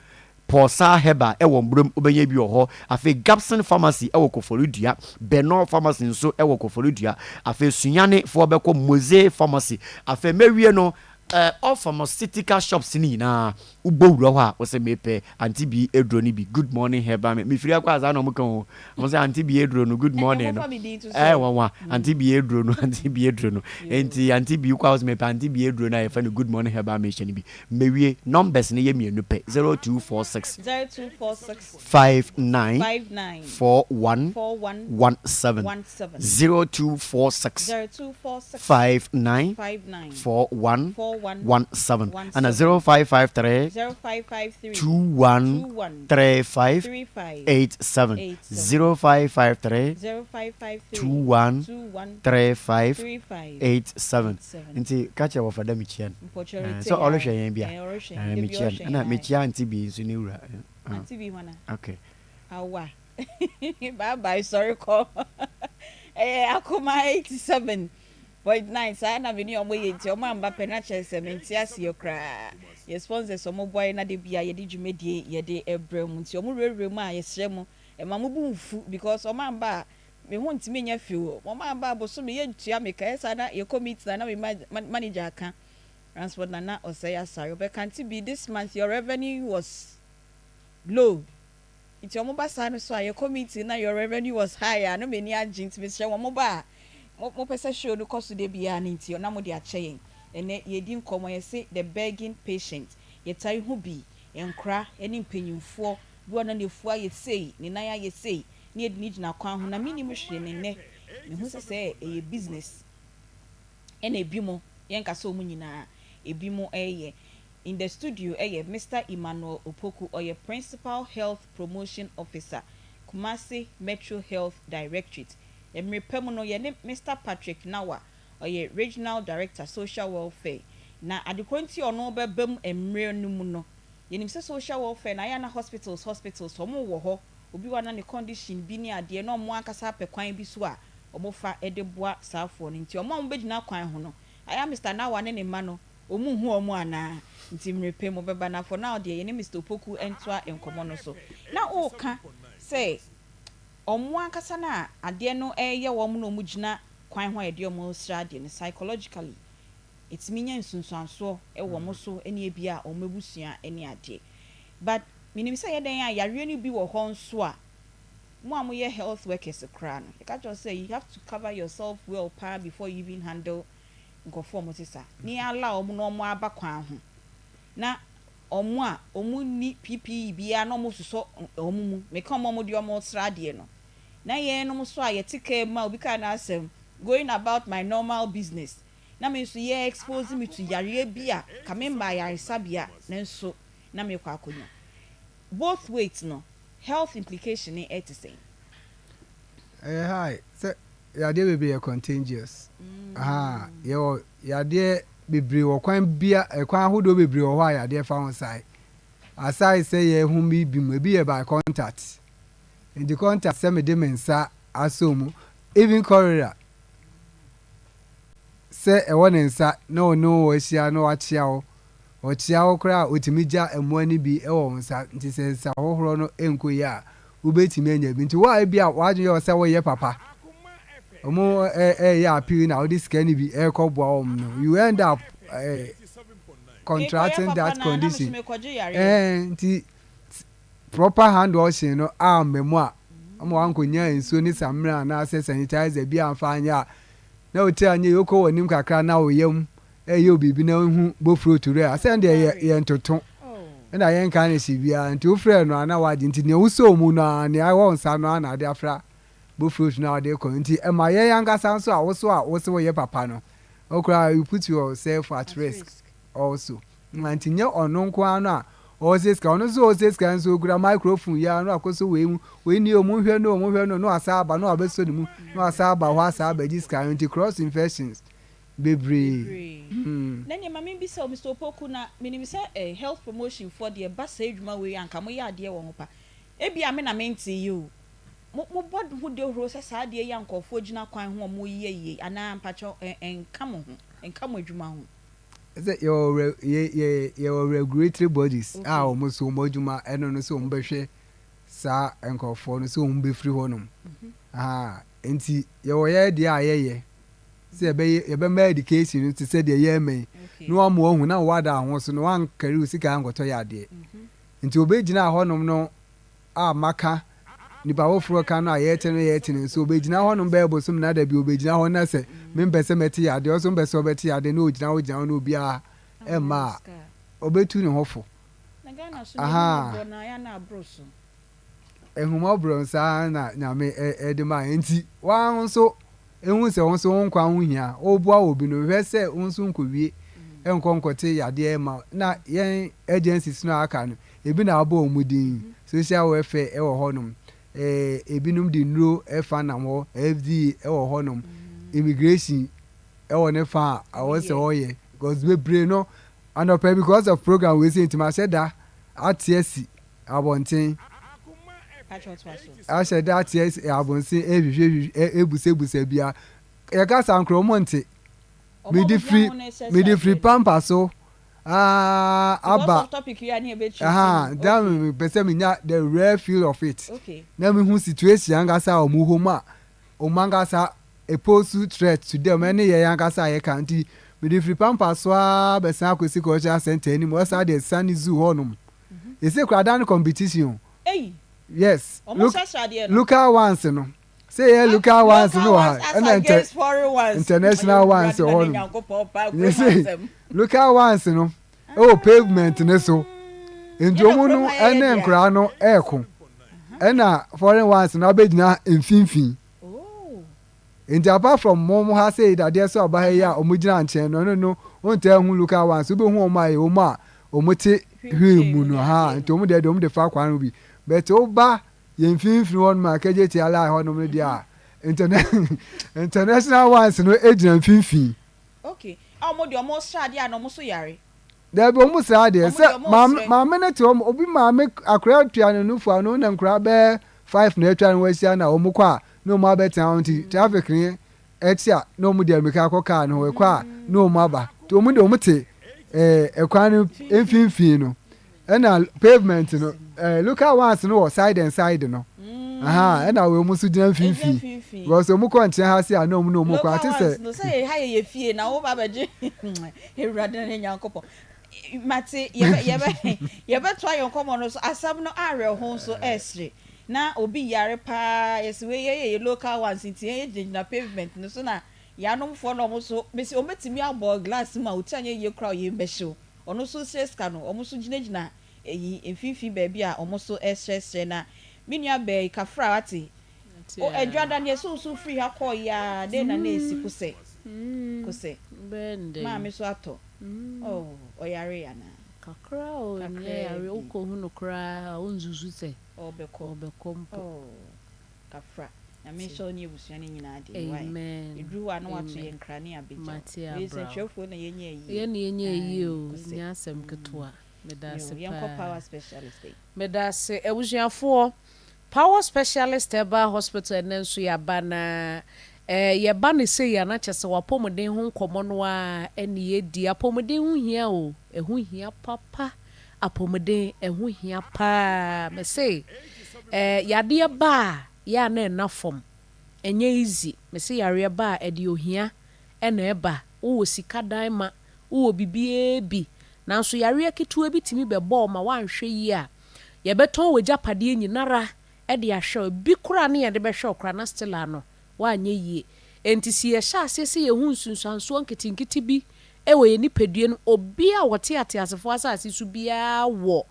Pɔɔsaa Herbal wɔ Mburom, wobɛnya bi wɔ hɔ. Afei Gabson Pharmacy wɔ Koforidua, Benor Pharmacy nso wɔ Koforidua. Afei Sunyani foɔ bɛkɔ Moze Pharmacy. Afei mɛwie no, all pharmaceutical shops no nyinaa. Wobɔ wura hɔ a, wose mepɛ Auntie Bee aduro no bi, Good Morning Herbal Me. Mefiri akɔ a saa na wɔka o. Wɔn sɛ Auntie Bee aduro no, Good Ɛnna Morning no. momfa me din to so Ɛyɛ ɛ. nwanwa. Auntie Bee aduro no, Auntie Bee aduro no. Enti Auntie Bee wokɔ a wose mepɛ Auntie Bee aduro no a yɛfrɛ no Good Morning Herbal Mixture no bi. Mewie, numbers no yɛ mmienu pɛ, 0246. 0246. 59 59 41 41 17 17 0246 0246 59 59 41 41 17 ɛna 17 0553 0553 21 21 35 35 87 87 0553 0553 21 21 35 35 87 87 nti ka kyerɛ wɔfa dɛ mekyia no. Mpɔkyɛ Eh, rete sɛ ɔrehwɛ yɛn bi a Eh, ɔrehwɛ eh, yɛn. Da bi mekyia ɔhwɛ no ɛna yɛn, aye. mekyia Auntie Bee nso ne wura. Eh, ah, Auntie Bee hwana? Okay. Awa. Bye bye, sorry kɔ. Ɛyɛ Akoma 87.9 saa na me ne ɔmo yɛ nti ɔmo amba pɛ na kyerɛ sɛ mente aseɛ koraa. Yɛ sponsors ɔmo boa yɛn na de bia yɛde dwumadie yɛde ɛbrɛ mu nti ɔmo wurawura mu a yɛsrɛ mo ɛma mo bo nfu because ɔmo amba a me ho ntumi nyɛ fi o. Ɔmo amba a bosome yɛntua me ka ɛsa na yɛkɔ meeting na na me manager aka Ransford Nana Osei Asare ɔbɛka Auntie Bee, this month your revenue was low. Nti ɔmo ba saa no so a yɛkɔ meeting na your revenue was high a na m'ani agye. Nti mesrɛ wɔn mo ba a mo mopɛ sɛ show no kɔ so de biara no nti na mo de akyɛ yɛn. Ɛnɛ yɛdi nkɔmmɔ, yɛse the begging patient. Yɛtae ho bi nkora ne mpanyimfoɔ bi wɔ na n'afu ayɛ sei, ne nan ayɛ sei ne yɛde ne gyina kwan ho na menim hwee. Ne nnɛ mehu sɛ ɛyɛ business ɛna ebi mo yɛnka sɛ ɔmo nyinaa ebi mo ɛyɛ. In the studio ɛyɛ Mr Emmanuel Opoku, ɔyɛ Principal Health Promotion Officer, Kumasi Metro Health Directorate. Mmerɛ pɛ mu no yɛne Mr Patrick Nawa, ɔyɛ Regional Director, Social Welfare. Na adekorɔ nti ɔno bɛba mu mmerɛ no mu no, yɛnim sɛ social welfare na ayɛ na hospitals ɔmo wɔ hɔ, obi wa na ne condition bi ne adeɛ na ɔmo ankasa apɛ kwan bi so a ɔmo fa de boa saafoɔ no. Nti ɔmo a ɔmo bɛgyina kwan ho no ayɛ Mr Nawa ne ne mma no ɔmo nhu ɔmo anaa. Nti mmerɛ pɛ mu bɛba na for now deɛ yɛne Mr Opoku ntoa nkɔmɔ no so na ɔɔka sɛ ɔmo ankasa na adeɛ no ɛyɛ wɔn na ɔmo gyina kwan ho a yɛde ɔmo sra adeɛ no, psychologically ɛtumi nya nsunsuansoɔ ɛwɔ ɔmo so ɛne ebi a ɔmo abusua ɛne adeɛ. But menim sɛ yɛdan a yareɛ no bi wɔ hɔ nso a mo a moyɛ health workers koraa no, yɛka kyerɛ sɛ you have to cover yourself well paa before you even handle nkurɔfoɔ a ɔmo te saa ne ala ɔmo na ɔmo aba kwan ho na ɔmo a ɔmo ni PPE biara na ɔmo sosɔ ɔmo mu. Meka ɔmo a ɔmo de ɔmo sra adeɛ no na yɛn nom so a yɛte kaa mu a obi kaa n'asɛm going about my normal business na me nso yɛ expose me to yareɛ bi a ka me mba ayaresabea nanso na mekɔ akonnwa. Both ways no, health implication ne ɛte sɛn? Ɛyɛ high sɛ yadeɛ bebree yɛ contagious. Aha, yɛwɔ yadeɛ bebree wɔ kwan bia, ɛkwan ahodoɔ bebree wɔ hɔ a yadeɛ fa ho sae aside sɛ yɛho bi bi mu. Ebi yɛ by contact, nti contact sɛ mede me nsa asɔ mu. Even cholera sɛ ɛwɔ ne nsa na ɔne wo ahyia na wakyea wo, ɔkyea wo koraa a otumi gya mmoa no bi ɛwɔ wo nsa. Nti sɛ nsa hohoro no nkɔ yie a, wobɛtumi anya bi. Nti wo a ebi a wadwene yɛ sɛ woyɛ papa, ɔmo ɛyɛ appeal na wode sika no bi ɛrekɔ boa wɔn no, you end up contracting that condition. Nti proper hand washing no amma mu a ama wankɔnya nsuo ne samina anaasɛ sanitizer bi amfa anyɛ a na o ti anyɛ yɛ okɔ wɔ anim kakra na o yam ɛyɛ o biribi na ohu bofuro turu a asɛn deɛ yɛ ntoto ɛna yɛn nka ne si biara. Nti wofrɛ no ana wagye. Nti nea wosɔ mu no a nea ɛwɔ nsa no ana ade afra bofuro no a ɔde kɔ. Nti ɛma yɛn ankasa nso a woso a wosɛ wɔyɛ papa no okura, you put yourself at risk also. Nti nyɛ ɔno nko ara no a ɔsɛ sika, ɔno nso ɔsɛ sika nso okura microphone yi ano akɔsɔ wei mu, wei ni ɔmo hwɛ no, ɔmo hwɛ no na wasa aba na wabɛsɔ ne mu na wasa aba hɔ asa abɛgye sika no. Nti cross infections bebree. Na nneɛma mi bisa o, Mr Opoku, na minim sɛ health promotion foɔ deɛ ba saa adwuma wei anka mo yɛ adeɛ wɔ ho pa. Ebi a me na me nte yi o, mo bɔ ho de horo sɛ saa adeɛ yi a nkɔfoɔ gyina kwan ho a mo yie yie anaa mpakyɛw ɛnka mo ho, ɛnka mo adwuma ho? Sɛ yɛwɔ yɛ yɛ yɛwɔ regulatory bodies a wɔn nso wɔn adwuma ɛno no sɛ wɔn bɛhwɛ saa nkurɔfoɔ no sɛ wɔn bɛfiri hɔnom. Nti yɛwɔ yɛ deɛ a yɛyɛ. Sɛ yɛbɛyɛ yɛbɛma education no te sɛ deɛ yɛrema yi na wama wahu na wada ho so na wankari wo sika ankɔtɔ yadeɛ. Nti obɛgyina hɔnom no a maka nipa foforɔ ka no a yɛte no yɛte no nso obɛgyina hɔnom bɛyɛ bosom na da bi obɛgyina hɔ na sɛ mempɛ sɛ mɛte yadeɛ, ɔso mpɛ sɛ ɔbɛte yadeɛ na ogyina hɔ gyina hɔ na obiara ɛmma a ɔbɛtu ne ho fo. Na Ghana so deɛ ahummɔborɔ no ayɛ a na aboro so. Ahummɔborɔ saa na Nyame ɛde ma yɛn nti woa nso ehu sɛ wo nso wo nkwa ho hia, woboa obi no hwɛ sɛ wo nso nkɔwie nkɔ nkɔte yadeɛ ma na yɛn agencies no a aka no ebi na abɔ wɔn din, social welfare ɛwɔ hɔnom, ebinom de nnuro ɛfa nam hɔ, FDA ɛwɔ hɔnom, immigration ɛwɔ ne fa a ɛwɔ sɛ ɔyɛ because bebree no anɔpɛ because of program wei sɛ nti mahyɛ da ate asi abɔnten, ahyɛ da ate asi abɔnten ehwehwɛ ebusabusa bia yɛkasa nkorɔ mo nte. Mede firi pampa so aa aba aha da mi pɛ sɛ menya the real feel of it na mehu situation ankasa a ɔmo hɔ mu a ɔmo ankasa pose threat to them ɛne yɛn ankasa a yɛka. Nti mede firi pampa so aa bɛsan akɔsi cultural center anim, ɔsan de sani zoo hɔnom ese kura dan competition o. Yes, look, local ones no sɛ yɛ local ones no wɔ ha ɛna international ones wɔ hɔnom. Yɛsɛ local ones no ɛwɔ pavement ne so nti wɔn no ɛne nkoraa no ɛɛko, ɛna foreign ones no abɛgyina mfimfini. Nti apart from mo mo ha sɛ dadeɛ so aba ha yi a wɔn gyina nkyɛn no, ɛno no wɔn ntɛ hu local ones, wobɛhu wɔn a yɛ wɔn a wɔn te wheel mu no ha. Nti wɔn deɛ wɔn de fa kwan no bi, but woba yɛn mfimfini hɔnom a kegye tia line hɔnom no deɛ a international ones no gyina mfimfini. Okay, a wɔn deɛ wɔn sra adeɛ a na wɔn so yare. Dabi, wɔn sra adeɛ sɛ maame no te wɔn obi maame akora tua ne nufu ano na nkora bɛɛ five na atwa ne ho ahyia na wɔn kɔ a na wɔn abɛtena hɔ. Nti traffic ne ɛte a na wɔn de amika akɔ kaa no ho, ɛkɔ a na wɔn aba. Nti wɔn de wɔn te ɛkwan no mfimfini no ɛna pavement no, local ones no wɔ side and side no aha, ɛna wɔn nso gyina mfimfini because wɔn kɔ nkyɛn ha se a na wɔn na wɔn kɔ ate sɛ. Local ones no sɛ yɛ ha yɛ fie na wɔn ba abɛgye. Ewurade ne Nyankopɔn, mate. Yɛbɛtoa yɛn nkɔmɔ no so. Asɛm no awerɛho nso ɛɛsere na obi yare paa yɛsi wei yɛ yɛ local ones nti yɛn gyinagyina pavement no so na yanomfoɔ na ɔmo so mesi ɔmo betumi abɔ glass mu a oti anyɛ yie koraa ɔyɛ mbɛhyew. Ɔno nso srɛ sika no, ɔmo nso gyinagyina eyi mfimfini baabi a ɔmo nso ɛsrɛsrɛ. Na me nua bɛɛ kafra wate o adwada neɛ sɛ nso firi ha kɔɔ yaa de na esi kosɛ kosɛ maame so atɔ oh ɔyare yana. Kakra o, nyɛ yare. Wokɔhu no koraa wonsusu sɛ ɔbɛkɔ. Ɔbɛkɔ mpo. Oh kafra, Nyame nhyɛ wo ne abusua no nyinaa de. Amen. Ɛduru hɔ a na wato yɛ nkra ne abɛgya. Mate. Wei Abra nsɛntwerɛfoɔ na yɛnyɛ yie. Yɛne yɛnyɛ yie o, nyɛ asɛm ketewa. Meda ase. Yɛnkɔ paa. Power Specialist yi. Meda ase, abusuafoɔ. Power Specialist Herbal Hospital, ɛnɛ nso yɛaba na yɛba ne sɛ yi ana kyɛ sɛ wapɔmuden ho nkɔmmɔ no a ɛne yɛdi. Apɔmuden ho hia o, ɛho hia papa. Apɔmuden ɛho hia paa. Mɛsɛ yadeɛ ba a yɛ a na ɛna fam, ɛnyɛ easy. Mɛsɛ yareɛ ba a ɛde ohia ɛna ɛba. Wowɔ sika dan ma wowɔ bibiara bi, nanso yareɛ ketewa bi tumi bɛbɔ ma woanhwɛ yie a yɛbɛtɔn wɔ gyapadeɛ nyinara ɛde ahwɛ wo. Bi koraa ne yɛde bɛhwɛ wo koraa na still ano woanyɛ yie. Enti si yɛhyɛ aseɛ sɛ yɛhu nsunsuansoɔ nketenkete bi ɛwɔ yɛ nipadua no, obi a wɔte ateasefoɔ asase so biara wɔ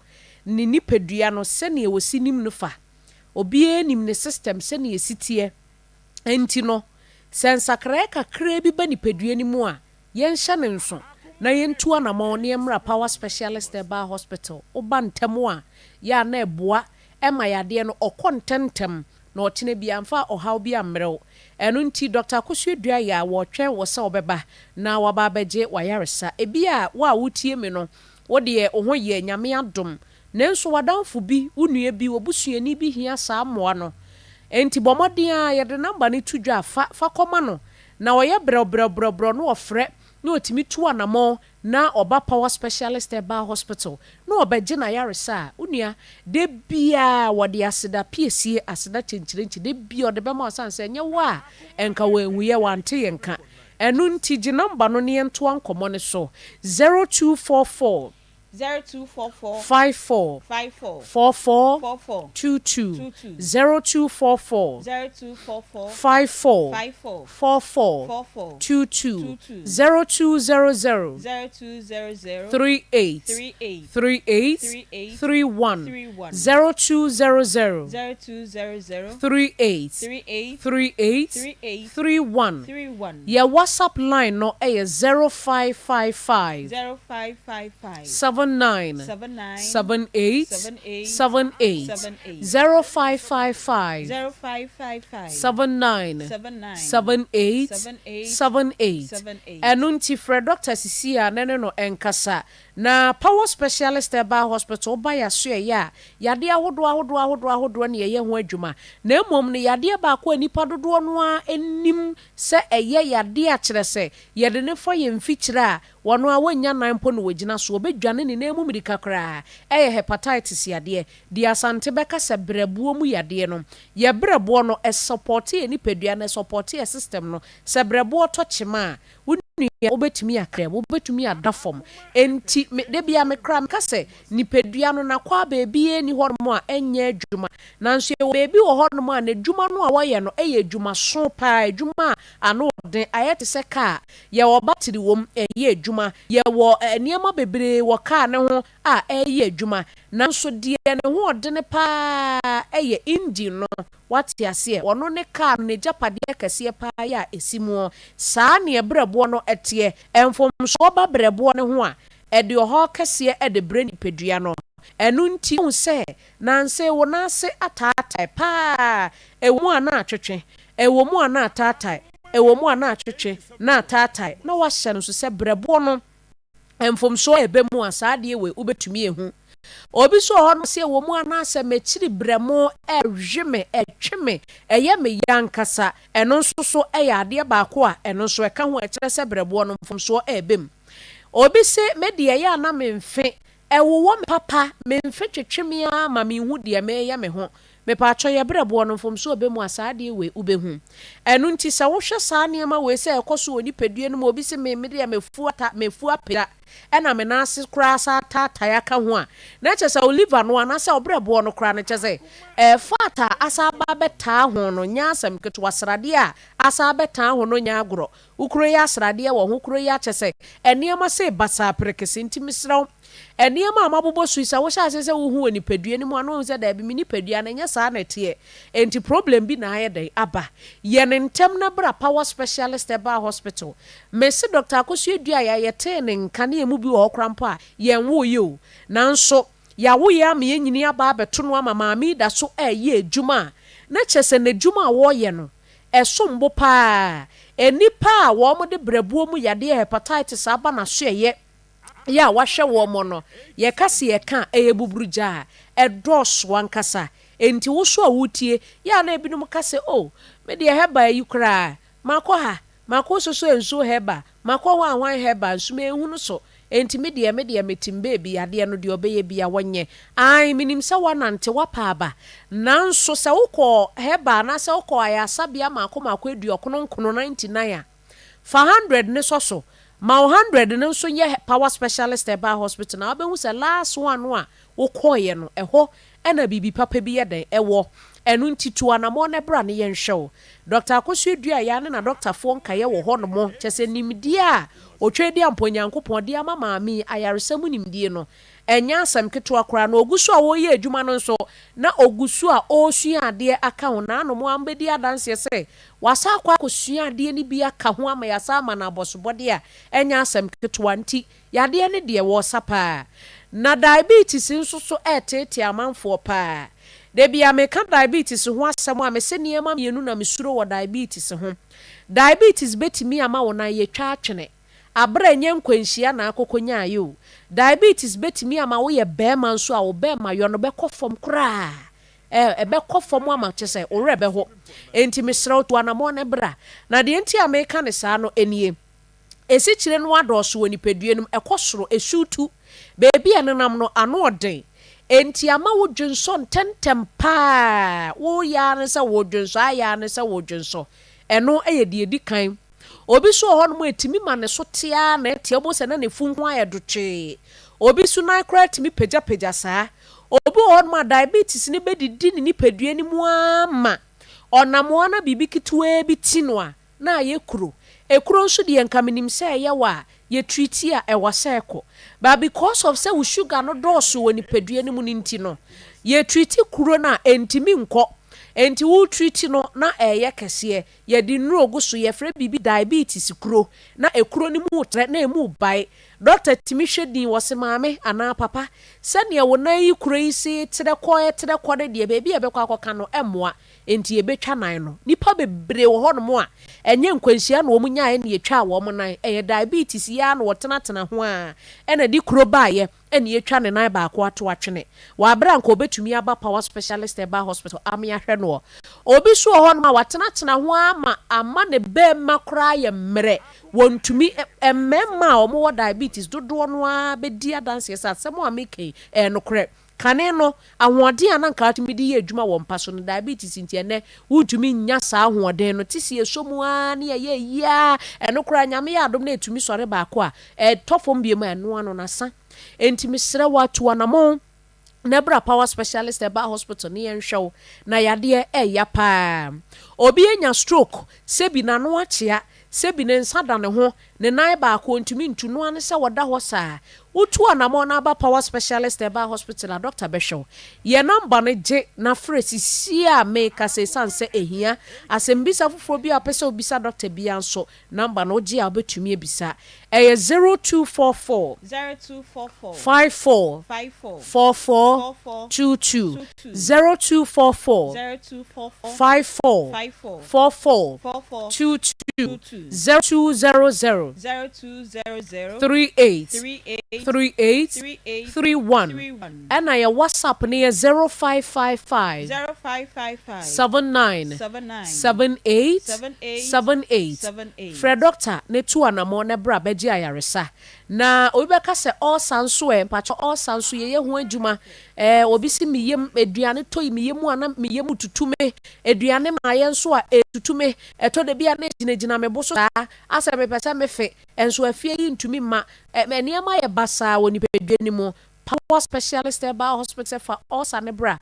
ne nipadua no sɛnea wɔsi nim no fa, obiara nim ne system sɛnea esi teɛ. Nti no sɛ nsakraeɛ kakraa bi ba nipadua no mu a, yɛnhyɛ ne nso na yɛntu anammɔn ne yɛmmra Power Specialist Herbal Hospital. Woba ntɛm a yɛ a na ɛboa ɛma yadeɛ no ɔkɔ ntɛmntɛm na ɔkyena bi amfa ɔhaw bi ammerɛw. Ɛno nti Dr Akosua Dua yɛ a wɔretwɛn wɔ sɛ wɔbɛba na waba abɛgye wayaresa. Ebi a wo a wotie mi no, wodeɛ wo ho yɛ, Nyame adom, nanso w'adamfo bi, wo nua bi, w'abusuani bi hia saa mmoa no. Enti bɔ mmɔden a yɛde number no to dwa fa kɔma no na ɔyɛ brɛbrɛbrɛbrɛ na ɔfrɛ na ɔtumi tu anammɔn na ɔba Power Specialist Herbal Hospital na ɔbɛgye n'ayaresa a, wo nua de biara wɔde aseda piesie, aseda kyɛnkyerɛnkyɛ de bia ɔde bɛma ɔsan sɛ ɛnyɛ wo a ɛnka wɔanhuyɛ wante yɛn ka. Ɛno nti gye number no na yɛntoa nkɔmmɔ no so, 0244. 0244 54 54 44 44 22 22 0244 0244 54 54 44 44 22 22 0200 0200 38 38 38 38 31 31 0200 0200 38 38 38 38 31 31 Yɛ WhatsApp line no yɛ 0555 0555 79 79 78 78 78 78 0555 0555 79 79 78 78 78 78. Ɛno nti frɛ dɔkta sisi a na ne no nkasa. Na Power Specialist Herbal Hospital woba yɛasoɛeɛ a, yadeɛ ahodoɔ ahodoɔ ahodoɔ ahodoɔ na yɛyɛ ho adwuma. Na mmom no yadeɛ baako a nnipa dodoɔ no ara nnim sɛ ɛyɛ yadeɛ a kyerɛ sɛ yɛde no fa yɛn mfikyire a wɔn ara wɔnnya nan mpo na wɔgyina so, wɔbɛdwane ne nan mu mmirika koraa, ɛyɛ hepatitis yadeɛ. Deɛ Asante bɛka sɛ berɛboɔ mu yadeɛ no, yɛn berɛboɔ no, ɛsɔpɔɔte yɛn nipadua no, ɛsɔpɔɔte yɛn system no. Sɛ berɛboɔ tɔ kyema a, wo nua wobɛtumi aka dɛm, wobɛtumi ada fam. Enti me, da biara me koraa meka sɛ, nipadua no, n'akwaa baabiara nni hɔnom a ɛnyɛ adwuma. Nanso yɛwɔ baabi wɔ hɔnom a n'adwuma no a wɔyɛ no yɛ adwumaso paa, adwuma a ano yɛ den, ayɛ te sɛ kaa. Yɛwɔ battery wom, ɛyɛ adwuma. Yɛwɔ nneɛma bebree wɔ kaa no ho a ɛreyɛ adwuma. Nanso deɛ ne ho ɔdene paa yɛ engine no. Woate aseɛ? Ɔno ne kaa no, n'agyapadeɛ kɛseɛ paa yɛ a ɛsi muɔ. Saa ne ɛberɛboɔ no teɛ. Mfomsoɔ ba berɛboɔ no ho a, ɛde ɔhaw kɛseɛ de brɛ nipadua no. Ɛno nti, wohu sɛ nansa yi wo nan ase ataatae pa ara, ɛwɔ mu a na atwetwe, ɛwɔ mu a na ataatae, ɛwɔ mu a na atwetwe, na ataatae, na woahyɛ no nso sɛ berɛboɔ no mfomsoɔ reba mu a, saa adeɛ wei wobɛtumi ahu. Obi nso wɔ hɔ no sɛ ɛwɔ mu anaasɛ m'akyiri berɛmo rewe me, ɛretwe me, ɛyɛ me ya ankasa, ɛno nso so yɛ adeɛ baako a ɛno nso ɛka ho a ɛkyerɛ sɛ berɛboɔ no mfomsoɔ reba mu. Obi se, me deɛ ɛyɛ a na me mfe ɛwowɔ me papa, me mfe twetwe me ara ma menhu deɛ mereyɛ me ho. Mepaakyɛw yɛ berɛboɔ no mfomsoɔ reba mu a saa adeɛ wei wobɛhu. Ɛno nti sɛ wohwɛ saa nneɛma wei sɛ ɛkɔ so wɔ nipadua no mu, obi se me me deɛ mafu ata, mafu apagya, ɛna me nan ase koraa san ataatae aka ho a, na kyerɛ sɛ wo liver no anaasɛ wo berɛboɔ no koraa no kyerɛ sɛ ɛɛ fat a asan aba abɛtaa ho no nyɛ asɛm ketewa, sradeɛ a asan abɛtaa ho no nyɛ agorɔ. Wo kuro yi asradeɛ wɔ ho, kuro yi akyɛ sɛ nneɛma sei basaa perekese nti mesrɛ wo nneɛma a mabobɔ so yi sɛ wohyɛ aseɛ sɛ wohu wɔ nipadua no mu a na woahu sɛ daabi me nipadua no ɛnyɛ saa na ɛteɛ enti problem bi na ayɛ dɛn aba. Yɛ no ntɛm na bra Power Specialist Herbal Hospital. Mese Doctor Akosua Duah a yɛtee ne nka ne yɛn mu bi wɔ hɔ koraa mpo a yɛnwoeɛ o nanso yɛawo yɛn ama yɛanyini aba abɛto no ama maame yi da so reyɛ adwuma a na kyerɛ sɛ n'adwuma a ɔreyɛ no ɛsom bo pa ara. Nnipa a wɔde berɛboɔ mu yadeɛ hepatitis aba n'asoɛeɛ yɛ a wɔahwɛ wɔn no, yɛka se yɛka a, ɛyɛ buburugya a ɛdɔɔso ankasa. Enti wo nso a woretie, yɛ a na ebinom ka sɛ, Oh, me deɛ herbal yi koraa, makɔ ha, makɔ soso nsuo herbal, makɔ hwan hwan herbal nso menhunu so. Enti me deɛ, me deɛ mete me baabi, yadeɛ no deɛ ɔbɛyɛ biara wɔnyɛ. Aane, menim sɛ woanante, woapa aba. Nanso sɛ wokɔ herbal anaasɛ wokɔ ayaresabea mmaako mmaako aduɔkono nkono, 99 a, Fa hundred no sɔ so. Ma wo hundred no nso nyɛ Power Specialist Herbal Hospital na wobɛhu sɛ last one no a wokɔeɛ no, ɛhɔ na biribi papa bi yɛ dɛn? Ɛwɔ. Ɛno nti tu anamɔn na bra na yɛnhwɛ wo. Dɔkta Akosua Duah ne n'adɔktafoɔ nkaeɛ wɔ hɔnom. Kyerɛ sɛ nimdeɛ a Otwedeampɔn Nyankopɔn de ama maame yi, ayaresa mu nimdie no, Ɛnyɛ asɛm ketewa koraa. Na ɔgu so a ɔreyɛ adwuma no nso, na ɔgu so a ɔresua adeɛ aka ho. Nanom ara bɛdi adanseɛ sɛ wasan akɔ akɔsua adeɛ no bi aka ho ama yɛasan ama no abɔsobɔdeɛ a ɛnyɛ asɛm ketewa. Nti yadeɛ no deɛ, wɔresa pa ara. Na diabetes nso so reteetee amanfoɔ pa ara. Da biara meka diabetes ho asɛm a, mese nneɛma mmienu na mesuro wɔ diabetes ho. Diabetes bɛtumi ama wo nan yɛtwa atwene. Aber a enye nkwanhyia na akɔkɔnyae o, diabetes betumi ama woyɛ barima nso a wo barimayɔ no bɛkɔ fam koraa. Ɛ, ɛbɛkɔ fam ama kyerɛ sɛ wo werɛ bɛho. Enti mesrɛ wo, tu anamɔn na bra. Na deɛ nti a meka no saa no nie, Esikyire no adɔɔso wɔ nipadua no mu, ɛkɔ soro, esu tu. Baabi a ɛnenam no, ano ɔden. Enti ama wo dwensɔ ntɛmntɛm paa. Woreyɛ ara ne sɛ woredwensɔ, ayɛ ara ne sɛ woredwensɔ. Ɛno yɛ deɛ ɛdi kan. Obi nso wɔ hɔnom a ɛtumi ma ne so te ara na ɛte a, wobɛhu sɛ na ne funu ho ayɛ dotwee. Obi nso nan koraa tumi pagyapagya saa. Obi wɔ hɔnom a diabetes no bɛdidi ne nipadua no mu ara ma ɔnam hɔ ara na biribi ketewaa bi ti no a, na ayɛ kuro. Ekuro nso deɛ nka menim sɛ ɛyɛ wo a, yɛ treati a ɛwɔ sɛ ɛkɔ. But because of sɛ wo sugar no dɔɔso wɔ nipadua no mu no nti no, yɛ treati kuro no a, ɛntumi nkɔ. Enti wo treati no na ɛreyɛ kɛseɛ. Yɛde nnuro gu so, yɛfrɛ biribi diabetes kuro, na ekuro no mu retrɛ na emu rebae. Dɔkta tumi hwɛ din, ɔse maame anaa papa, sɛdeɛ wo nan yi kuro yi se retrɛ kɔ retrɛ kɔ no deɛ, baabi a ɛbɛkɔ akɔka no ɛmmoa. Enti yɛbɛtwa nan no. Nnipa bebree wɔ hɔnom a, ɛnyɛ nkwanhyia na wɔn nyaeɛ na yɛtwaa wɔn nan. Ɛyɛ diabetes yi ara na wɔtenatena ho ara na ɛde kuro baeɛ na yɛatwa ne nan baako ato atwene wɔ aberɛ a anka ɔbɛtumi aba Power Specialist Herbal Hospital ame ahwɛ noɔ. Obi nso wɔ hɔnom a watenatena ho ara ma ama ne bɛɛma koraa ayɛ mmerɛ, wɔntumi, mmarima a wɔwɔ diabetes dodoɔ no ara bɛdi adanseɛ sɛ asɛm a meka yi ɛyɛ nokorɛ. Kane no, ahoɔden a na anka wotumi de yɛ adwuma wɔ mpa so no, diabetes nti ɛnnɛ wontumi nnya saa ahoɔden no. Te sɛ yɛsɔ mu ara ne yɛyɛ ayi ara, ɛno koraa Nyame yɛ adom na ɛtumi sɔre baako a, ɛtɔ fam bio a, ɛno ano no asa. Enti mesrɛ wo, tu anamɔn na bra Power Specialist Herbal Hospital na yɛnhwɛ wo. Na yadeɛ ɛya paa. Obi anya stroke, sɛbi n'ano akyea, sɛbi ne nsa da ne ho, Ne nan baako ɔntumi ntu, no ara ne sɛ ɔda hɔ saa. Wotu anamɔn na aba Power Specialist Herbal Hospital a, dɔkta bɛhwɛ wo. Yɛn nɔmba no gye na frɛ sisi a merekasa yi esiane sɛ ɛhia. Asɛmmisa foforɔ biara a wopɛ sɛ wobisa dɔkta biara nso, nɔmba no wogye a wobɛtumi abisa. Ɛyɛ 0244 54 44 22, 0244 54 44 22. 0200 38 38 31 ɛna yɛ WhatsApp no yɛ 0555 79 78 78. Frɛ dɔkta na tu anamɔn na bra bɛgye ayaresa. Na obi bɛka sɛ ulcer nso ɛ, mpakyɛ ulcer nso yɛyɛ ho adwuma. Ɛɛ obi se me yam aduane tɔ yi me yam a na me yam tutu me, aduane maayɛ nso a ɛtutu me. Ɛtɔ da bi a na egyinagyina me bo so saa, asɛ mepɛ sɛ mefe, nso afie yi ntumi mma. Nneɛma yɛ basaa wɔ nipadua no mu. Power Specialist Herbal Hospital fa ulcer no bra.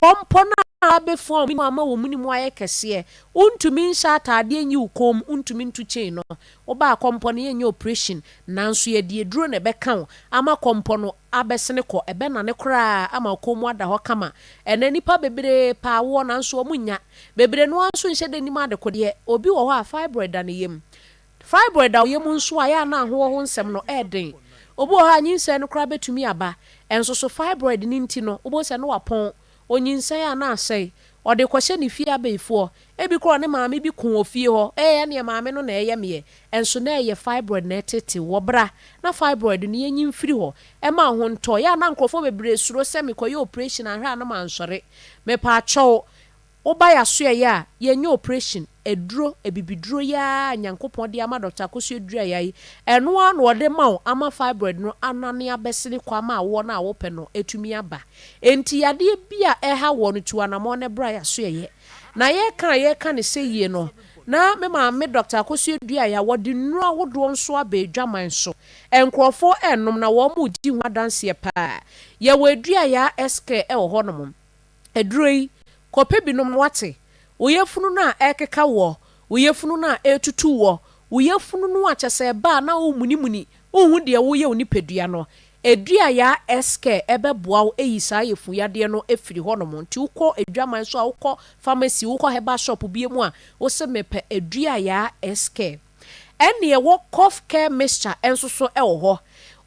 Kɔmpɔ no a abɛfua wo mu ama wo mene mu ayɛ kɛseɛ. Wontumi nhyɛ ataadeɛ nyi wo kɔn mu, wontumi nto chain no. Wobaa kɔmpɔ no yɛnyɛ operation, nanso yɛde aduro na ɛbɛka wo ama kɔmpɔ no abɛsene kɔ, ɛbɛnane koraa ama wo kɔn mu ada hɔ kama. Ɛnnɛ nnipa bebree pɛ awoɔ nanso wɔnnya. Bebree no ara nso nhyɛ da nnim adekodeɛ. Obi wɔ hɔ a, fibroid da ne yam. Fibroid da wo yam nso a, ɛyɛ a na ahoɔ ho nsɛm no yɛ den. Obi wɔ hɔ a, nyinsɛn no koraa bɛtumi aba. Ɛnso so fibroid no nti no, wobɛhu sɛ na wapɔn. Ɔnyinsɛn a, na asɛe. Ɔde rekɔhyɛ ne fie abayifoɔ. Ebi koraa ɔne maame bi ko wɔ fie hɔ. Ee, ɛnneɛ maame no na ɛyɛ meɛ. Ɛnso na ɛyɛ fibroid na ɛretetew. Wɔ bra na fibroid no yɛnyi mfiri hɔ. Ɛma wo ho ntɔ. Ɛyɛ a na nkurɔfoɔ bebree suro sɛ mekɔyɛ operation anhwɛ a na mansɔre. Mepaakyɛw, Woba y'asoɛeɛ a, yɛnyɛ operation, aduro, abibiduro yi ara a Nyankopɔn de ama Dɔkta Akosua Aduaya yi, ɛno ara na ɔde ma wo ama fibroid no anane abɛsene kɔ ama awoɔ no a wopɛ no atumi aba. Enti yadeɛ bi a ɛha woɔ no, tu anamɔn na bra y'asoɛeɛ. Na yɛreka a yɛreka no sɛ yie no, na me maame Dɔkta Akosua Aduaya, wɔde nnuro ahodoɔ nso aba adwaman so. Nkorɔfoɔ renom na wɔredi ho adanseɛ paa. Yɛwɔ Aduaya S-Care wɔ hɔnom. Aduro yi, kɔpɛ bi nom na woate. Wo yafunu no a ɛrekeka woɔ, wo yafunu no a ɛretutu woɔ, wo yafunu no a kyerɛ sɛ ɛba a na woremunimuni, wonhu deɛ woreyɛ wo nipadua no, Aduayaa S-Care ɛbɛboa wo ayi saa yafuyadeɛ no afiri hɔnom. Nti wokɔ adwaman so a, wokɔ pharmacy, wokɔ herbal shop biara mu a, wose mepɛ Aduayaa S-Care. Ɛnna yɛwɔ cough care mixture nso so wɔ hɔ.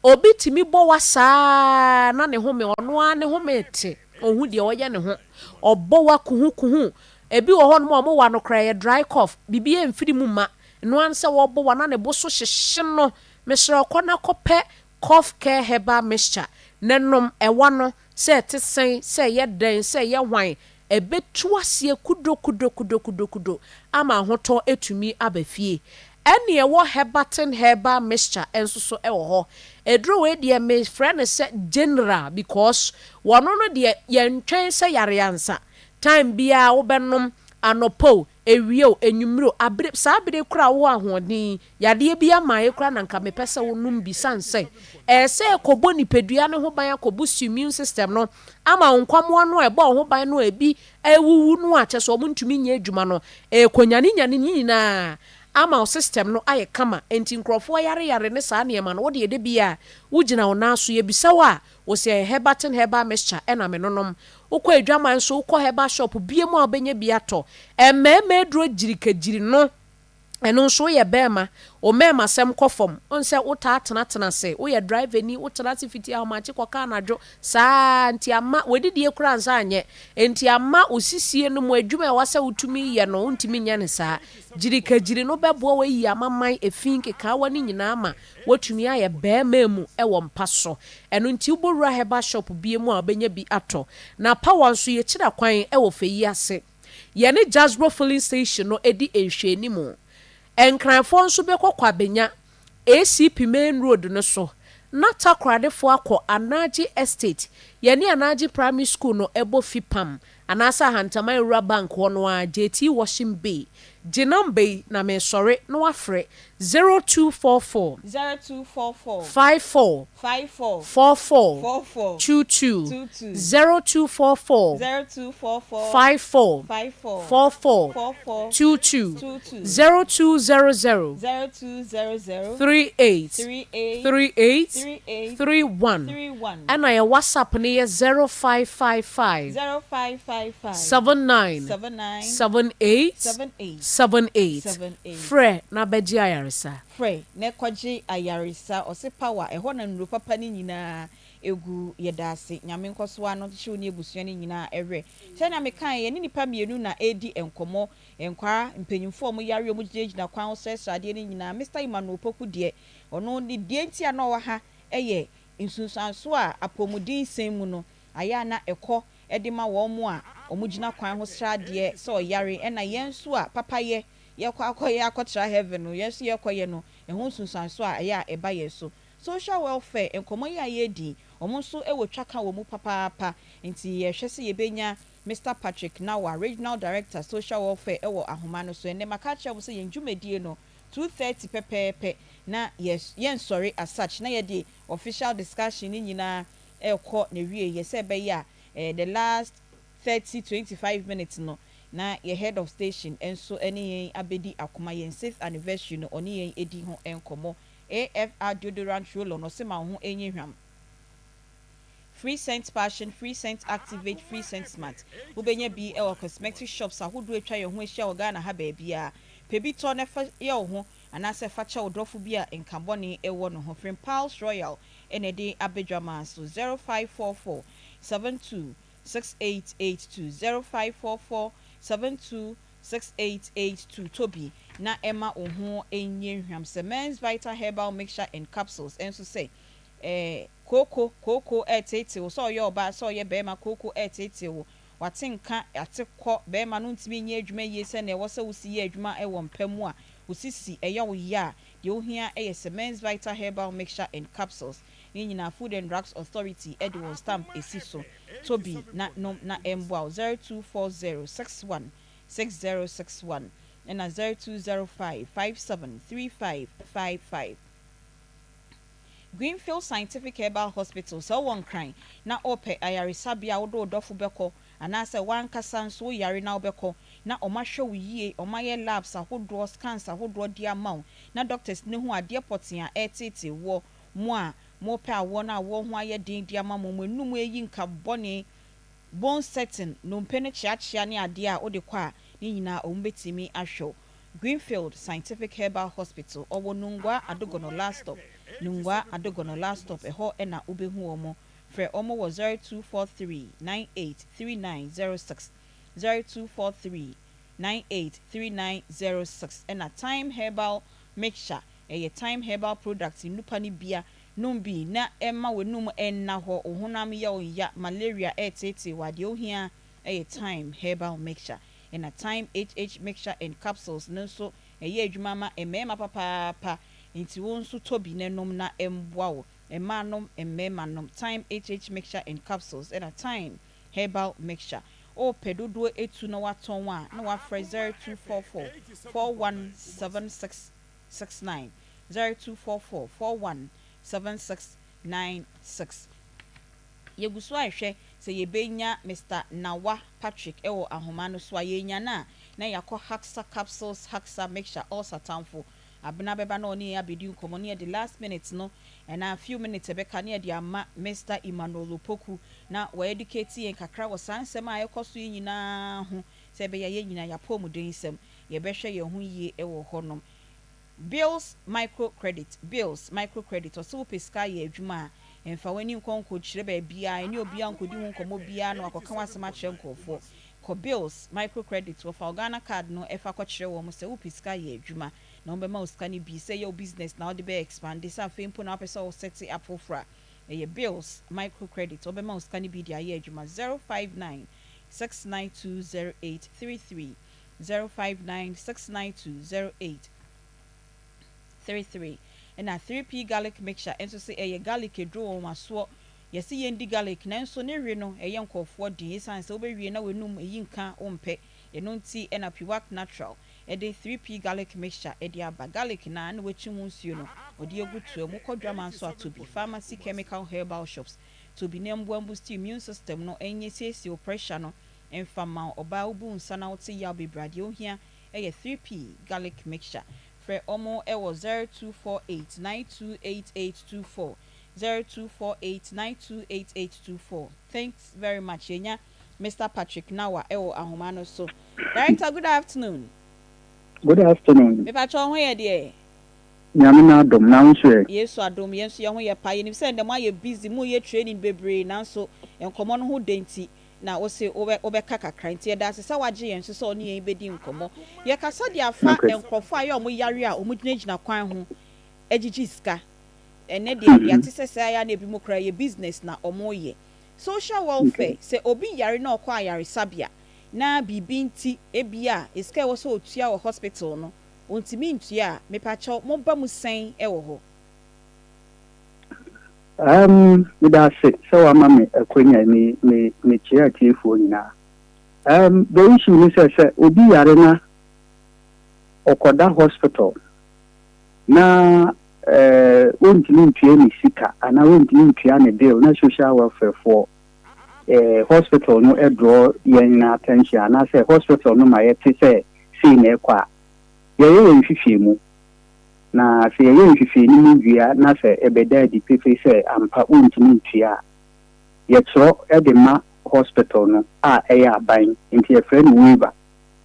Obi tumi bɔ wa saa ara na ne home, ɔno ara ne home te, ɔnhu deɛ ɔyɛ ne ho. Ɔbɔ wa kuhukuhu. Ebi wɔ hɔnom a wɔn wa no koraa ɛyɛ dry cough, biribiara mfiri mu mma. Ɛno ara ne sɛ wɔbɔ wa na ne bo so hyehye no. Mesrɛ wo kɔ na kɔpɛ cough care herbal mixture na nom ɛwa no, sɛ ɛte sɛn, sɛ ɛyɛ dɛn, sɛ ɛyɛ hwan, Ɛbɛtu aseɛ kudokudokudokudokudo ama ahotɔ atumi aba fie. Ɛne ɛwɔ Herbatin herbal mixture nso so wɔ hɔ. Aduro wei deɛ me frɛ no sɛ general because wɔno no deɛ yɛntwɛn sɛ yare ansa. Time biara wobɛnom. Anɔpa o, awia o, anwummere o, abere, saa bere yi koraa a wowɔ ahoɔden yi, yadeɛ bi amaeɛ koraa na nka mepɛ sɛ wonom bi sane sɛ ɛyɛ sɛ ɛkɔbɔ nipadua no ho ban akɔboost immune system no ama wo nkwammoa no a ɛbɔ wo ho ban no a ebi awuwu no a kyerɛ sɛ wɔntumi nyɛ adwuma no, ɛrekɔnyanenyane ne nyinaa ama wo system no ayɛ kama. Enti nkurɔfoɔ yareyare ne saa nneɛma no, wo deɛ da biara wogyina wo nan so, yɛbisa wo a, wo se ɛyɛ Herbatin herbal mixture ɛna menonom. Wokɔ adwaman nso, wokɔ herbal shop bia mu a wobɛnya bi atɔ. Mmarima aduro gyirikagyiri no, ɛno nso woyɛ barima, wo mmarimasɛm kɔ fam. Wohu sɛ wotaa tenatena ase, woyɛ driverni, wotena ase fiti ahomakye kɔka anadwo, saa ara nti ama w'adidie koraa nsa anyɛ. Enti ama wo sisie no mu adwuma a ɛwɔ sɛ wotumi yɛ no, wontumi nyɛ no saa. Gyirikagyiri no bɛboa wo ayi amaman, efi, nkekaawa no nyinaa ama woatumi ayɛ barima mu wɔ mpa so. Ɛno nti wobɔwura herbal shop bia mu a wobɛnya bi atɔ. Na power nso yɛkyira kwan wɔ fɛ yi ase. Yɛne Jasbro filling station no di nhwɛanimu. Nkranfoɔ nso bɛkɔ Kwabenya, ACP main road no so, na Takoradefoɔ akɔ Anagye Estate, yɛne Anagye Primary School no bɔ fipam, anaasɛ Ahantaman Rural Bank hɔ no ara, JT Washing Bay. Gye number yi na mesɔre na wafrɛ, 0244. 0244. 54. 54. 44. 44. 22. 22. 0244. 0244. 54. 54. 44. 44. 22. 22. 0200. 0200. 38. 38. 38. 38. 31. 31. Ɛna yɛ WhatsApp no yɛ 0555. 0555. 79. 79. 78. 78. 78. 78. Frɛ na bɛgye ayaresa. Frɛ na kɔgye ayaresa. Ɔse power ɛhɔ na nnuro papa no nyinaa ɛgu. Yɛdaase. Nyame nkɔso ara na ɔnkyekye wo ne abusua no nyinaa werɛ. Sɛnea mekaeɛ, yɛne nnipa mmienu na ɛredi nkɔmmɔ. Nkwaa, mpanyimfoɔ a wɔyare a wɔgyinagyina kwan ho srɛsrɛ adeɛ no nyinaa. Mister Emmanuel Opoku deɛ, ɔno ne deɛ nti a na ɔwɔ ha yɛ nsunsuansoɔ a apɔmuden nsɛm mu no ayɛ a na ɛkɔ de ma wɔn a wɔgyina kwan ho srɛ adeɛ sɛ ɔyare ɛna yɛn nso a papayɛ yɛkɔ akɔyɛ akɔtra heaven no yɛn nso yɛkɔyɛ no ɛho nsunsuansoɔ a ɛyɛ a ɛba yɛn so. Social welfare nkɔmmɔ yi a yɛredi yi, wɔn nso wɔ twaka wɔ mu papaapa nti yɛrehwɛ sɛ yɛbɛnya Mister Patrick Nawa, Regional Director, Social Welfare wɔ ahoma no so. Ɛnnɛ maka akyerɛ mo sɛ yɛn dwumadie no, 2:30 pɛpɛɛpɛ na yɛ yɛnsɔre as such na yɛde official discussion no nyinaa rekɔ n'awieɛ sɛ ɛbɛyɛ a eh, the last 30, 25 minutes no na yɛ head of station nso ne yɛn abɛdi akoma yɛn sixth anniversary no ɔne yɛn ɛdi ho nkɔmmɔ. AFR Deodorant Roll-On ɔse ma wo ho nyɛ hwam. Free Scent Passion, Free Scent Activate, Free Scent Smart. Wobɛnya bi wɔ cosmetic shops ahodoɔ atwa yɛn ho ahyia wɔ Ghana ha baabiara. Pɛ bi tɔ na fa yɛ wo ho anaasɛ fa kyɛ wo dɔfo bi a nka bɔne wɔ ne ho. Frimpals Royal na ɛde aba dwamaa so. 0544 72 6882, 0544 72 6882. Tɔ bi na ɛma wo ho nyɛ hwam. Sɛ Men's Vital Herbal Mixture and Capsules nso sɛ eh, kooko, kooko ɛreteetee wo, sɛ ɔyɛ ɔbaa, sɛ ɔyɛ barima, kooko ɛreteetee wo, wate nka, ate kɔ, barima no ntumi nyɛ adwuma yie sɛnea ɛwɔ sɛ wosi yɛ adwuma wɔ mpa mu a, wo sisi ɛyɛ wo ya a, deɛ wohia yɛ sɛ Men's Vital Herbal Mixture and Capsules. Ne nyinaa Food and Drugs Authority de wɔn stamp asi so. Tɔ bi na nom na ɛmmoa wo. 0240 61 6061 ɛna 0205 57 3555. Greenfield Scientific Herbal Hospital, Sɛ wowɔ Nkran na worepɛ ayaresabea a wode wo dɔfo bɛkɔ anaasɛ w'ankasa nso woyare na wobɛkɔ na wɔahwɛ wo yie, wɔayɛ labs ahodoɔ, scans ahodoɔ de ama wo na doctors no hu adeɛ pɔtee a ɛreteetee woɔ, mo a morepɛ awoɔ na awoɔ ho ayɛ den de ama mo, mo anum reyi nka bɔne, bone setting, nnompe no kyeakyea ne adeɛ a wode kɔ a ne nyinaa wɔbɛtumi ahwɛ wo. Greenfield Scientific Herbal Hospital, ɔwɔ Nungua Adogono last stop, Nungua Adogono last stop, ɛhɔ na wobɛhu wɔn. Frɛ wɔn wɔ 0243 98 3906, 0243 98 3906. Ɛna Thyme Herbal Mixture, ɛyɛ Thyme Herbal Products nnupa no bia, nom bi na ɛmma w'anum nna hɔ, wo honam yɛ wo ya, malaria ɛreteetee wo a, deɛ wohia yɛ Thyme Herbal Mixture. Ɛna Thyme HH Mixture and Capsules no nso ɛyɛ adwuma ma mmarima papaapa, nti wo nso tɔ bi na nom na ɛmboa wo. Mmaa nom, mmarima nom. Thyme HH Mixture and Capsules ɛna Thyme Herbal Mixture. Wopɛ dodoɔ etu na watɔn a, na wafrɛ 0244 417669, 0244 417696. Yɛgu so a ɛhwɛ sɛ yɛbɛnya Mr Nawa Patrick ɛwɔ ahoma no so a, yɛnya no a, na yɛakɔ Haxa Capsules, Haxa Mixture, ulcer tamfo. Abena bɛba na ɔne yɛn abɛdi nkɔmmɔ, ne yɛde last minute no ɛna few minutes ɛbɛka ne yɛde ama Mr Emmanuel Opoku na wɔeducate yɛn kakra wɔ saa nsɛm a ɛkɔ so yi nyinaa ho, sɛ ɛbɛyɛ yɛn nyinaa yɛapɔmuden nsɛm, yɛbɛhwɛ yɛn ho yie ɛwɔ hɔnom. Bills Microcredit, Bills Microcredit, ɔsɛ wopɛ sika yɛ adwuma a, mfa w'ani nkɔ nkɔkyerɛ baabiara, ɛne obiara nkɔdi ho nkɔmmɔ biara na wakɔka w'asɛm akyerɛ nkurɔfoɔ. Kɔ Bills Microcredit, wɔfa wo Ghana Card no ɛfa kɔkyerɛ wɔn sɛ wopɛ sika yɛ adwuma na wɔbɛma wo sika no bi, sɛ ɛyɛ wo business na wode bɛyɛ expand, sɛ afei mpo na wopɛ sɛ wo set up foforɔ a, ɛyɛ Bills Microcredit, wɔbɛma wo sika no bi de ayɛ adwuma. 059 692 0833, 059 692 0833. Ɛna 3P Garlic Mixture nso sɛ ɛyɛ garlic eduro wɔ wɔn asoɔ. Yɛsi yɛn di garlic, nanso ne we no ɛyɛ nkɔɔfoɔ den, esan sɛ wobɛwie na w'anum eyi nka wompɛ. Ɛno nti ɛna Piwak Natural ɛde 3P Garlic Mixture ɛde aba. Garlic na wakyi mu nsuo no, ɔde egu toa mu. Kɔ dwama nso ato bi, pharmacy, chemical, herbal shops to bi, na mboa boost immune system no, ɛnyɛ siesie o pressure no ɛmfa ma ɔbaa. Wobu nsa na wote yaw bebree adeɛ, ohia ɛyɛ 3P Garlic Mixture. Frɛ ɔmo ɛwɔ 0248 928824, 0248 928824. Thanks very much. Yɛnya Mr Patrick Nawa ɛwɔ ahoma no so. Director, good afternoon. Good afternoon. Mepatwa ho yɛ deɛ? Nyame na adom, na nso ɛ? Yesu adom, yɛn nso yɛn ho yɛ pa. Yɛnim sɛ ndɛm ayɛ busy, mu yɛ training bebree, nanso nkɔmɔ no ho de nti na wose wobɛka kakra, nti yɛda ase sɛ wagye yɛn so sɛ ɔne yɛn bɛdi nkɔmɔ. Yɛkasa de afa nkurɔfoɔ a yɛ ɔmo yare a ɔmo gyinagyina kwan ho agyigyi sika. Ɛnɛ deɛ, yɛate sɛ ayɛ na ebi mu koraa yɛ business na ɔmo yɛ. Social welfare, sɛ obi yare na ɔkɔ ayaresabea na biribi nti ebi a sika ɛwɔ sɛ otua wɔ hospital no ontumi ntua a, mepakyɛw, moba mu sɛn ɛwɔ hɔ? Meda ase sɛ wama me akwanya. Me me mekyerɛ atiefoɔ nyinaa. The issue ni sɛ obi yare na ɔkɔda hospital na wɔntumi ntua ne sika anaa wɔntumi ntua ne bill na social welfare foɔ hospital no draw yɛn attention anaasɛ hospital no ma yɛte sɛ sei na ɛkɔ a, yɛyɛ yɛn nhwehwɛmu, na sɛ yɛyɛ nhwehwɛmu mu wie a, na sɛ ɛbɛda adi pefee sɛ ampa wontumi ntua a, yɛtwerɛ de ma hospital no a ɛyɛ aban, nti yɛfrɛ no waiver,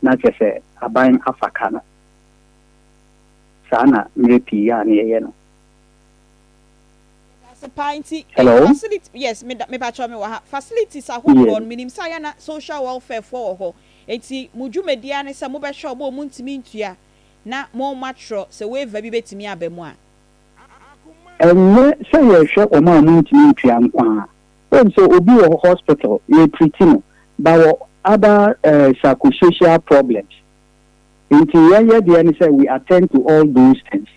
na kyerɛ sɛ aban afa ka no. Saa na mmerɛ pii a ne yɛyɛ no. Paa, nti Hello? Facility, yes, mepakyɛw, me wɔ ha. Facilities ahodoɔ no, menim sɛ ayɛ na social welfare foɔ wɔ hɔ, nti mo dwumadie ne sɛ mobɛhwɛ ɔmo a ɔmo ntumi ntua na mo matwerɛ sɛ waiver bi bɛtumi aba mu a? Ɛnyɛ sɛ yɛhwɛ ɔmo a ɔmo ntumi ntua nko a. Wɔn sɛ obi wɔ hospital yɛ treat no ba wɔ other psychosocial problems, nti yɛyɛ deɛ ne sɛ we attend to all those things.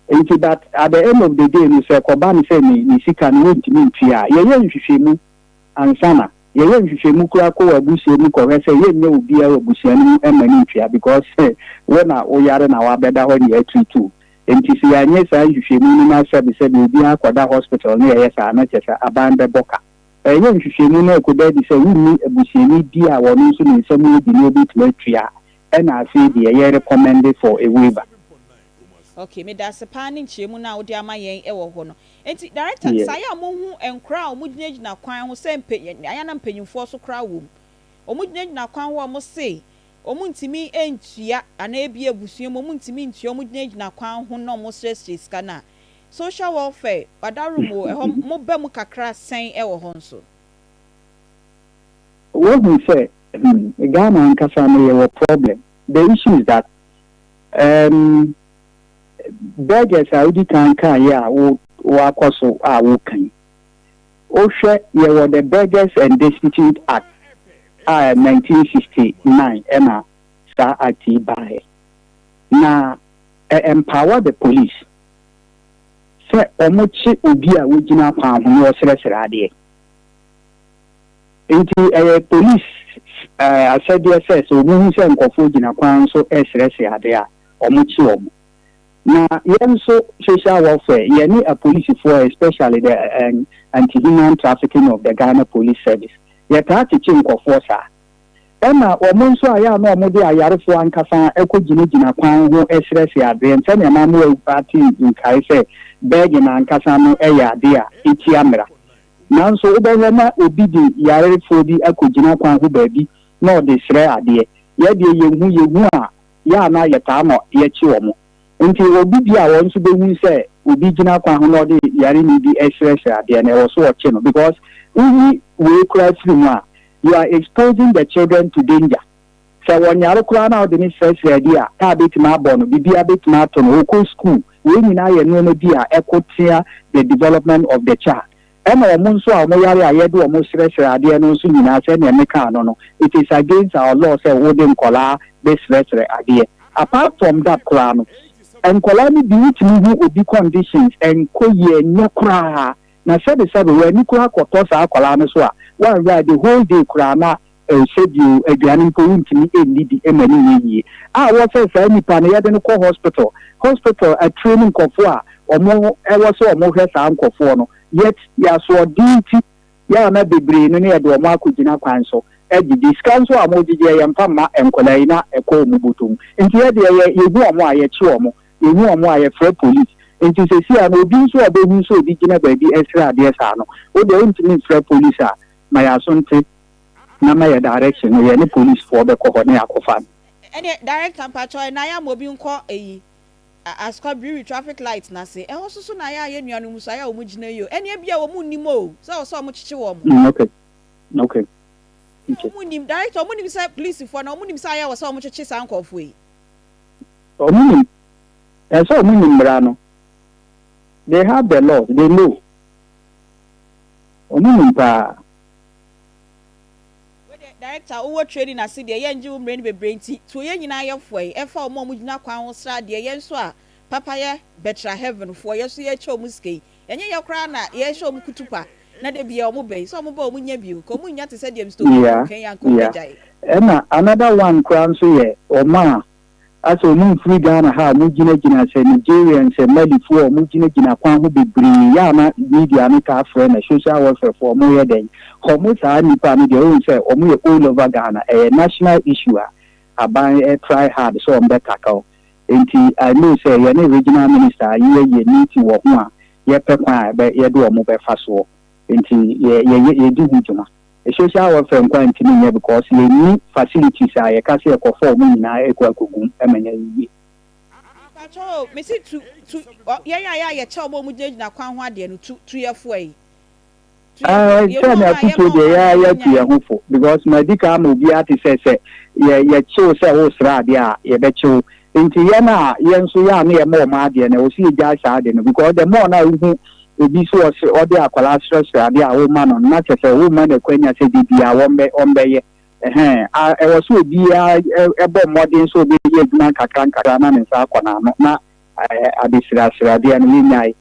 Nti but at the end of the day no, sɛ kɔba no sɛ ne sika no wɔntumi ntua a, yɛyɛ nhwehwɛmu ansa na yɛyɛ nhwehwɛmu koraa kɔ wɔ abusua mu kɔhwɛ sɛ yɛnyɛ obiara wɔ abusua no mu ɛma no ntua, because wo na woyare na wabɛda hɔ ne yɛatreat wo. Nti sɛ yɛanyɛ saa nhwehwɛmu no na sɛbesɛbe obiara akɔda hospital no, yɛyɛ saa na kyerɛ sɛ aban bɛbɔ ka. Ɛyɛ nhwehwɛmu no akɔda adi sɛ wonni abusuani bi a wɔno nso ne nsɛm yɛ bi ne wobɛtumi atua, ɛna afei deɛ yɛ recommend for a waiver. Okay, meda ase paa ne nkyerɛmu no a wode ama yɛn wɔ hɔ no. Nti director, saa yɛ a mohu nkora a ɔmo gyinagyina kwan ho sɛ mpe ayɛ na mpanyinfoɔ so koraa wɔ mu, ɔmo gyinagyina kwan ho a ɔmo se ɔmo ntumi ntua anaa ebi abusua mu ɔmo ntumi ntua, ɔmo gyinagyina kwan ho na ɔmo srɛsrɛ sika no a, social welfare ɔdarom wɔ ɛhɔ, mo ba mu kakra sɛn wɔ hɔ nso? Wohu sɛ Ghana ankasa no yɛwɔ problem. The issue is that beggars a wodi kan kan yɛ a wo wakɔ so a wokan, wohwɛ, yɛwɔ the Beggars and Destitute Act a 1969 ɛna saa act yi baeɛ, na ɛ empower the police sɛ ɔmo kye obi a wogyina kwan ho na ɔsrɛsrɛ adeɛ. Nti ɛyɛ police asɛdeɛ sɛ sɛ wɔhu sɛ nkurɔfoɔ gyina kwan so resrɛsrɛ adeɛ a, wɔkye wɔn. Na yɛn nso social welfare, yɛne apolisifoɔ especially the anti-human trafficking of the Ghana Police Service, yɛtaa kyekye nkurɔfoɔ saa. Ɛna wɔn nso a yɛ a na wɔde ayarefoɔ ankasa kɔgyinagyina kwan ho srɛsrɛ adeɛ, sɛdeɛ na mo ate nkae sɛ begging ankasa no yɛ adeɛ a ɛtia mmara. Nanso wobɛhwɛ na obi de yarefoɔ bi akɔgyina kwan ho baabi na ɔde srɛ adeɛ. Yɛ deɛ yɛnhu, yɛhu a, yɛ a na yɛtaa ma yɛkye wɔn. Nti obi bi a wɔn nso bɛhu sɛ obi gyina kwan ho na ɔde yareni bi srɛsrɛ adeɛ no, ɛwɔ so ɔkye no because woyi wei koraa firi mu a, you are exposing the children to danger. Sɛ wɔnyare koraa na wode ne srɛsrɛ adeɛ a, kaa bɛtumi abɔ no, biribiara bɛtumi ato no, ɔkɔ school. Wei nyinaa yɛ nneɛma bi a ɛko tia the development of the child. Ɛna wɔn nso a wɔn yare a yɛde wɔn srɛsrɛ adeɛ no nso nyinaa, sɛnea meka no no, it is against our law sɛ wode nkɔlaa bɛsrɛsrɛ adeɛ. Apart from that koraa no, nkɔlaa no bi wotumi hu obi conditions ɛnkɔ yie, ɛnyɛ koraa na sɛbesɛbe wɔn ani koraa kɔtɔ saa akɔlaa no so a, wɔanhwɛ a the whole day koraa na sɛbio aduane mpo wontumi nnidi ma ne nyɛ yie a wɔ sɛ saa nipa no yɛde no kɔ hospital. Hospital atire ne nkɔfoɔ a wɔn ɛwɔ sɛ wɔn hwɛ saa nkɔfoɔ no, yet yɛasoɔden nti yɛa na bebree no ne yɛde wɔn akɔgyina kwan so agyegye sika nso a wɔgyegye yɛmfa mma nkɔlaa yi na ɛkɔ wɔn bɔtɔm. Nti yɛdeɛ yɛ yɛhu wɔn a yɛkye wɔn, yɛhu wɔn a yɛfrɛ police. Nti sɛsi a no, obi nso a ɔbɛhu nso obi gyina baabi ɛsrɛ adeɛ saa no, wodeɛ wontumi mfrɛ police a, ma yɛaso nte na ma yɛ direction no, yɛ ne policefoɔ bɛkɔ hɔ ne yɛakɔfa no. Ɛneɛ Director, mpakyɛw, ɛna ayɛ ama obi nkɔ eyi Asokwa Brewery traffic light n'ase ɛhɔ soso na ayɛ a yɛ nuanom so ayɛ a wɔn gyina yi o. Ɛneɛ bia wɔn nnim o sɛ ɔsɛ wɔn kyekye wɔn. Wɔn nim, Director, wɔn nim sɛ polisifoɔ na wɔn nim sɛ ayɛ wɔ sɛ wɔn kyekye saa nkɔfoɔ yi. Wɔn nim, ɛsɛ wɔn nim mmara no. They have the laws, they know. Wɔn nim paa. Director, wowɔ training ase deɛ, yɛngye wo mmerɛ no bebree nti tuo yɛn nyinaa yɛfoɔ yi ɛfa wɔn a wɔgyina kwan ho sra deɛ, yɛn nso a papa yɛ bɛtra heaven foɔ, yɛn nso yɛkyɛ wɔn sika yi, ɛnyɛ yɛ koraa na yɛhyɛ wɔn kutupa na de bia wɔn bɛyi sɛ wɔn ba wɔn nya bio ka wɔn nya te sɛ deɛ Mr. Obi kan yi anka wɔn bɛgyae. Ɛna another one koraa nso yɛ ɔmo a asɛ ɔmo mfiri Ghana ha a ɔmo gyinagyina sɛ Nigerians, sɛ Malifoɔ a ɔmo gyinagyina kwan ho bebree yɛ a na media no taa frɛ no social welfare foɔ. Ɔmo yɛ dɛn? Ɔmo saa nipa no deɛ, ohun sɛ ɔmo yɛ all over Ghana, ɛyɛ national issue a aban ɛ try hard sɛ ɔmo bɛ tackle. Nti I know sɛ yɛne regional minister yɛ yɛ meeting wɔ ho a yɛpɛ kwan a ɛbɛ yɛde ɔmo bɛfa soɔ. Nti yɛ yɛ yɛdi ho dwuma. Social welfare nkwa ntumi nyɛ because yɛnni facilities a yɛka sɛ yɛkɔfa ɔmo nyinaa ɛkɔ akɔgum ɛma nyɛ yie. Mpakyɛw, mesi tu tu yɛn a yɛ a yɛkyɛ wɔn a wɔn gyinagyina kwan ho adeɛ no, tu tu yɛfoɔ yi. Sɛ na afutuo deɛ, yɛ yɛatu yɛn ho fo because madi ka ama obiara te sɛ yɛ yɛkyew sɛ wosra adeɛ a, yɛbɛkyew. Nti yɛn a yɛn nso yɛ a ne yɛma ɔmo adeɛ no, ɛwɔ sɛ yɛgyae saa ade no because the more na wohu obi so ɔse ɔde akwadaa srɛsrɛ adeɛ a woma no, na kyerɛ sɛ woma no akwanya sɛ de bia wɔmbɛ ɔmbɛyɛ ɛhɛn a. Ɛwɔ sɛ obiara ɛbɔ mmɔden sɛ ɔbɛyɛ adwuma nkakra nkakra na ne nsa akɔ n'ano na adesrɛasrɛ adeɛ no yɛnyae.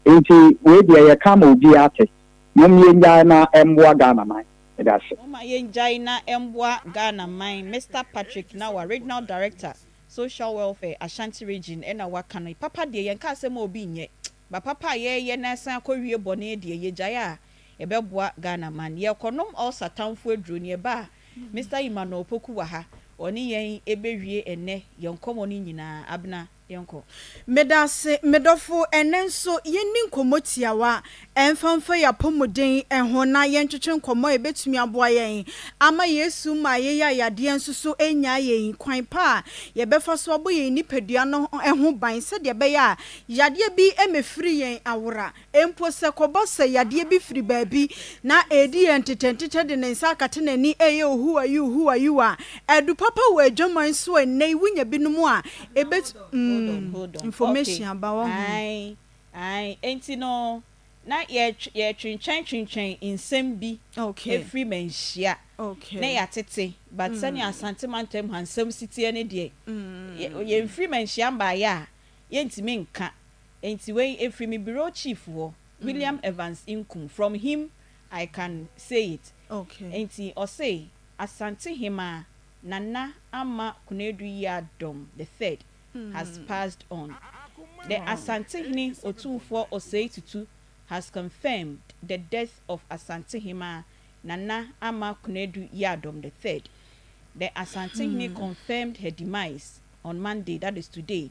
Nti wei deɛ, yɛka ma obiara te, mom yɛnyae na ɛmmoa Ghana man. Ɛda ase. Moma yɛngyae na ɛmboa Ghana man. Mr Patrick Nawa, Regional Director, Social Welfare, Ashanti Region, ɛna waka no. Papa deɛ, yɛnka asɛm a obi nyɛ ba papa a yɛyɛ na ɛsan akɔwie bɔne deɛ, yɛgyae a yɛbɛboa Ghana man. Yɛkɔnom ulcer tamfo aduro ne ɛba a, Mr Emmanuel Poku wɔ ha, ɔne yɛn ɛbɛwie ɛnnɛ yɛn nkɔmmɔ no nyinaa. Abena, yɛnkɔ. Meda ase, medɔfo. Ɛnɛ nso yɛnni nkɔmmɔ tiawa ɛmfamfa yɛ apɔmuden ho na yɛntwetwe nkɔmmɔ a ɛbɛtumi aboa yɛn ama Yesu ma yɛyɛ ayadeɛ nso so ɛnya yɛn kwan pa a yɛbɛfa so abɔ yɛn nipadua no ho ban sɛdeɛ ɛbɛyɛ a yadeɛ bi mmɛfiri yɛn awora. Mpo sɛ kɔba sɛ yadeɛ bi firi baabi na ɛredi yɛn ntetɛntetɛ de ne nsa akata n'ani ɛyɛ who are you, who are you a ɛdu papa wɔ adwaman so a nnɛ yi wonya binom a ɛbɛt Hold on, hold on. Information aba wɔ ho. Ae ae, enti no na yɛtwentwɛn twentwɛn nsɛm bi efiri Manhyia na yɛatete, but sɛnea Asante mantam ha nsɛm si teɛ ne deɛ, yɛmfiri Manhyia mbaeɛ a yɛntumi nka. Enti wei efiri me bureau chief hɔ, William Evans Nkum. From him I can say it. Enti ɔse. Asantehemaa Nana Ama Konadu Yiadom the third has passed on. The Asantehene Otumfoɔ Osei Tutu has confirmed the death of Asantehemaa Nana Ama Konadu Yiadom the third. The Asantehene confirmed her demise on Monday, that is today,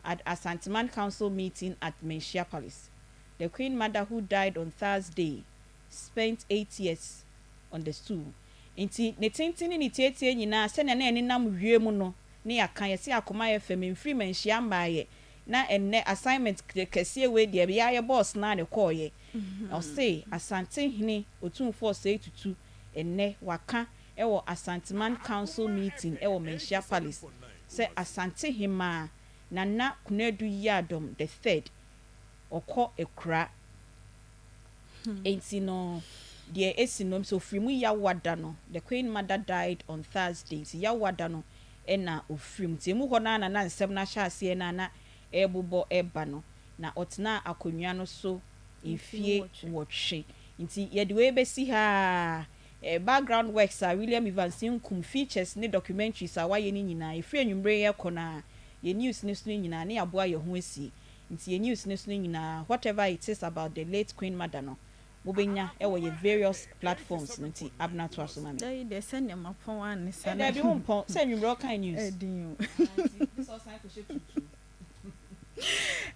at Asanteman Council meeting at Manhyia Palace. The Queen Mother who died on Thursday spent 8 years on the stool. Nti ne tenten ne ne tietie nyinaa sɛnea na ɛnenam wiem no ne yɛaka yɛse akoma yɛ fɛ memfiri manhyia mmaayɛ na ɛnnɛ assignment kɛseɛ wei deɛ yɛayɛ boss naa ne kɔɔyɛ. Ɔse Asantehene Otumfoɔ Osei Tutu ɛnnɛ waka ɛwɔ Asanteman Council meeting ɛwɔ Manhyia Palace sɛ Asantehemaa Nana Konadu Yiadom the third ɔkɔ Akura. Enti no deɛ esi no so ofiri mu Yawoada no. The Queen Mother died on Thursday, nti Yawoada no ɛna ofiri mu. Nti emu hɔ naa na na nsɛm no ahyɛ aseɛ na na ɛrebobɔ ɛba no, na ɔtena akonnwa no so mfie 8. Nti yɛde wei bɛsi ha. Background works a William Evans Nkum, features ne documentaries a wayɛ no nyinaa, efiri anwummere yɛ kɔ na yɛ news ne so no nyinaa ne yɛaboa yɛn ho asie. Nti yɛ news ne so no nyinaa, whatever it is about the late Queen Mother no, mobɛnya ɛwɔ yɛ various platforms no. Nti Abena, to aso ma me. Dayi deɛ, sɛnea mapɔn a ne sa. Dabi, wo mpɔn sɛ anwummerɛ ɔkan news. Ɛdin o. Sɛ ɔsan kɔhyɛ tuntum.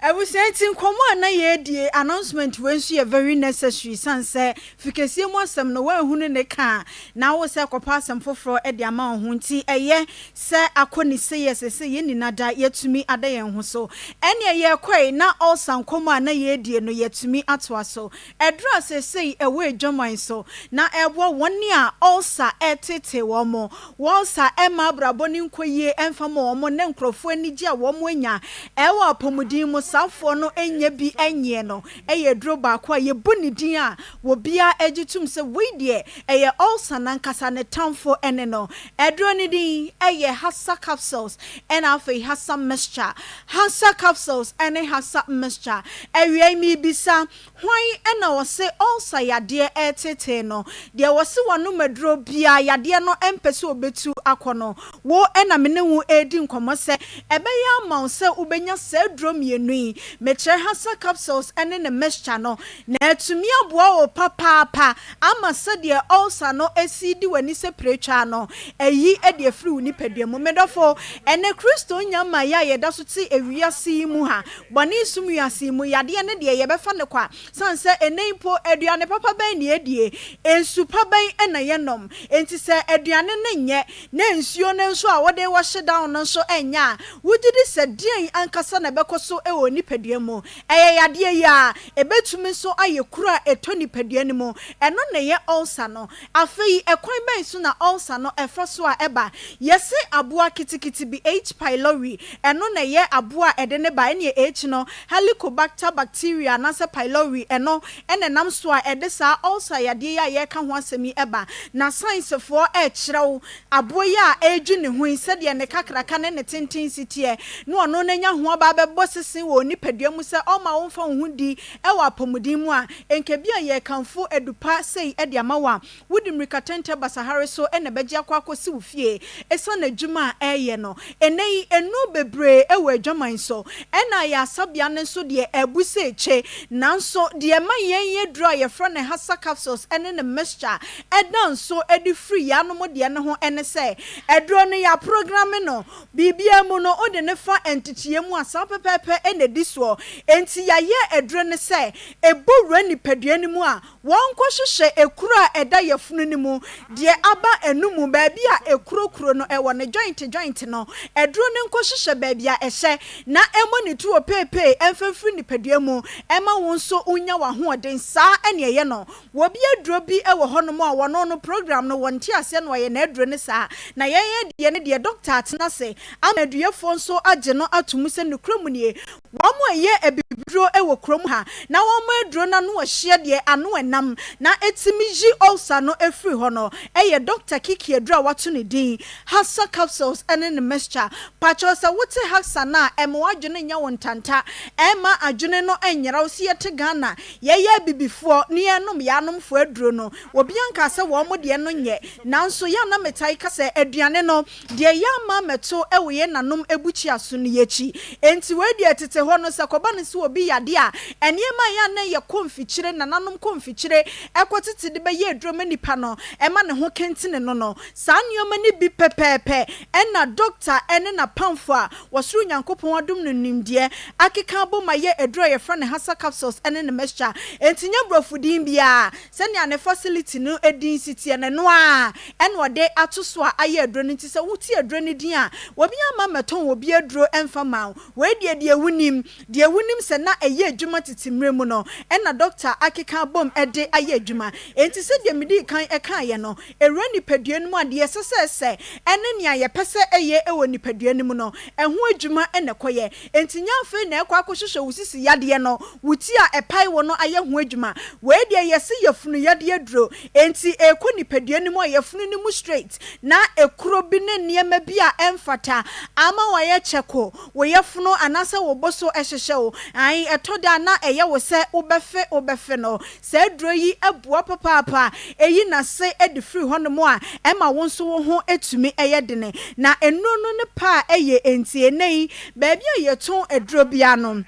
Abusua, nti nkɔmɔ a na yɛredie, announcement wei nso yɛ very necessary, san sɛ fikesie mu asɛm no wɔahunu ne ka na wo sɛ kɔpa asɛm foforɔ de ama wo ho. Nti ɛyɛ sɛ akɔ ne se yɛ sɛ yɛn nyinaa da yɛtumi ada yɛn ho so. Ɛnea yɛrekɔe na ɔsa nkɔmɔ a na yɛredie no, yɛtumi atoa so. Ɛduru a sɛsɛi ɛwɔ adwaman so na ɛboa wɔn a ɔsa ɛtete wɔn mo, wɔn sa ɛma abrabɔ ne nkɔ yie ɛmfa ma wɔn ne nkurɔfoɔ ani gye a wɔn anya ɛwɔ apɔmuden mu. Saafoɔ no nyɛ bi nyɛ no, ɛyɛ duro baako a yɛbɔ ne din a wɔbia agye tum sɛ wei deɛ ɛyɛ ulcer nankasa ne tamfo. Ɛne no ɛduro ne din ɛyɛ Hasa Capsules ɛna afei Hasa Mixture. Hasa Capsules ɛne Hasa Mixture. Awia yi miribisa hwan ɛna wɔse ulcer yadeɛ ɛretete no deɛ, wɔse wɔnom aduro bia yadeɛ no ɛmpɛ sɛ wɔbɛtu akɔ no. Wo ɛna me ne wo ɛredi nkɔmmɔ sɛ ɛbɛyɛ ama wo sɛ wobɛnya saa aduro mmienu yi, mekyerɛ Hasa Capsules ɛne ne mixture no, na atumi aboa wo papaapa ama sɛdeɛ ulcer no esi di w'ani sɛ piretwa no ɛyi ɛde afiri wo nipadua mu. Medɔfo, ɛnɛ Kristo nya ma yɛ a yɛda so te ewiase yi mu ha, bɔne sum wiase yi mu, yadeɛ no deɛ yɛbɛfa ne kwa, san sɛ ɛnɛ mpo aduane papa bɛn ne yɛdie, nsu pa bɛn ɛna yɛnom? Enti sɛ aduane no nyɛ na nsuo no nso a wɔde wɔhye down no nso ɛnyɛ a, wogye di sɛ deɛn ankasa na ɛbɛkɔ so wɔ nipadua mu? Ɛyɛ yadeɛ yi a ɛbɛtumi nso ayɛ kuro a ɛtɔ nipadua no mu. Ɛno na ɛyɛ ulcer no. Afei ɛkwan bɛn so na ulcer no ɛfa so a ɛba? Yɛse aboa kitikiti bi, H. pylori, ɛno na ɛyɛ aboa a ɛde ne ba. Ɛne H no, Helicobacter bacteria anaasɛ pylori, ɛno ɛna ɛnam so a ɛde saa ulcer yadeɛ yi a yɛreka ho asɛm yi ɛba. Na sciencefoɔ ɛrekyerɛw aboa yi a ɛredwi ne ho yi, sɛdeɛ ne kakraka ne ne tenten si teɛ, na ɔno n'anya ho aba abɛbɔ sese wɔ nipadua mu sɛ ɔma wo mfa wo ho di ɛwɔ apɔmuden mu a nka bi a yɛrekamfo adupa sei de ama wo a wode mmirika tɛntɛ basahare so ɛna ɛbɛgye akɔ akɔsi wo fie, ɛsiane adwuma a ɛreyɛ no. Ɛnɛ yi nnuro bebree ɛwɔ adwaman so, ɛna yɛ asabea no nso deɛ ɛbu sɛ ekye, nanso deɛ ɛma yɛn yɛ duro a yɛfrɛ no Hasa Capsules ɛne ne mixture ɛda nso ɛde firi yɛanom deɛ no ho ɛne sɛ ɛduro no yɛ aprogramme no biribiara mu no, wode ne fa nteteɛ mu a saa pɛpɛɛpɛ ɛna ɛdi soɔ. Enti yɛayɛ aduro no sɛ ɛbɔ wura nipadua no mu a, wɔn nkɔhyehyɛ ekuro a ɛda yɛfunu no mu deɛ aba ɛnu baabi a ekurokuro no ɛwɔ ne joint joint no. Ɛduro no nkɔhyehyɛ baabi a ɛhyɛ na ɛmɔ ne tuo peepee ɛmfɛmfiri nipadua mu, ɛma wɔn nso nya w'ahoɔden. Saa ɛne ɛyɛ no. Wɔbi aduro bi wɔ hɔnom a wɔno no program no wɔn te aseɛ no, ɔyɛ n'aduro no saa, na yɛn yɛ deɛ no deɛ, doctor atena ase ama aduafoɔ nso agye no ato mu sɛ nokura mu. nie. Wɔn a ɛyɛ abibiduro wɔ kurom ha na wɔn aduro no ano ɔhyeɛ deɛ ano ɛnam na ɛtumi yi ulcer no firi hɔ no yɛ Dɔkta Kiki aduro a wato ne din Haxa capsules ne ne mixture. Pakyɛw sɛ wote Haxa no a ɛma w'adwene nyɛ wo ntanta, ɛmma adwene no nyera wo. Sɛ yɛte Ghana yɛyɛ abibifoɔ ne yɛnom yɛn anomfoɔ aduro no, obiara nkaa sɛ wɔn deɛ no nyɛ. Nanso yɛ a na metae ka sɛ aduane no Deɛ yɛama ammɛto wɔ yɛn nanom abukyia so no yɛkyi. Enti wei deɛ tete hɔ no sɛ kɔba no sɛ obi yade a, nneɛma a ɛyɛ a na yɛkɔ mfikyire, nananom kɔ mfikyire kɔ tete de bɛyɛ aduro ma nipa no ma ne ho kentene no no, saa nneɛma no bi pɛpɛɛpɛ na dɔkta ne n'apamfo a wɔsoro Nyankopɔn adom no nimdeɛ akeka abom ayɛ aduro a yɛfrɛ no Hasa capsules ne ne mixture. Enti nyɛ borɔfo din biara, Sɛnea ne facility no din si teɛ no, ɛno ara na ɔde ato so a ayɛ aduro no. Nti sɛ wote aduro no din a, obi amma mmɛtɔn obi aduro mfa mma wo. Wei deɛ, deɛ wonim, deɛ wonim sɛ na ɛyɛ adwuma tete mmerɛ mu no na dɔkta akeka abom de ayɛ adwuma. Enti sɛdeɛ medii kan kaeɛ no, ɛwura nipadua no mu a, deɛ ɛsɛ sɛ ɛsɛ ne nea yɛpɛ sɛ ɛyɛ wɔ nipadua no mu no, ɛho adwuma na ɛkɔyɛ. Enti nyɛ afei na ɛkɔ akɔhwehwɛ wo sisi yadeɛ no, wo ti a ɛpae wo no ayɛ ho adwuma. Wei deɛ yɛse yafunu yadeɛ aduro, enti ɛrekɔ nipadua no mu a yafunu no mu straight na ekuro bi ne nneɛma bi a ɛmfata ama wayɛ kyɛko, wo yafunu anaasɛ wo bo so hyehyɛ wo, ae ɛtɔ da a na ɛyɛ wo sɛ wobɛfe wobɛfe no. Saa aduro yi boa papaapa, ɛyi n'ase de firi hɔnom a ɛma wo nso wo ho tumi yɛ dene. Na nnuro no ne pa a ɛyɛ nti ɛnnɛ yi baabi a yɛtɔn aduro biara no,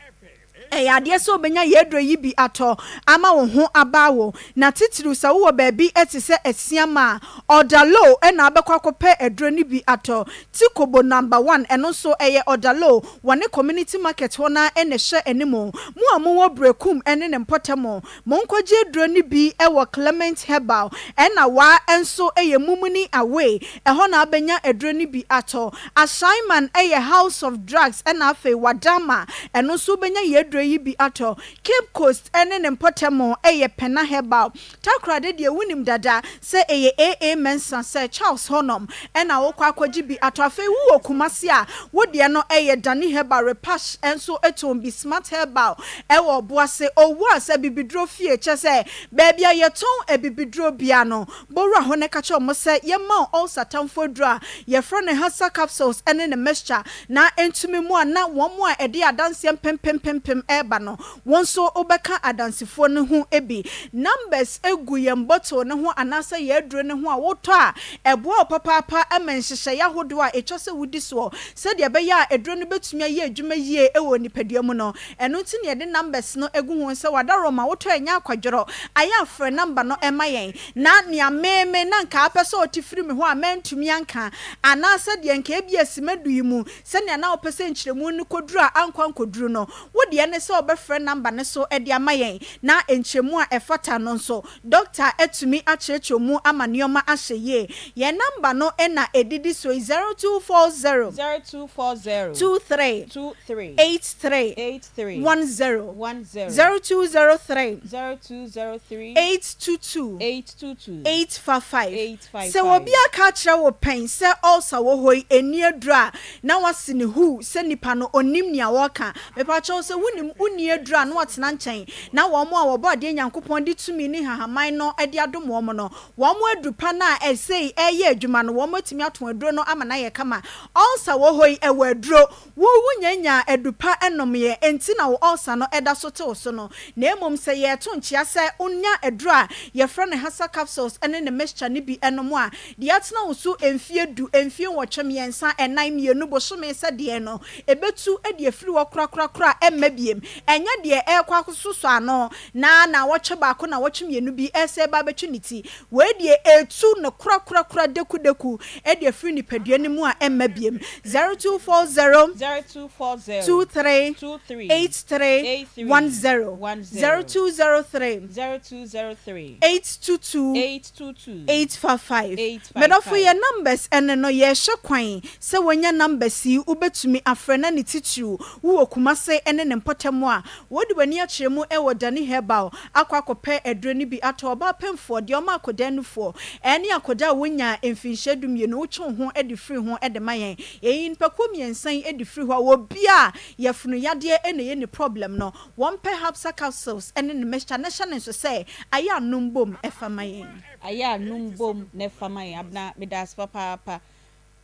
ɛyɛ adeɛ sɛ wobɛnya yɛn aduro yi bi atɔ ama wo ho aba wo. Na titiriw sɛ wowɔ baabi te sɛ Asiama a, Ɔdalo na wobɛkɔ akɔpɛ aduro no bi atɔ. Tikobo Number One, ɛno nso ɛyɛ Ɔdalo, wɔne Community Market hɔ no ara na ɛhyɛ anim. Mo a mowɔ Berekum ne ne mpɔtam, monkɔgye aduro no bi wɔ Clement Herbal, ɛna waa nso yɛ Mumuni Away, ɛhɔ na wobɛnya aduro no bi atɔ. Ashaiman yɛ House of Drugs ɛna afei Wadama, ɛno nso wobɛnya yɛn aduro yi bi atɔ. Cape Coast ne ne mpɔtam yɛ Pena Herbal. Takoradi deɛ wonim dada sɛ ɛyɛ AA Mensah sɛ Charles hɔnom na wokɔ akɔgye bi atɔ. Afei wowɔ Kumasi a, wo deɛ no yɛ Dani Herbal, Repash nso tɔn bi, Smart Herbal wɔ Ɔboase, Owuas Abibiduro Fie, kyerɛ sɛ baabi a yɛtɔn abibiduro biara no, Bɔ wura hɔ na ka kyerɛ wɔn sɛ yɛmma wo ulcer tamfo aduru a yɛfrɛ no Hasa capsules ne ne mixture na entumi mu a na wɔn a ɛde adanseɛ mpempempempem reba no, wo nso wobɛka adansefoɔ no ho bi. Numbers gu yɛn bottle no ho anaasɛ yɛn aduro no ho a wotɔ a, ɛboa wo papaapa ma nhyehyɛeɛ ahodoɔ a ɛtwa sɛ wodi soɔ sɛdeɛ ɛbɛyɛ a aduro no bɛtumi ayɛ adwuma yie wɔ nipadua mu no. Ɛno nti na yɛde numbers no gu ho sɛ w'adaworoma wotɔ a ɛnyɛ akwadworɔ. Ayɛ a frɛ number no ma yɛn. Na nea me me na anka apɛ sɛ ɔte firi me hɔ a mantumi anka, anaasɛ deɛ anka ebia simma du yi mu, sɛnea na wopɛ sɛ nkyerɛmu no kɔduru a ankɔ ankɔduru no, wo deɛ ne sɛ wobɛfrɛ namba no so de ama yɛn, na nkyerɛmu a ɛfata no nso, dɔkta atumi akyerɛkyerɛ mu ama nneɛma ahyɛ yie. Yɛn namba no na ɛdidi so yi, 0240. 0240. 23. 23. 83. 83. 10. 10. 0203. 0203. 822. 822. 855. 855. Sɛ obi aka akyerɛ wo pɛn sɛ ulcer wɔ hɔ yi ɛnni aduro a, na wase no huu sɛ nipa no ɔnnim nea ɔreka. Mepakyɛw sɛ wonim wonni aduro a na watena nkyɛn na wɔn a wɔbɔ adeɛ Nyankopɔn de tumi ne nhahaman no de adom wɔn no, wɔn aduru pa no a ɛsei ɛreyɛ adwuma no wɔn atumi ato aduro no ama no ayɛ kama. Ulcer wɔ hɔ yi ɛwɔ aduro. Wo wunnyanyaa adu pa nnomyɛ nti na wo ulcer no da so te wo so no, na mmom sɛ yɛreto nkyea sɛ wonya aduru a yɛfrɛ no Hasa capsules ne ne mixture no bi nom a, deɛ atena wo so mfeɛ du, mfeɛ nwɔtwe, mmiɛnsa, nnan, mmienu, bosome sɛ deɛn no, ɛbɛtu de afiri hɔ korakorakora a ɛmma biem. Ɛnyɛ deɛ ɛrekɔ akɔsosɔ ano na naawɔtwe baako, naawɔtwe mmienu bi ɛresɛ reba abɛtwe ne ti. Wei deɛ ɛtu no korakorakora dekudeku de afiri nipadua no mu a ɛmma biem. 0240 0240 23 23 83 83 10 10 0203 0203 822 822 855. 855. Medɔfo yɛn numbers ɛne no yɛrehwɛ kwan sɛ wanya numbers yi wobɛtumi afrɛ na ne titiriw wowɔ Kumase ne ne mpɔtam. mpɔtam a, wode w'ani akyerɛ mu wɔ Dani Herbal akɔ akɔpɛ aduro no bi atɔ. Ɔbaa pemfoɔ, deɛ ɔma akɔdaa nufoɔ, ɛne akɔdaa a wɔnyaa mfinhyia dumienu, wotwe wo ho de firi ho de ma yɛn. Yɛyi nnipakuo mmiɛnsa yi de firi hɔ a, obiara a yafunu yadeɛ na ɛyɛ ne problem no, wɔmpɛ Hapsa capsules ne ne mixture na hyɛ no nso sɛ ayɛ a nom bom fa ma yɛn. Ayɛ a nom bom na fa ma yɛn. Abena, meda ase papaapa.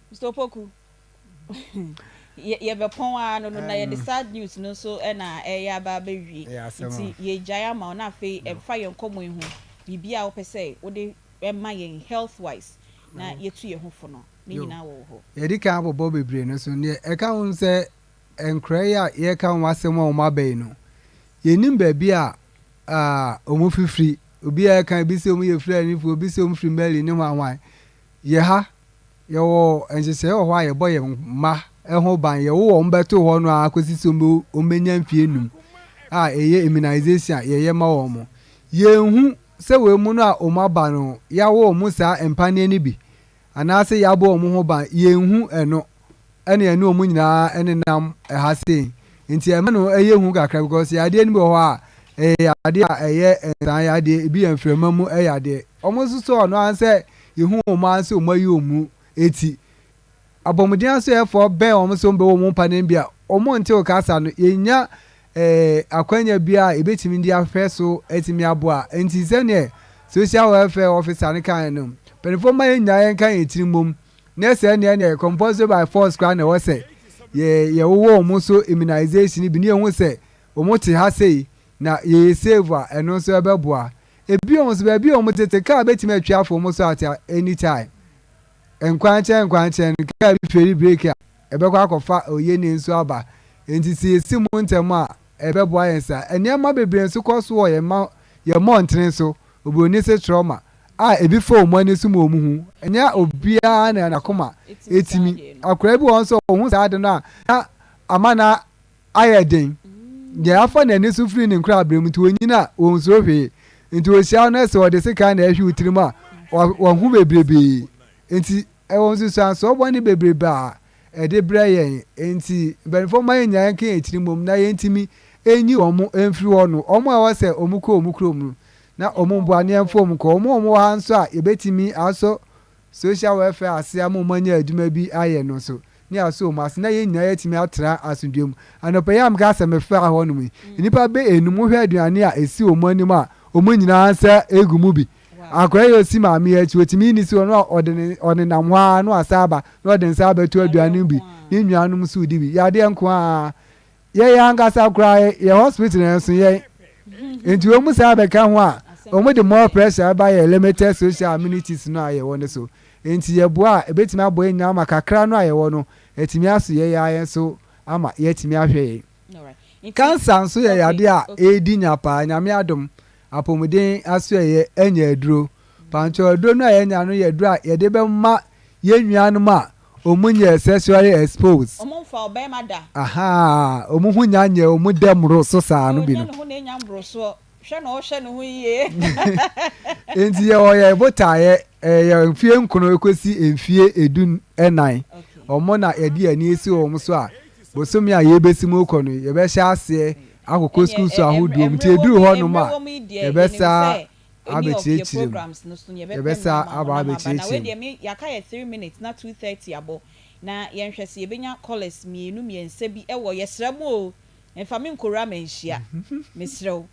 Mister Opoku, yɛbɛpɔn ara no no, na yɛde sad news no nso na ɛreyɛ aba abɛwie. Nti yɛregyae ama wo na afei ɛmfa yɛn nkɔmmɔ yi ho, biribi a wopɛ sɛ wode ma yɛn health wise na yɛtu yɛn ho fo no, ne nyinaa wɔ wo hɔ. Yɛadi kan abobɔ bebree no so. Neɛ ɛka ho ne sɛ nkwadaa yi a yɛreka wɔn asɛm a wɔaba yi no, yɛnnim baabi a wɔfifiri. Obiara reka, ebi sɛ wɔyɛ Fulanifoɔ, ebi sɛ wɔfiri Mali ne hwan hwan. Yɛ ha, yɛwɔ nhyehyɛe wɔ hɔ a yɛbɔ yɛn mma ho ban. Yɛwo wɔn bɛto hɔ no ara kɔsi sɛ wɔbɛnya mfeɛ nnum a ɛyɛ immunization a yɛyɛ ma wɔn. Yɛnhu sɛ wei mu no a wɔaba no, yɛawo wɔn saa mpaneɛ no bi anaasɛ yɛabɔ wɔn ho ban. Yɛnhu ɛno. Ɛna yɛne wɔn nyinaa nenam ɛha sei. Nti ɛma no ɛyɛ hu kakra because yadeɛ no bi wɔ hɔ a ɛyɛ yadeɛ a ɛyɛ nsaa yadeɛ, ebi yɛ mframa mu yadeɛ. Wɔn nso so ɔno ara sɛ yɛhu wɔn ara sɛ wɔn ayi wɔn mu eti. Apɔmuden asoɛfoɔ bɛn wɔn sɛ wɔn bɛwɔ wɔn paneɛ bi a wɔn nte wo kasa no yɛnnya eh, akwanya bi a yɛbɛtumi de ahwɛ so atumi aboa. Nti sɛdeɛ social welfare officer no kaeɛ no, mpanimfoɔ mma yɛn nyinaa yɛnka yɛn tiri mmom na sɛ ɛneɛ neɛ compulsory by force koraa na ɛwɔ sɛ yɛ yɛwowɔ wɔn so immunization bi ne yɛhu sɛ wɔn te ha sei na yɛyɛ save a ɛno nso ɛbɛboa. Ebio nso baabi a wɔn tete car bɛtumi atwi afa wɔn so at any time. Nkwankyɛn nkwankyɛn no car bi feri brake a ɛbɛkɔ akɔfa oyeni nso aba. Enti sɛ yɛsi mu ntɛm a ɛbɛboa yɛn saa. Nneɛma bebree nso kɔ so wɔ yɛn ma yɛn mmɔntene so, oburoni se trauma, a ebi fa wɔn ani so ma wɔn hu. Ɛnyɛ obiara na n'akoma tumi. Akwadaa bi wɔ hɔ nso a ɔhu saa ade no a na ama no ayɛ den. Deɛ afa n'ani so firi ne nkorabere mu nti ɔnyini a ɔnsuro hwee. Nti ɔhyia wo no sɛ ɔde sekan na ɛhwe wo tirim a, wahu bebrebee. Nti ɛwɔ nsusuansoɔ bɔne bebrebe a ɛde brɛ yɛn. Enti mpanimfoɔ mma yɛn nyinaa nka yɛn tiri mmom na yɛntumi nyi wɔn mfiri hɔ no. Wɔn a ɛwɔ sɛ wɔkɔ wɔn kurom no, na wɔn mmoa no yɛmfa wɔn nkɔ. Wɔn a wɔwɔ ha nso a yɛbɛtumi asɔ social welfare ase ama wɔn anya adwuma bi ayɛ no nso, na yɛasɔ wɔn ase na yɛn nyinaa yɛatumi atra asomdwoeɛ mu. Anɔpa yi a meka sɛ mefaa hɔnom yi, nnipa bɛ enum, wohwɛ aduane a ɛsi wɔn anim a, wɔn nyinaa nsa gu mu bi. Akwadaa yi a ɔsi maame yi akyi, ɔtumi yi ne si hɔ na ɔde ne ɔnenam hɔ ara na wasan aba na ɔde nsa abɛto aduane no bi, ne nuanom nso redi bi. Yadeɛ nko ara. Yɛn ankasa koraa yɛ hospital no nso yɛn. Nti wɔn saa bɛka ho a, wɔn de more pressure ba yɛ limited social amenities no a yɛwɔ no so. Nti yɛboa a, ɛbɛtumi aboa yɛn nyinaa ama kakra no a yɛwɔ no, atumi aso yɛn ara yɛn so ama yɛatumi ahwɛ yɛn. Cancer nso yɛ yadeɛ a ɛredi nya paa, Nyame adom, Apɔmuden asoɛeɛ anya aduro. Paankyɛw aduro no a yɛanya no yɛ aduro a yɛde bɛma yɛn nuanom a wɔn nyɛɛ sexually exposed. Wɔn mfa ɔbarima da. Ahaa, wɔn ho nya nyɛɛ wɔn dɛ mmoro so saa no bi no. Ɔnya ne ho na enya mborosoɔ. Hwɛ na ɔhwɛ ne ho yie. Enti yɛwɔ yɛn botaeɛ, ɛyɛ mfie nkono kɔsi mfie edu nnan. Wɔn na yɛde yɛn ani asi wɔn so a, bosome a yɛrebɛsi mu rekɔ no, yɛbɛhyɛ aseɛ akokɔ sukuu so ahodoɔ mu nti ɛduru hɔ nom a yɛbɛsa abɛkyerɛkyerɛ mu yɛbɛsa aba abɛkyerɛkyerɛ mu. Yɛaka yɛ 3 minutes na 2:30 abɔ na yɛnhwɛ sɛ yɛbɛnya callers mmienu mmiɛnsa bi wɔ yɛsrɛ mo o mfa me nkɔwura manhyia mesrɛ wo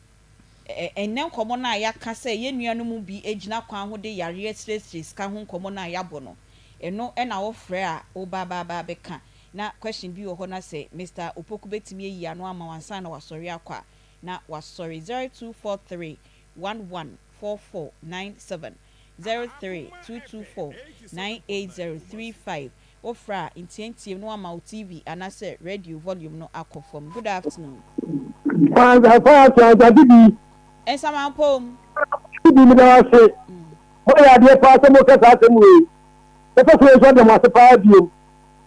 ɛnnɛ nkɔmmɔ no a yɛaka sɛ yɛn nuanom mu bi gyina kwan ho de yareɛ srɛsrɛ sika ho nkɔmmɔ no a yɛabɔ no ɛno na wofrɛ a woba aba aba abɛka Na question bi wɔ hɔ na sɛ Mister Opoku bɛtumi ayi ano ama wo ansa na wasɔre akɔ a, na wasɔre. 0243 11 4497, 03224 98035. Wofrɛ a, ntiantiam na wama wo TV anaasɛ radio volume no akɔ fam. Good afternoon. Kwanza kwanza Bibi. Nsamampom. Bibi meda wo ase. Moayɛ adeɛ paa sɛ moka saa asɛm wei. Mɛpɛ sɛ yɛn nso ada mo ase paa biom.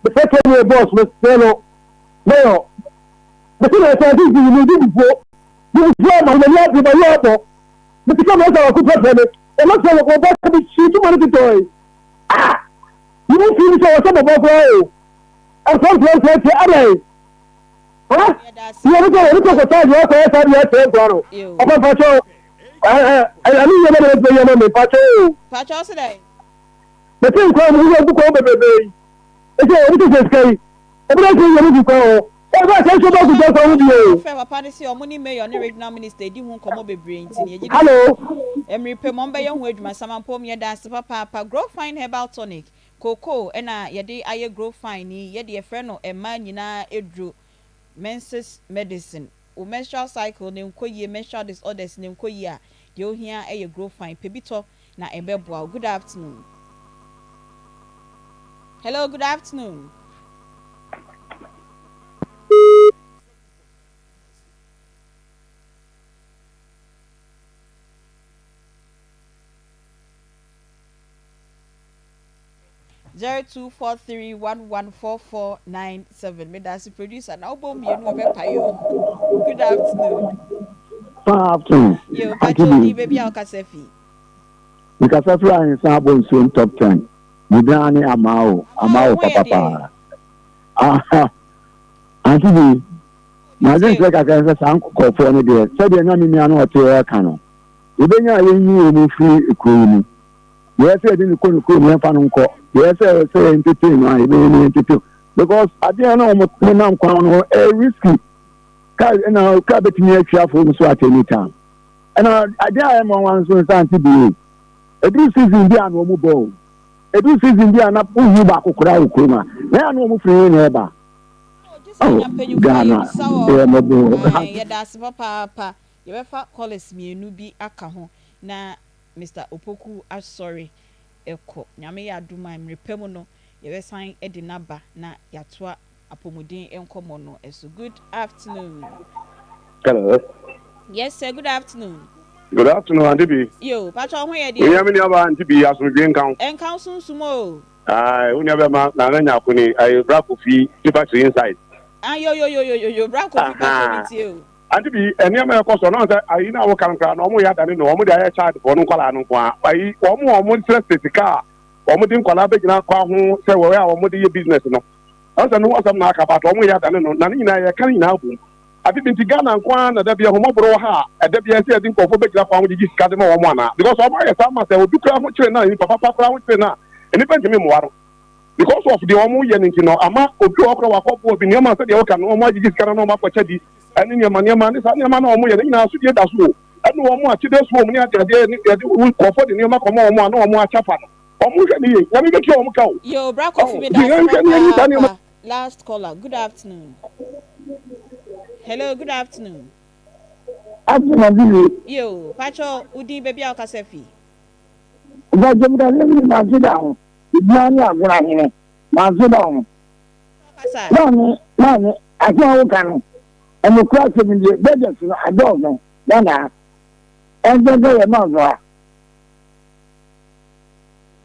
Mefrɛ Kenya boss mesrɛ no mayor mese na ɛsɛ sisi yi medi bufuo me bufuo ama m'ani abere ma yɛ abɔ me sika mɛsa baako pɛpɛ me ɔno sɛ wɔbɔ sɛ me kyi tuma no tetɔe ah yi mu fi mi sɛ wɔsɛ bɔbɔ koraa o ɛmfa mfrɛ mfrɛ mfrɛ adɛn. Ha? Yɛ ne sɛ wɔne kɔkɔ saa deɛ ɔkɔyɛ saa deɛ ɛsɛ nkwa no. Ɔpɛ mpakyɛw. Ɛɛ ɛɛ ɛne yɛ bɛdɛ bɛtumi yɛ ma me mpakyɛw o. Mpakyɛw se dɛn? Mete nkwa mu wura gu kwan bebrebe yi. Ɛsɛ wɔne sɛ sika yi. Ebi na sɛ yɛ ne gu kwan hɔ. Ɛbɛ sɛ nso bɛ gu kwan ho bi o. Frɛ papa no se ɔmo ne mayor ne regional minister edi ho nkɔmɔ bebree nti no yɛgye di Hello. sɛ mmere pɛ mu ɔmo bɛyɛ ho adwuma. Samampom yɛda ase papaapa. Grow Fine Herbal Tonic Cocoa na yɛde ayɛ grow fine yi, yɛde yɛfrɛ no mmaa nyinaa aduro, menses medicine. Wo menstrual cycle no nkɔ yie, menstrual disorders no nkɔ yie a, deɛ wohia yɛ grow fine. Pɛ bi tɔ na ɛbɛboa wo. Good afternoon. Hello, good afternoon. 0243114497 Medase producer na wobɔ mmienu ɛbɛpae o. Good afternoon. Fine afternoon. Yo, pacho di baby a wokasa fi. Mekasa firi ahensa abɔ nsuom top 10. Medan ne Amao, Amao papapaa. Aha. Auntie bi, m'adwenkyerɛ kakra ne sɛ saa nkurɔfoɔ no deɛ, sɛdeɛ na me nua no ɔte hɔ reka no, yɛbɛnya a yɛnyi wɔn mfiri kuro yi mu. Deɛ ɛsɛ yɛde no kɔ ne kurom yɛmfa no nkɔ. Deɛ ɛsɛ sɛ yɛntetee no a yɛbɛyɛ no yɛntete no. Because adeɛ na wɔn nenam kwan no ɛyɛ risky. Kaa ɛna kaa bɛtumi atwi afo no so at any time. Ɛna adeɛ a ɛma wɔn nso nsa nte bie. Ɛduru season bi a na wɔn bɔ o. Ɛduru season bi a na wohu baako koraa wɔ kurom a na yɛ na wɔn firi he na ɛba. Oh, Oh, mpanyinfoɔ a Ghana, yɛbisa yɛ wɔn. mmɔbɔ. Ae, yɛda ase papaapa. Yɛbɛfa callers mmienu bi aka ho na Mister Opoku asɔre kɔ. Nyame yɛ adom a mmerɛ pa mu no yɛbɛsan de no aba na yɛatoa apɔmuden nkɔmmɔ no so. Good afternoon. Hello. Yes sir, good afternoon. Good afternoon, Auntie B. Yo, pakyɛ wo ho yɛ Onua deɛ? me nua ba Auntie B, asomdwe nka wo. Ɛnka wo sunsum o. Aye, wo nua bɛma Nana Nyarko ni, aye, Bra Kofi, Tipa Tree inside. Ah, yo yo yo yo yo yo, Bra Kofi pakyɛ me tie o. Ante bi, nneɛma a ɛkɔ so no, sɛ ayi no a woka no koraa no, wɔyɛ adane no, wɔde ayɛ child foɔ no nkwadaa no nko ara. Ayi, wɔn a wɔsrɛsrɛ sika a wɔde nkwadaa bɛgyina kwan ho sɛ wɔyɛ a wɔde yɛ business no, ɛwɔ sɛ no ho asɛm na aka, but wɔyɛ adane no, na ne nyinaa yɛka ne nyinaa bom. Ade bi nti Ghana nko ara na da bi ahummɔborɔ wɔ ha a, ɛda biara sɛ yɛde nkurɔfoɔ bɛgyina kwan ho gyegye sika de ma wɔn anaa? Because wɔn ayɛ saa ma sɛ obi koraa ho kyere no a, nipa papa koraa ho kyere no a, nnipa ntumi mmoa no. Because of deɛ wɔn yɛ no nti no ama obi wɔ hɔ koraa wakɔ boɔ bi nneɛma sɛdeɛ woka no wɔn agyegye sika no na wɔn akɔkyɛ di ɛne nneɛma nneɛma ne saa nneɛma no a wɔn yɛ no nyinaa asodie da so o ɛne wɔn a kyedes home ne ade adeɛ ne yɛde nkurɔfoɔ de nneɛma kɔma wɔn a na wɔn akyɛ fa no wɔn nhwɛ ne yie nyame bɛtua wɔn ka o Yo, Bra Kofi ɔho meda nti ase yɛnhwɛ ne yɛnyi saa nneɛma papaapa. Last caller, good afternoon. Hello, good afternoon. Afternoon, Bibi. Yo, pacho, wo din baabi a wokasa fi. Mpacho mekasa firi Manso da ho. Edwuma ne agona hene. Manso da ho. Maame, maame, asɛm a woka no, ɛnokora asɛm nie, budget no adɔɔso Ghana ha. Ɛnsɛ sɛ yɛ manso ha.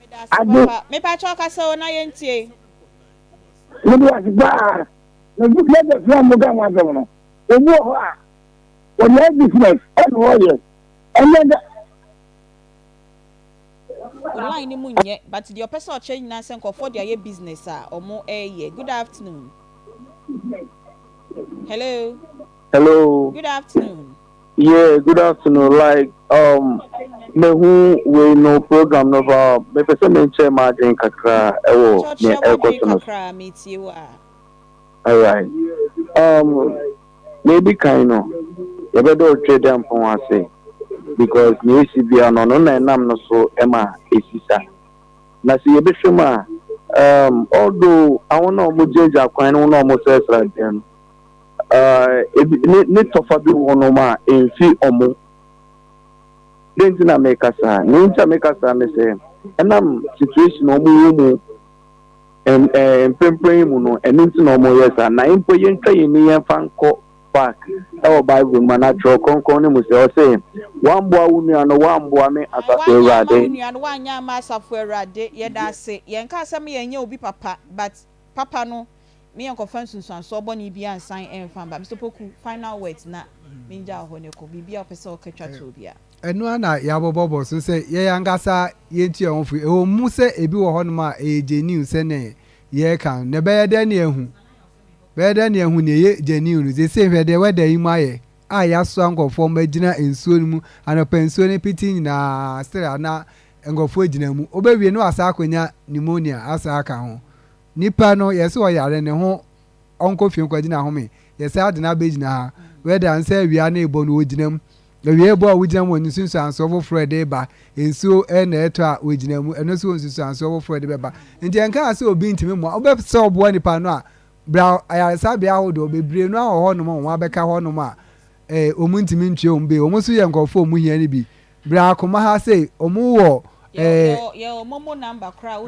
Medase Ade. papa. Mepakyɛw kasa o na yɛntie. Mede ase paa. Na budget no a moka ho asɛm no, obi wɔ hɔ a, wɔde ayɛ business ɛna ɔyɛ. Ɛnyɛ dɛ. Wo line no mu nyɛ but deɛ ɔpɛ sɛ ɔkyerɛ nyinaa sɛ nkurɔfoɔ de ayɛ business a ɔmo ɛyɛ. Good afternoon. Hello. Hello. Good afternoon. Yeah, good afternoon. Like, um, mehu wei no program no fa mepɛ sɛ menkyɛ m'adwene kakra ɛwɔ nea Kyerɛkyerɛ ɛrekɔ w'adwene so no so. kakra metie wo a. Alright. Um, nea edi kan no, yɛbɛda Otwedeampɔn ase because nea esi biara no, ɔno na ɛnam no so ma esi sa. Na sɛ yɛbɛhwɛ mu a, um, although ahɔn a wɔgyinagyina kwan no ho na wɔsrɛsrɛ adeɛ no, uh, ebi, ne, ne tɔfa bi wɔ hɔnom a ɛmfi wɔn. Dɛn nti na meka saa? Nea nti a meka saa ne sɛ, ɛnam situation a wɔwɔ mu Mprempren yi mu no, ɛno nti na wɔyɛ saa. Na mpo yɛntwa yɛn ani yɛmfa nkɔ back wɔ Bible mu anaa Twerɛ Kronkron no mu sɛ, ɔse, Woamboa wo nua no, woamboa me, Ae, Asafo woanyɛ amma wo Awurade. nua no, woanyɛ amma Asafo Awurade. Yɛda ase. Yɛnkaa sɛ me yɛnyɛ obi papa, but papa no, me yɛnkɔfa nsunsuansoɔ bɔne biara nsan ɛmfa mba. Mister Opoku, final words na mengyaa wo hɔ na kɔ. Biribi a wopɛ sɛ woka twa toɔ biara. Ɛno ara na yɛabobɔbɔ so sɛ yɛn ankasa yɛntu yɛn ho fo. Ɛwɔ mu sɛ ebi wɔ hɔnom a ɛyɛ genuine sɛnea yɛreka no, na ɛbɛyɛ dɛn na yɛahu? Bɛyɛ dɛn na yɛahu nea ɛyɛ genuine no? Seesei hwɛ deɛ weather yi mu ayɛ a yɛasoa nkurɔfoɔ ma agyina nsuo no mu anɔpa nsuo no pete nyinaa still a na nkurɔfoɔ gyina mu. Wobɛwie na wasan akɔnya pneumonia asan aka ho. Nipa no yɛse ɔyare ne ho ɔnkɔ fie nkɔgye n'ahome. Yɛsan de no abɛgyina ha. Weather no sɛ awia no rebɔ no ɔgyina mu. Awia rebɔ a wogyina mu wɔ nsunsuansoɔ foforɔ a ɛde ba. Nsuo na ɛtɔ a wɔgyina mu, ɛno nso wɔ nsunsuansoɔ foforɔ a ɛde bɛba. Nti ɛnkaa sɛ obi ntumi mmoa. Wobɛpɛ sɛ ɔboa nipa no a, bra ayaresabea ahodoɔ bebree no ara wɔ hɔnom a wɔn abɛka hɔnom a eh, wɔn ntumi ntua wɔn bill. Wɔn nso yɛ nkurɔfoɔ a wɔn hia no bi. Bra akoma ha sei, wɔn wɔ eh,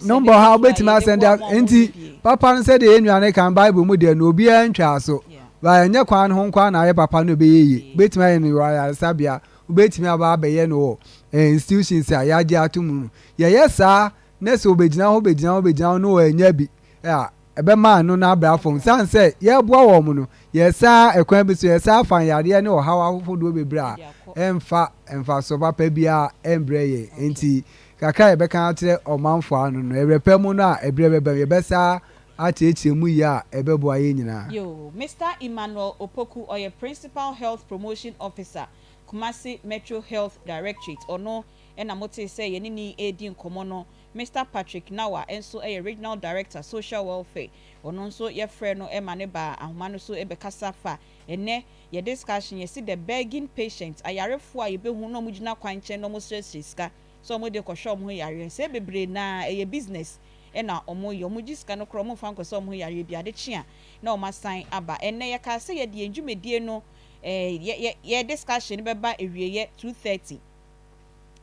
number ha wobɛtumi asɛnde. Nti papa no sɛdeɛ yɛn nua no kan Bible mu deɛ no obiara ntwaa so. Ba ɛnyɛ kwan no ho nko ara na ayɛ papa no ɛbɛyɛ yie. Wobɛtumi ayɛ no wɔ ayaresabea, wobɛtumi aba abɛyɛ no wɔ eh, institutions a yɛagye ato mu no. Yɛyɛ saa na sɛ obɛgyina hɔ bɛgyina hɔ bɛgyina hɔ na ɔannya bi a, ɛbɛma ɛno no abrɛ fam. Sane sɛ yɛreboa wɔn no, yɛsaa ɛkwan bi so, yɛsaa fa yareɛ ne ɔhaw ahodoɔ bebree a ɛmfa mfasoɔ papa biara ɛmbrɛ yɛn. Enti kakra a yɛbɛka akyerɛ ɔmanfoɔ ano no, ɛberɛ pa mu no a ɛberɛ bɛba mu, yɛbɛsaa akyerɛkyerɛ mu yie a ɛbɛboa yɛn nyinaa. Yoo, Mister Emmanuel Opoku, ɔyɛ Principal Health Promotion Officer, Kumasi Metro Health Directorate, ɔno na motee sɛ yɛne no redi nkɔmmɔ no. Mister Patrick Nawa nso yɛ Regional Director, Social Welfare, ɔno nso yɛfrɛɛ no ma no baa ahoma no so bɛkasa fa ɛnnɛ yɛ discussion, yɛse the begging patient, ayarefoɔ a yɛbɛhu na wɔgyina kwan nkyɛn na wɔsrɛsrɛ sika sɛ wɔde rekɔhwɛ wɔn ho yareɛ, nsɛɛ bebree no ara ɛyɛ business na wɔyɛ, wɔgye sika no koraa wɔmfa nkɔsɛ wɔn ho yareɛ bi, ade kye a na wɔasan aba. Ɛnnɛ yɛkaa sɛ yɛde yɛn dwumadie no, yɛ yɛ yɛ discussion no bɛba awieɛ 2:30.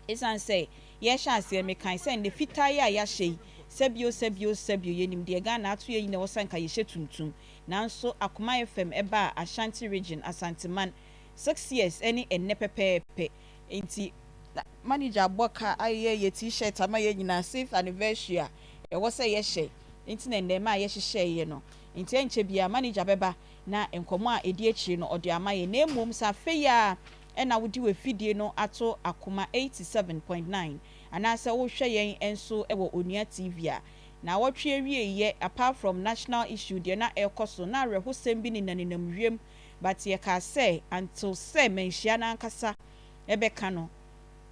Esiane sɛ yɛrehyɛ aseɛ, mekae sɛ nnɛ fitaa yi a yɛahyɛ yi, sɛbio sɛbio sɛbio, yɛnim deɛ Ghana ato yɛn nyina ɛwɔ sɛ anka yɛhyɛ tuntum. Nanso Akoma FM ɛbaa Ashanti Region, Asanteman, six years ɛne ɛnnɛ pɛpɛɛpɛ. Nti na manager abɔ ka ayɛ yɛ T-shirt ama yɛn nyinaa, sixth anniversary a ɛwɔ sɛ yɛhyɛ nti na nnɛ ɛmaa yɛhyehyɛeɛ no. Nti ɛnkyɛ biara manager bɛba na nkɔmmɔ a ɛdi akyire no ɔde ama yɛn. Na mmom sɛ afei ara na wode w'afidie no ato Akoma 87.9 anaasɛ wohwɛ yɛn nso wɔ Onua TV a, naawɔtwe awieɛ apart from national issue deɛ na ɛrekɔ so na awerɛhosɛm bi nenanenam wiem but yɛkaa sɛ until sɛ manhyia no ankasa bɛka no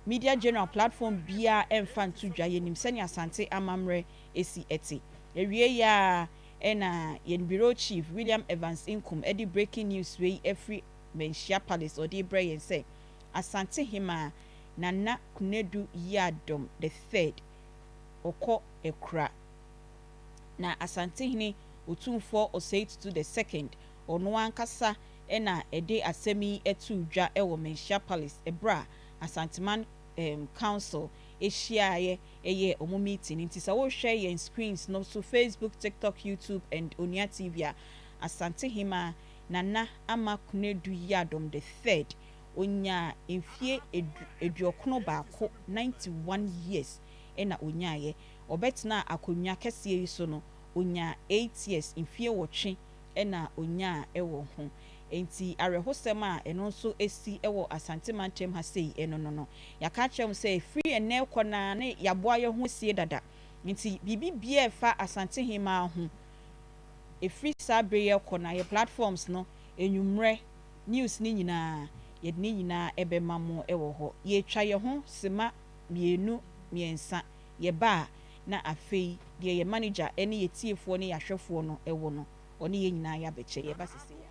media general platform biara ɛmfa nto dwa yɛnim sɛnea Asante amammerɛ si te. Awieɛ ara na yɛn Bureau Chief William Evans Nkum de breaking news wei afiri Manhyia Palace ɔde rebrɛ yɛn sɛ Asante Hemaa Nana Konadu Yiadom the Third ɔkɔ Akura. Na Asantehene Otumfoɔ Osei Tutu the Second ɔno ankasa na ɛde asɛm yi too dwa wɔ Manhyia Palace ɛberɛ a Asanteman Council hyiaeɛ yɛɛ wɔn meeting. Nti sɛ wohwɛ yɛn screens no so Facebook, TikTok, YouTube and Onua TV a, Asante Hemaa Nana Ama Konadu Yiadom the Third, ɔnyaa mfie aduɔkono baako, 91 years, na ɔnyaaeɛ. Ɔbɛtenaa akonnwa kɛseɛ yi so no, ɔnyaa eight years, mfie nwɔtwe na ɔnyaa wɔ ho. Enti awerɛhosɛm a ɛno nso asi wɔ Asante mantam ha sei no no no, yɛaka akyerɛ mo sɛ ɛfiri ɛnnɛ rekɔ no ara na yɛaboa yɛn ho asie dada. Enti biribi biara a ɛfa Asante Hemaa ho, Ɛfiri saa berɛ yi rekɔ no, yɛ platforms no, anwummerɛ news no nyinaa, yɛde ne nyinaa bɛma mo wɔ hɔ. Yɛretwa yɛn ho sima mmienu, mmiɛnsa, yɛba a, na afei deɛ yɛn manager ne yɛn tiefoɔ ne yɛn ahwɛfoɔ no wɔ no, ɔne yɛn nyinaa yɛabɛkyɛ. Yɛba seesei ara.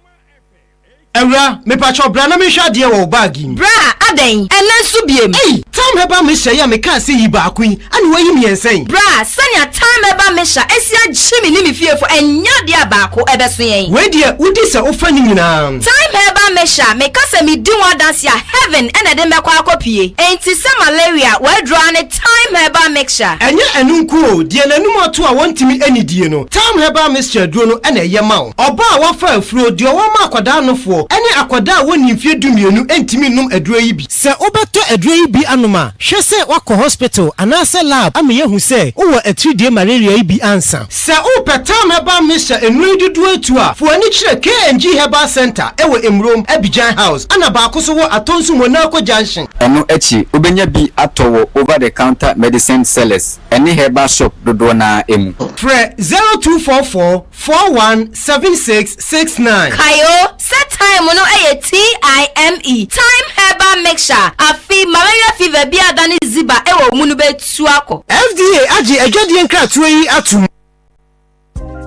Awura, mepakyɛw bra na menhwɛ adeɛ wɔ wo bag yi mu. Bra, adɛn? Ɛnnɛ nso biem? Ei! Thyme Herbal Mixture yi a mekaa sɛ yi baako yi, ɛna woayi mmiɛnsa yi? Bra, sɛnea Thyme Herbal Mixture asi agye me ne me fiefo, ɛnyɛ adeɛ a baako ɛbɛso yɛn. Wei deɛ, wodi sɛ wofa ne nyinaa. Thyme Herbal Mixture, meka sɛ medi ho adanse a, heaven na ɛde me bɛkɔ akɔpue. Enti sɛ malaria, w'aduro ara ne Thyme Herbal Mixture. Ɛnyɛ ɛno nko o, deɛ n'anum ato a wɔntumi nnidie no, Thyme Herbal Mixture aduro no na ɛyɛ ma wo. Ɔbaa a wafa afuro, deɛ ɔwɔ ma akwadaa nofoɔ, ne akwadaa a wɔnnii mfeɛ dumienu ntumi nnom aduro yi bi. Sɛ wobɛtɔ aduro yi bi anom a, hwɛ sɛ woakɔ hospital anaasɛ lab ama yɛahu sɛ wowɔ atiridie malaria yi bi ansa. Sɛ wopɛ Thyme Herbal Mixture nnuro yi dodoɔ atu a, fa w'ani kyerɛ K&G Herbal Centre wɔ Mmrom. Krom, Abidjan House, ɛna baako nso wɔ Atonsu Monaco Junction. Ɛno akyi, wobɛnya bi atɔ wɔ over the counter medicine sellers ne herbal shop dodoɔ no ara mu. Frɛ 0244 41 76 69. Kae o sɛ thyme no yɛ TIME, Thyme Herbal Mixture, afe malaria fever bi a adane ziba wɔ wo mu no bɛtu akɔ. FDA agye adwadie nkratoɔ yi atom.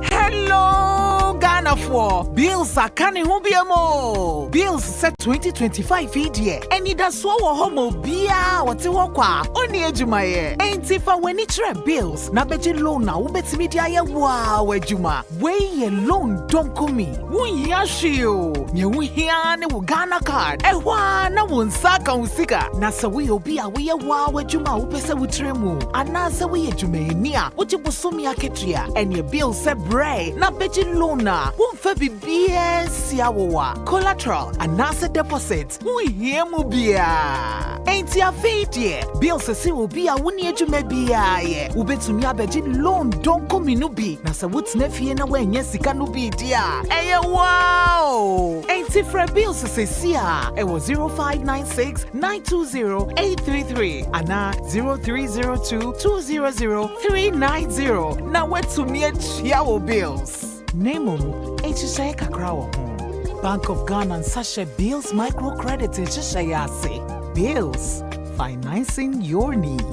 Hello Ghanafoɔ! Bills aka ne ho biom oo! Bills sɛ 2025 yi deɛ, anidasoɔ wɔ hɔ ma obiara a ɔte hɔ kwa a ɔnni adwumayɛ. Enti fa w'ani kyerɛ Bills na bɛgye loan a wobɛtumi de ayɛ wo ara w'adwuma. Wei yɛ loan donkomi. Wonhia hwee o, nea wohia ara ne wo Ghana card. Ɛhɔ ara na wo nsa aka wo sika. Na sɛ woyɛ obi a woyɛ wo ara w'adwuma a wopɛ sɛ wotrɛ mu, anaasɛ woyɛ dwumayɛni a wogye bosome akatua, ɛneɛ bill sɛ brɛ na bɛgye loan a womfa biribiara nsi awowa, collateral anaasɛ deposit. Wonhia mu biara. Enti afei deɛ, Bill sese obi a wonni adwuma biara yɛ. Wobɛtumi abɛgye loan donkomi no bi, na sɛ wotena fie na woannya sika no bi di a, ɛyɛ wo ara o! Enti frɛ Bill seesei ara wɔ 0596 920 833 anaa 0302 200 390 na woatumi atua wo bills. Na mmom, nhyehyɛe kakra wɔ ho. Bank of Ghana nsa hyɛ Bills Microcredit nhyehyɛe ase. Bills, financing your needs.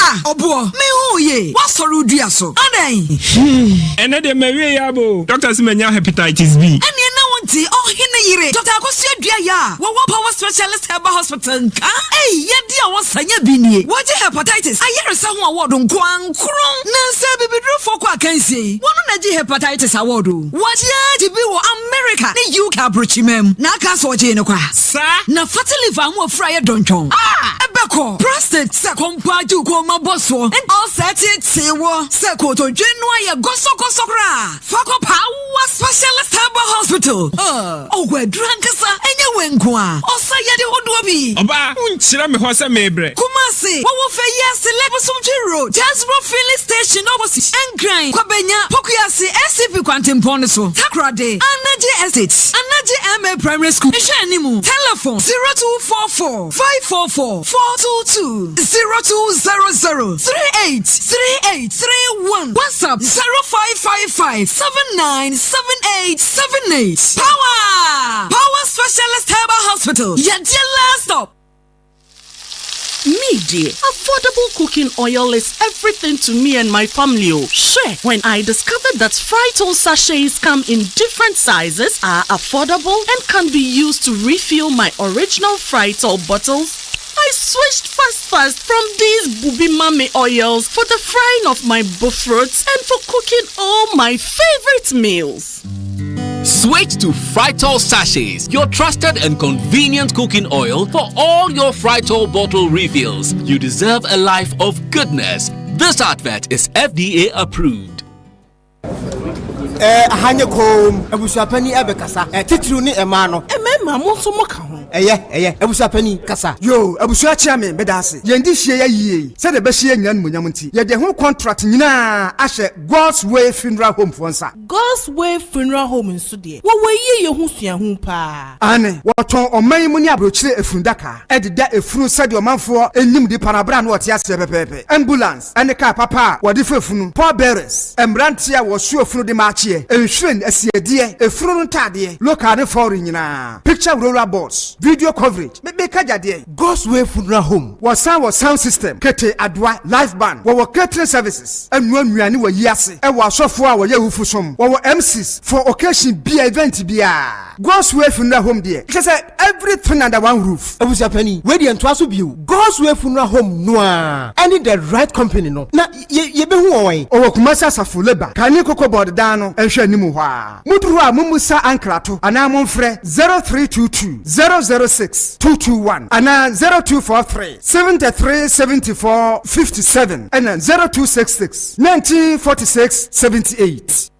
Ah ɔboɔ, me hu wo yie, woasɔre wo dua so, adɛn? Ɛnɛ deɛ mawie yɛ aba o. Doctor se manya hepatitis B. Ɛneɛ na wonte ɔhene yere Doctor Akosua Duah a wɔwɔ Power Specialist Herbal Hospital nka? Ei yadeɛ a wɔsa nya bi nie, wɔgye hepatitis ayaresa ho award nkoaa. Kron. Nansa abibidurofoɔ kɔ akansie yi, wɔno na gye hepatitis award o. Wagye agye bi wɔ America ne UK abrokyiman mu na aka sɛ ɔgyee no kwa. Saa. Na fatty liver ho afura yɛ dɔntwɔn a, ɛbɛkɔ. Prostate sɛ kɔmpɔ agye wo kɔn mu abɔ soɔ, ulcer teetee woɔ, sɛ kotodwe no ayɛ gɔsɔgɔsɔ koraa a, fa kɔ Power Specialist Herbal Hospital. Ɔwɔ aduru ankasa, ɛnyɛ wei nko ara, ɔsa yade hodoɔ pii. Ɔbaa, wonkyerɛ me hɔ sɛ merebrɛ. Kumasi, wɔwɔ Feyiase Lake Bosomtwe Road, Jasbro Filling Station opposite, Nkran, Kwabenya, Pokuase, ACP kwantempɔn no so, Takoradi, Anagye Estate, Anagye MA Primary School nhwɛanimu, Telephone, 0244 544 422, 0200 38 38 31, WhatsApp, 0555 79 78 78. Power! Power Specialist Herbal Hospital, Yadeɛ last stop. Me dear, affordable cooking oil is everything to me and my family. Oh, sure. When I discovered that Frytol sachets come in different sizes, are affordable, and can be used to refill my original Frytol bottles, I switched fast fast from these booby mummy oils for the frying of my bofrots and for cooking all my favorite meals. Switch to Frytol sachets, your trusted and convenient cooking oil for all your Frytol bottle refills. You deserve a life of goodness. This advert is FDA approved. Ɛɛ, aha nyɛ komm. Abusuapanin ɛbɛkasa. Ɛ, titiriw ne mmaa no. Mmarima, mo nso moka ho. Ɛyɛ, ɛyɛ. Abusuapanin, kasa. Yoo, abusua kyea me, meda ase. Yɛn de hyia yɛ yie yi, sɛdeɛ ɛbɛhyɛ yɛn nyinaa animuonyam nti, yɛde ɛho kɔntrat nyinaa ahyɛ God's Way Funeral Home foɔ nsa. God's Way Funeral Home nso deɛ, wɔwɔ ayie ho suahunu paa. Aane, wɔtɔn ɔman yi mu ne aburokyire efunu-daka, de da efunu sɛdeɛ ɔmanfoɔ nim nipa no berɛ a na ɔte aseɛ pɛpɛɛpɛ. Ambulance ne kaa papa a wɔde fa efunu, pallbearers, mmeranteɛ a wɔsoa efunu de ma akyeɛ, nhwiren, asiedeɛ, efunu no ntaadeɛ, local ne foreign nyinaa, picture roller boards, video coverage, me meka gya deɛn? God's Way Funeral Home, wɔsan wɔ sound system, kete, adoa, live band, wɔwɔ catering services, ɛnoa nnuane wɔ ayi ase, ɛwɔ asɔfoɔ a wɔyɛ awufo som, wɔwɔ MCs for occasion bia, event biara. God's Way Funeral Home deɛ, kyerɛ sɛ everything under one roof. Abusuapanin, wei deɛ ntoa so bio. God's Way Funeral Home no ara ɛne The Right Company no, na yɛ yɛbɛhu wɔn wɛn? Ɔwɔ Kumasi Asafo Labour, Kane Cocoa Board dan no nhwɛ anim hɔ ara. Moduru hɔ a mommusa Ankrato anaa momfrɛ 0322 006 221 anaa 0243 73 74 57 ɛna 0266 19 46 78.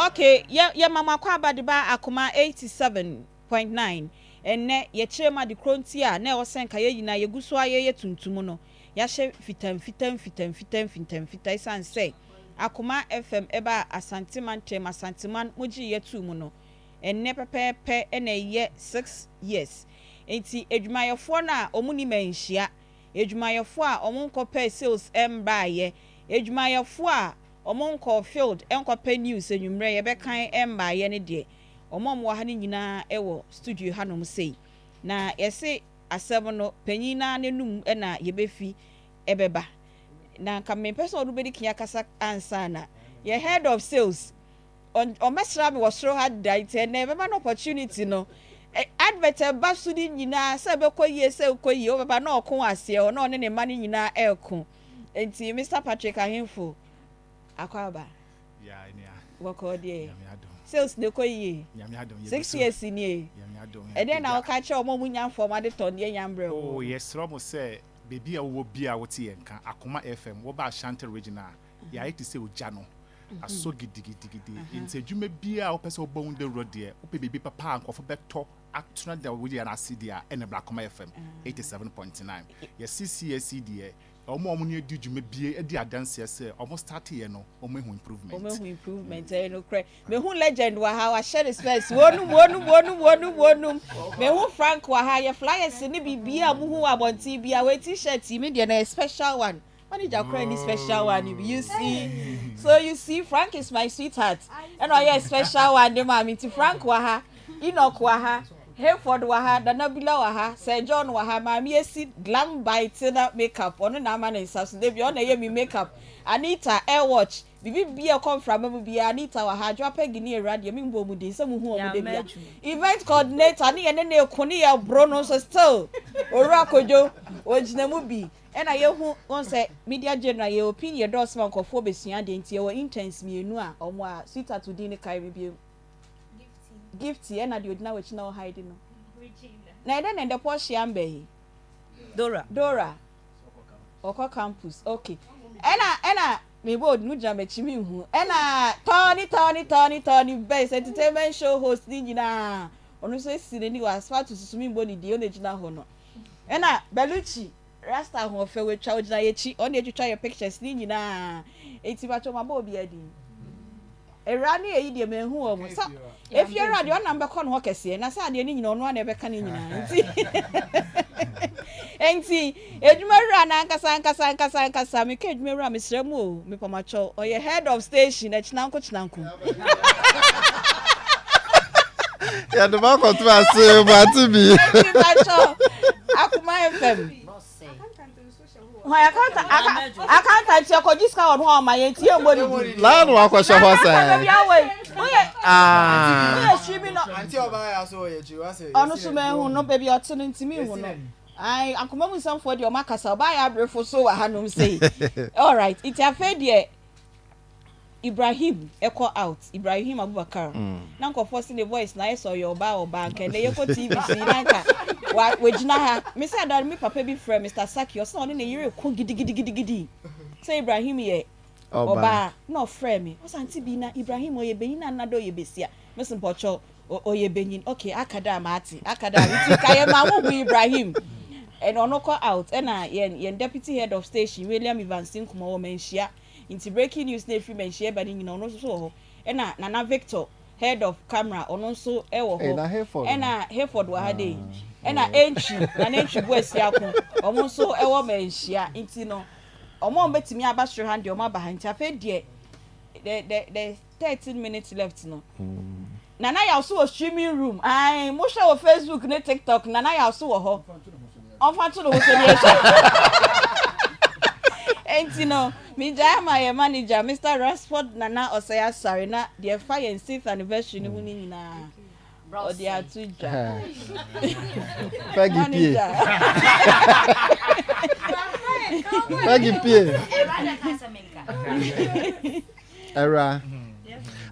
Okay, yɛ yɛ mama kɔ aba de ba akoma 87.9 ɛnɛ yɛkyerɛ mu ade koro nti a na ɛwɔ sɛ nka yɛn nyinaa yɛgu so a yɛyɛ tuntum no yɛahyɛ fitaa mfitaa mfitaa mfitaa mfitaa mfitaa ɛsiane sɛ. Akoma FM ɛbaa Asante mantam, Asanteman mogyee yɛ too mu no, ɛnnɛ pɛpɛɛpɛ na ɛyɛ 6 years. Enti adwumayɛfoɔ no a wɔn nni manhyia, adwumayɛfoɔ a wɔn nkɔpɛɛ sales mbaeɛ, adwumayɛfoɔ a wɔn nkɔɔ field nkɔpɛ news anwummerɛ yɛbɛkan mbaeɛ no deɛ, wɔn a wɔwɔ ha no nyinaa wɔ studio hanom sei. Na yɛse asɛm no, panyin no ara n'anum na yɛbɛfi ɛbɛba. Na nka mempɛ sɛ ɔno bɛdi kan akasa ansa na yɛ head of sales ɔmmɛsra me wɔ soro ha da nti ɛnɛ yɛbɛma no opportunity no. Advert ɛba so no nyinaa sɛ ɛbɛkɔ yie sɛ ɛnkɔ yie wobɛba na ɔko wɔ aseɛ hɔ na ɔne ne mma no nyinaa ɛreko. Nti Mister Patrick Ahemfo, Akwaaba. Bɔkɔɔ deɛ. Sales no kɔ yie. 6 years nie. Ɛdeɛn na woka kyerɛ wɔn a wɔn nya mfɔm ade tɔn deɛ nya mbrɛ wɔn? Oh yɛsrɛ mo sɛ baabi a wowɔ biaa wote yɛn nka, Akoma FM, woba Ashanti region a, yɛayɛ te sɛ ogya no, asɔ gidigidigidi. Nti adwuma biaa a wopɛ sɛ wobɔ ho dawuro deɛ, wopɛ biribi papa a nkurɔfo bɛtɔ atena deɛ woyɛ no ase deɛ a, ɛne bra Akoma FM 87.9. Yɛse CSC deɛ, Wɔn a wɔne adi dwuma bie di adanseɛ sɛ wɔn starteɛ no wɔn ahu improvement. Wɔn ahu improvement ɛyɛ nokorɛ. Mehu legend wɔ ha wahyɛ ne specs wɔnum wɔnum wɔnum wɔnum wɔnum. Mehu Frank wɔ ha yɛ flyers ne biribiara a muhu wɔ abɔnten biara wei t-shirt yi me deɛ na yɛ special one. Manager koraa ni special one bi you see so you see Frank is my sweetheart ɛna ɔyɛ special one de maa me nti Frank wɔ ha. Enoch wɔ ha, Hayford wɔ ha, Nana Bila wɔ ha, Sir John wɔ ha, Maame Esi, Glam by Tina makeup, ɔno na ama ne nsa so, da bi ɔno na ɛyɛ me makeup, Anita, Airwatch, biribi biara ɛkɔ mframa mu biara, Anita wɔ ha, Adwoa Peggy ne Awura deɛ menbɔ wɔn din sɛ mohu wɔn da biara, Event coordinator ne yɛne no reko ne yɛboro no nso still, Owura Kojo, ɔgyina mu bi, ɛna yɛhu, wohu sɛ media general yɛ opinion dɔɔso ma nkurɔfoɔ bɛsua adeɛ nti yɛwɔ interns mmienu a wɔn a, sweetheart wo din no kae me bio. Gifty ɛna deɛ ogyina w'akyi na ɔhide no. Na ɛdɛn na ɛdɛ Portia mbɛ yi? Dora. Dora. Ɔkɔ campus. Okay. Ɛna ɛna mebɔ odi no gyina m'akyi mi nhu. Ɛna Tony Tony Tony Tony Best entertainment show host ne nyinaa. Ɔno nso esi n'ani wɔ asphalt susu mi mbɔ ne din ɔna gyina hɔ no. Ɛna Bellucci Rasta ahoɔfɛ watwa ogyina yɛkyi ɔna etwitwa yɛ pictures ne nyinaa. Eti bakyɛ mabɔ obi adin. Awuraa ne eyi deɛ manhu wɔn. Sa efiewura deɛ ɔnam bɛkɔ ne hɔ kɛseɛ na sɛ adeɛ no nyina ɔno ara na ɛbɛka ne nyinaa nti nti adwuma wura no ankasa ankasa ankasa ankasa meka adwuma wura mesrɛ mu o mepamakyɛw ɔyɛ head of station ɛkyenanko kyenanko. Yɛde ma akɔto ase mate bi. Enti pakyɛw Akoma FM. Hwan accountant accountant yɛ kɔgye sika wɔ no hɔ ɔma yɛn ti yɛ mbɔ ne di. Naa na wakɔhyɛ hɔ sɛ. Baabi awɔ yi woyɛ woyɛ swi bi no. Ɔno so mɛ hu no baabi ɔte no ntumi hu no. Ayi akoma mu nsɛmfoɔ deɛ ɔmo akasa ɔbaa yɛ abrefo so wɔ hanom sei. Alright nti afei deɛ. Ibrahim kɔ out Ibrahim Abubakar na nkurɔfoɔ se ne voice no ayɛ sɛ ɔyɛ ɔbaa ɔbaa nka ɛnɛ yɛkɔ TV so yi na nka wa wagyina ha me sɛ ada me papa bi frɛ Mr Saki ɔsɛ ɔne ne yere ko gidigidigidigidi sɛ Ibrahim yɛ ɔbaa na ɔfrɛ me ɔsɛ ante bi na Ibrahim ɔyɛ benyin anaa dɛ ɔyɛ besia me se mpɔkyɛw ɔyɛ benyin okay aka dɛ a maate aka dɛ a nti ka yɛ maa mo hu Ibrahim ɛna ɔno kɔ out ɛna yɛn yɛn deputy head of station William Evans Nkumah wɔ manhyia Nti breaking news na ɛfiri Manhyia ba no nyina ɔno nso so wɔ hɔ. Ɛna Nana Victor head of camera ɔno nso wɔ Hey, hɔ. na Hayford Ɛna no? Hayford wɔ ha dei. Ah, Ɛna yeah. Antwi, Nana Antwi Boasiako ɔmo nso wɔ Manhyia. Nti no ɔmo a ɔmo bɛtumi aba soro ha no deɛ ɔmo aba ha. Nti afei deɛ the the the 13 minutes left no. Nana Yaw so wɔ streaming room. Ae, mo hwɛ wɔ Facebook ne TikTok, Nana Yaw so wɔ hɔ. Ɔmfa nto ne ho so ne yɛhwɛ. Enti no, megyae ama yɛn manager, Mister Ransford Nana Osei Asare, na deɛ ɛfa yɛn sixth anniversary no ho no nyinaa, ɔde ato dwa. Peggy pie. Manager. Peggy pie. Ɛwura.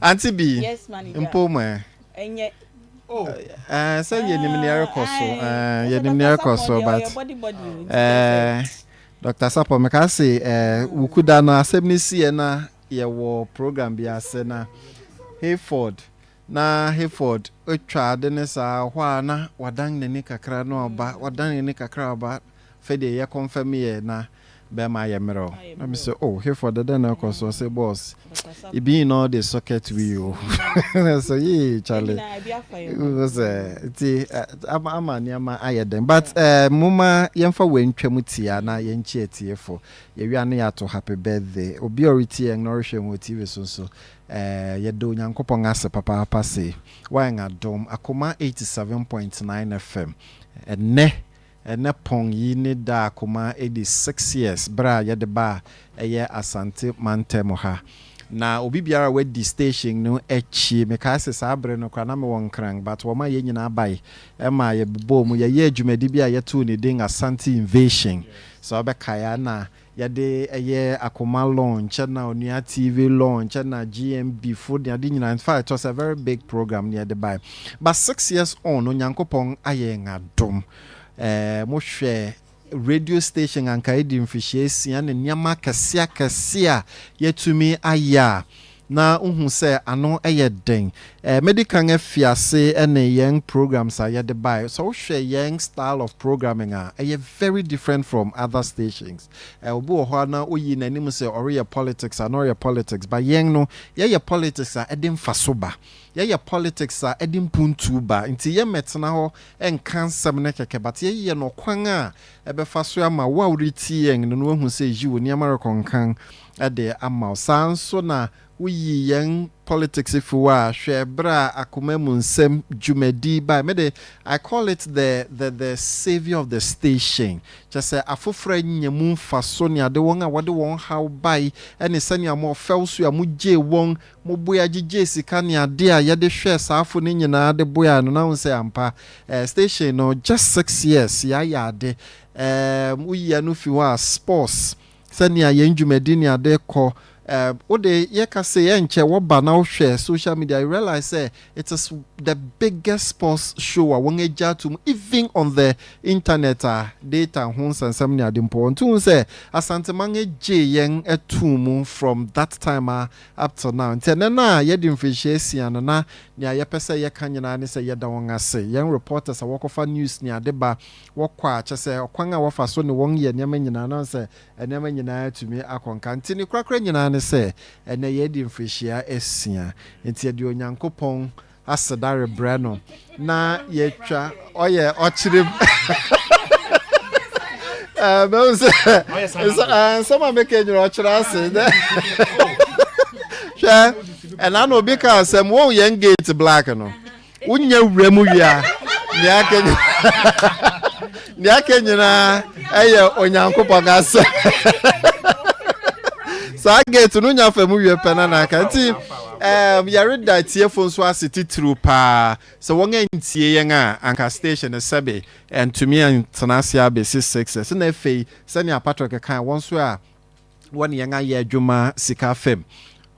Auntie B. Yes, manager. Mpo mu ɛ. Ɛnyɛ. Oh. Eh, sɛ yɛnim nea ɛrekɔ so. Eh, yɛnim nea ɛrekɔ so, but. Eh, Dr. Sapɔ, meka se eh, wukuda no asɛm no siiɛ na yɛwɔ program bi ase na Hayford na Hayford atwa ade ne saa hɔ a na wadan n'ani kakra na ɔba, wadan n'ani kakra ɔba, fɛ deɛ yɛ confirm yɛ na. Bɛrima ayɛ mmerɛw. Na me sɛ, oh, Hayford, dɛn na ɛkɔ so? Ɔse, boss, it be in all the socket we o. So, yee, Charlie. Sɛ, nti, ama, ama nneɛma ayɛ den. But, eh, momma yɛmfa wei ntwam tia na yɛnkye atiefo. Yɛwie a na yɛato happy birthday. Obi a ɔretie yɛn na ɔrehwɛ yɛn wɔ TV so nso, eh, yɛda Onyankopɔn ase papaapa se wayɛ yɛn adom. Akoma 87.9 FM, ɛnnɛ, Ɛnɛ pɔn yi ne da a Koma adi 6 years berɛ a yɛde ba a ɛyɛ Asante mantam ha. Na obi biara a wadi station no akyi, mekae se saa bere no koraa na mewɔ Nkran but wɔma yɛn nyinaa bae ma yɛbobɔɔ mu, yɛyɛɛ dwumadi bi a yɛtoo ne din Asante Invasion. Sɛ wobɛkae a na yɛde ɛyɛ Akoma launch ɛna Onua TV launch ɛna GMB fo ne ade nyinaa. In fact, it was a very big program ne yɛde bae. But 6 years on, Onyankopɔn ayɛ yɛn adom. Mohwɛ radio station anka edi mfirihyia 6 ne nneɛma akɛse akɛse a yɛatumi ayɛ a, na wohu sɛ ano yɛ den. Mɛdi kan afi ase ne yɛn programs a yɛde bae. Sɛ wohwɛ yɛn style of programming a, ɛyɛ very different from other stations. Obi wɔ hɔ a na oyi n'anim sɛ ɔreyɛ politics a na ɔreyɛ politics, but yɛn no, yɛyɛ politics a ɛde mfaso ba. Yɛyɛ politics a ɛde mpuntuo ba. Nti yɛmmɛtena hɔ nka nsɛm no kɛkɛ, but yɛyɛ no ɔkwan a ɛbɛfa so ama wo a woretie yɛn no na woahu sɛ yiw, nneɛma rekɔ nkan de ama wo. Saa nso na woyi yɛn politics fi hɔ a, hwɛ berɛ a Akoma mu Nsɛm dwumadi bae. Me de, I call it the saviour of the station. Kyerɛ sɛ afoforɔ anya mu mfaso ne ade, wɔn a wɔde wɔn haw bae ne sɛnea mo ɔfɛw so a mogyee wɔn, moboa gyigyee sika ne ade a yɛde hwɛɛ saafo no nyinaa de boae no, na wohu sɛ ampa, station no just 6 years yɛayɛ ade. Woyi ɛno fi hɔ a, sports, sɛnea yɛn dwumadi ne ade kɔ, wode yɛka sɛ yɛnkyɛ wɔba na wohwɛ social media, you realize sɛ it is the biggest sports show a wɔn agya ato mu even on the internet a data ho nsɛnsɛm ne ade mpo. Nti hu sɛ Asanteman gye yɛn ato mu from that time a up till now. Nti ɛnɛ no a yɛde mfirihyia 6 no, na nea yɛpɛ sɛ yɛka nyinaa ne sɛ yɛda wɔn ase. Yɛn reporters a wɔkɔfa news ne ade ba, wɔkɔ a, kyɛ sɛ ɔkwan a wɔfa so ne wɔn yɛ nneɛma nyinaa na sɛ nneɛma nyinaa atumi akɔ nka. Nti ne korakora nyinaa ne sɛ ɛnɛ yɛdi mfirihyia 6, nti yɛde Onyankopɔn aseda rebrɛ no na yɛtwa ɔyɛ ɔkyerɛ bɛhu sɛ nsɛm a meka nyina ɔkyerɛ ase. Hwɛ, ɛna na obi ka asɛm wɔn yɛn gate black no, wonya wura mu wie a, nea aka nyinaa ɛyɛ Onyankopɔn asɛm. Saa gate no nya fa mu wie pɛ na naka. Nti yɛreda tiefo nso ase titiriw paa sɛ wɔn antie yɛn a, anka station no sɛbe ntumi antena ase abɛsi 6. Ɛsɛ na afei sɛnea Patrick kan wɔn nso a wɔne yɛn ayɛ adwuma sika fam,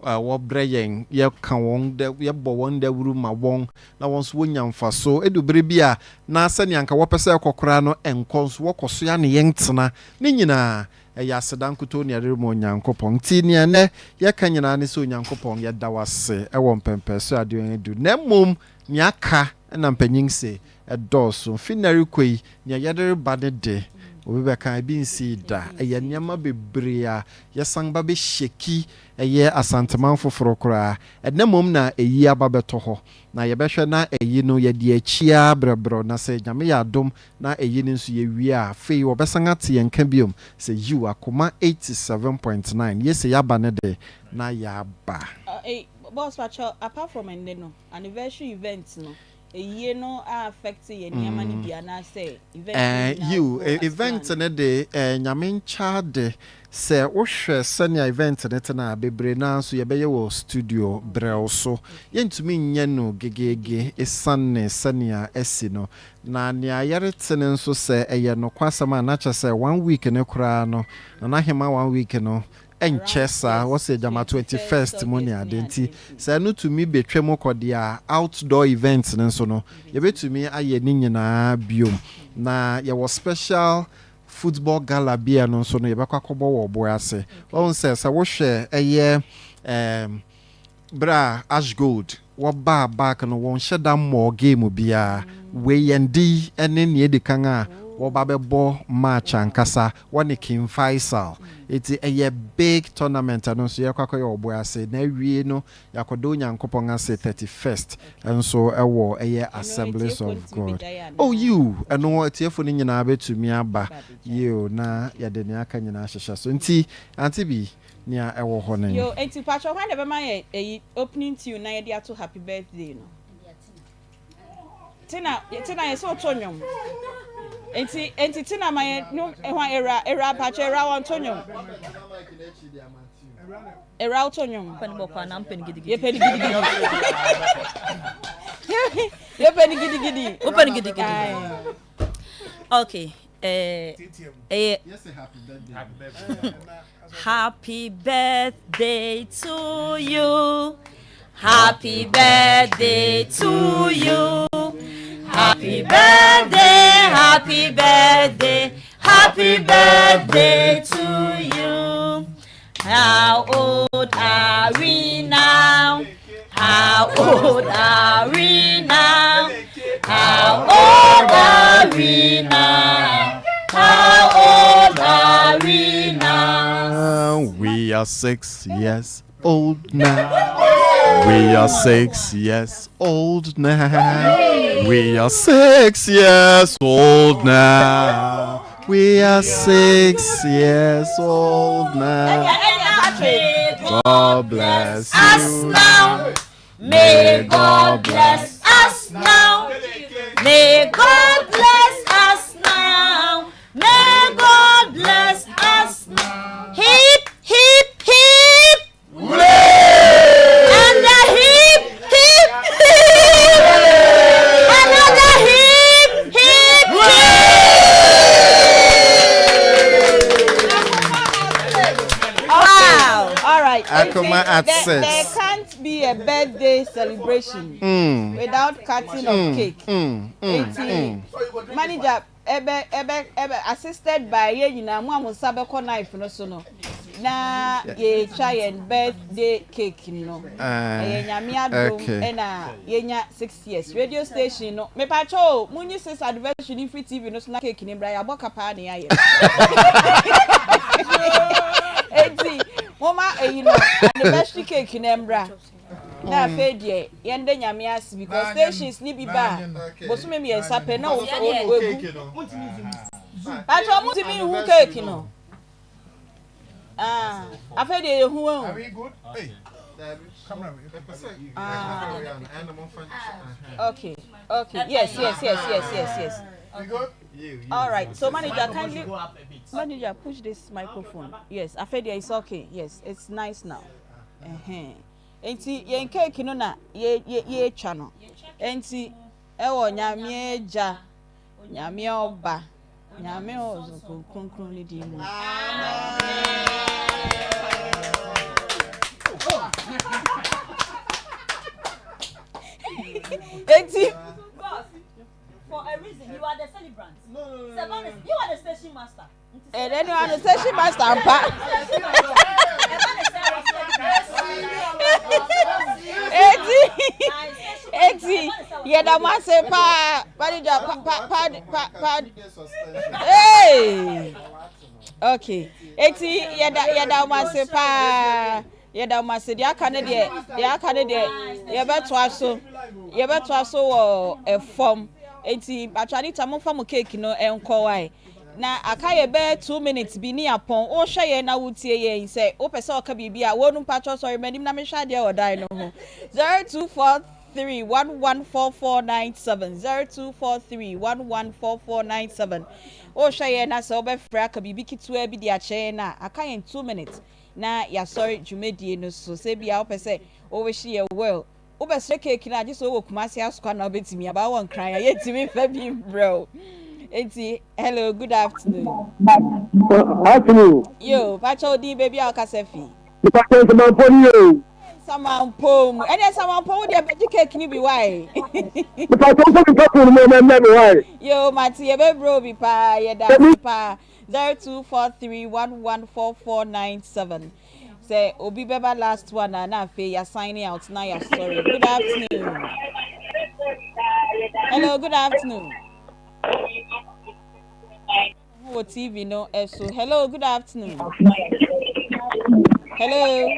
wɔbrɛ yɛn, yɛka wɔn dɛ, yɛbɔ wɔn dawuru ma wɔn na wɔn nso wɔnya mfaso. Edu bere bi a na sɛnea anka wɔpɛ sɛ ɛkɔ koraa no nkɔ nso, wɔkɔ so ya ne yɛn tena ne nyinaa ɛyɛ aseda nkutoo ne ɛde ma Onyankopɔn. Nti nea nnɛ yɛka nyinaa ne sɛ Onyankopɔn, yɛda wase ɛwɔ mpɛmpɛ so adeɛ yɛn du, na mmom nea aka na mpanyin se ɛdɔɔso. Mfi nnɛ rekɔ yi, nea yɛde reba ne de obi bɛka ebi nsii da. Ɛyɛ nneɛma bebree a yɛsan ba bɛhyɛki ɛyɛ Asanteman foforɔ koraa. Ɛnɛ mmom na ɛyi aba bɛtɔ hɔ na yɛbɛhwɛ na ɛyi no yɛde akyia brɛbrɛ, na sɛ Nyame yɛ adom na ɛyi no nso yɛwie a, afei wɔbɛsan ate yɛn ka biom sɛ yiw, Akoma 87.9 yɛsɛ yɛaba ne de na yɛaba. Boss Pacho, apart from ɛnɛ no anniversary event no, eyie no affect yɛ nneɛma no bi anaasɛ event no nyinaa yiw go as event planned? No de, Nyame nkyɛ de, sɛ wohwɛ sɛnea event no tena a, bebree naa nso yɛbɛyɛ wɔ studio brɛw so. Yɛntumi nyɛ no gegege esiane sɛnea asi no. Na nea yɛrete no nso sɛ ɛyɛ nokwasɛm a, na kyerɛ sɛ one week no koraa no, Nana Hema, one week no ɛnkyɛ saa, wɔsɛ gyama 21st mu ne ade. Nti sɛ ɛno tumi bɛtwa mu kɔ deɛ a, outdoor event no nso no yɛbɛtumi ayɛ ne nyinaa biom. Na yɛwɔ special football gala bi a no nso no yɛbɛkɔ akɔbɔ wɔ ɔbo ase. Wɔn sɛ wohwɛ ɛyɛ berɛ a Ashgold wɔbaa back no, wɔn hyɛ da mmɔɔ game biara. Wei yɛn de ne nea edi kan a wɔba bɛbɔ match ankasa wɔne King Faisal. Eti ɛyɛ big tournament ɛno nso yɛkɔ akɔyɛ wɔ Obuasi na awie no yɛakɔda Onyankopɔn ase 31st nso ɛwɔ ɛyɛ Assemblies of God. Oh yiw, ɛno atiefo no nyinaa bɛtumi aba yiw na yɛde nea aka nyinaa ahyehyɛ so. Nti Auntie Bi, nea ɛwɔ hɔ nen. Yo, enti patrɔ hwan na ɛbɛma yɛ ɛyi opening tune na yɛde ato happy birthday no? Tina, Tina yɛ sɛ ɔto nnwom. Enti, enti Tina ma yɛ no hwan Ewura, Ewura patrɔ Ewura wɔn to nnwom. Ewura woto nnwom. Pɛ no bɔkɔ anaa mpɛ no gidigidi? Yɛpɛ no gidigidi. Yɛpɛ no gidigidi. Wopɛ no gidigidi. Okay. Eh, eh, happy birthday to you. Happy birthday to you. Happy birthday, happy birthday, happy birthday to you. How old are we now? How old are we now? How old are we now? How old are we now? We are 6 years old now. We are 6 years old now. We are 6 years old now. We are 6 years old now. God bless us now. May God bless us now. May God bless us now. May God bless us now. Hip, hip, hip. And a hip, hip, hip. Another hip, hip, hip. Wow. All right. Akoma at there, 6. There can't be a birthday celebration without cutting of cake. Enti, manager, ebe, ebe, ebe, assisted by yɛn nyinaa mo a mo nsa bɛkɔ knife no so no, na yɛtwa yɛn birthday cake no. Ɛyɛ Nyame adom ɛna yɛnya 6 years. Radio station no, mepatwa o, munyi 6 anniversary no mfiri TV no so na cake no mbra, yɛabɔ ka paa na yɛayɛ. Enti, momma eyi no, anniversary cake no mbra. Na afei deɛ yɛnda Nyame ase because stations ni bi ba a, bosome mmiɛnsa pɛ na wɔgu. Patro, ɔmo ntumi nhu cake no. Ah, afei deɛ yɛhu wɔn. Ah, okay, okay, yes, yes, yes, yes, yes, yes. All right, so manager, kindly, manager, push this microphone. Yes, afei deɛ it's okay. Yes, it's nice now. Ɛhɛn. Enti yɛn keeki no na yɛ yɛ yɛretwa no. Enti ɛwɔ Nyame Agya, Nyame Ɔba, Nyame Ɔsɔfo Kronkron ne din mu. Enti. For a reason, you are the celebrant. No, no, no, no. You are the station master. Ɛnɛ no ano station master ampa. Eti eti yɛda mo ase paa manager pa pa pa pa pa. Hey! Okay. Eti yɛda yɛda mo ase paa. Yɛda mo ase. Deɛ aka no deɛ deɛ aka no deɛ yɛbɛtoa so yɛbɛtoa so wɔ ɛfam. Eti Atwanita momfa mo cake no nkɔ wae. Na aka yɛ bɛyɛ 2 minutes bi ne yɛapɔn. Wohwɛ yɛn na wotie yɛn sɛ wopɛ sɛ ɔka biribi a wɔn mpakyɛw sɔre m'anim na mehwɛ adeɛ wɔ dan no ho. 0243 114497 0243 114497 Wohwɛ yɛn na sɛ wobɛfrɛ aka biribi ketewa bi de akyerɛ yɛn a aka yɛn 2 minutes na yɛasɔre dwumadie no so. Sɛ ebia wopɛ sɛ wo wish yɛ well, wobɛsrɛ cake no a gye sɛ wowɔ Kumasi Asokwa na wobɛtumi aba, wowɔ Nkran a yɛntumi mfa bi mbrɛ wo. Enti, hello, good afternoon. Afternoon. Yo, pakyɛ wo din baabi a wokasa fi. Mepakyɛ Nsamanpo ni o. Nsamanpo mu. Ɛne Nsamanpo wo deɛ bɛgye cake no bi wae. Mepakyɛ wo sɛ mepa phone mu ɔma mmɛ me wae. Yo, mate yɛbɛbrɛ obi paa, yɛda ase paa. 0243114497 sɛ obi bɛba last one a na afei yɛ signing out na yɛ sorry. Good afternoon. Hello, good afternoon. Wɔ TV no so. Hello, good afternoon. Hello.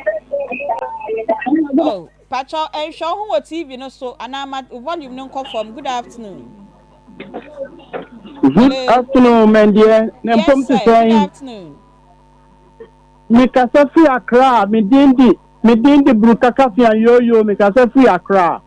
Oh, pacho, nhwɛ wo ho wɔ TV no so anaa ma volume no nkɔ fam. Good afternoon. Good afternoon, Mendeɛ. Ne mpom te Yes, sir. Good sɛn? afternoon. Mekasa firi Accra. Me din di me din di Brukakafian Yoyo. Mekasa firi Accra.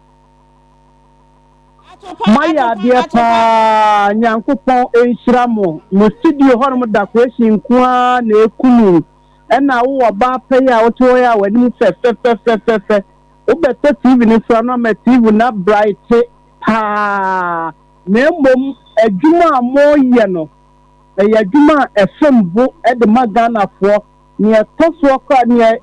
Moayɛ adeɛ paa Nyankopɔn nhyira mo. Mo studio hɔnom dakoration nko ara na ɛku me. Ɛna wo ɔbaa pɛ yi a wote hɔ yi a w'anim fɛfɛfɛfɛfɛ. Wobɛtɔ TV no so a na ama TV no abrighte paa. Na mmom adwuma a moyɛ no ɛyɛ adwuma a ɛsom bo de ma Ghanafoɔ. Nea ɛtɔ soɔ koraa nea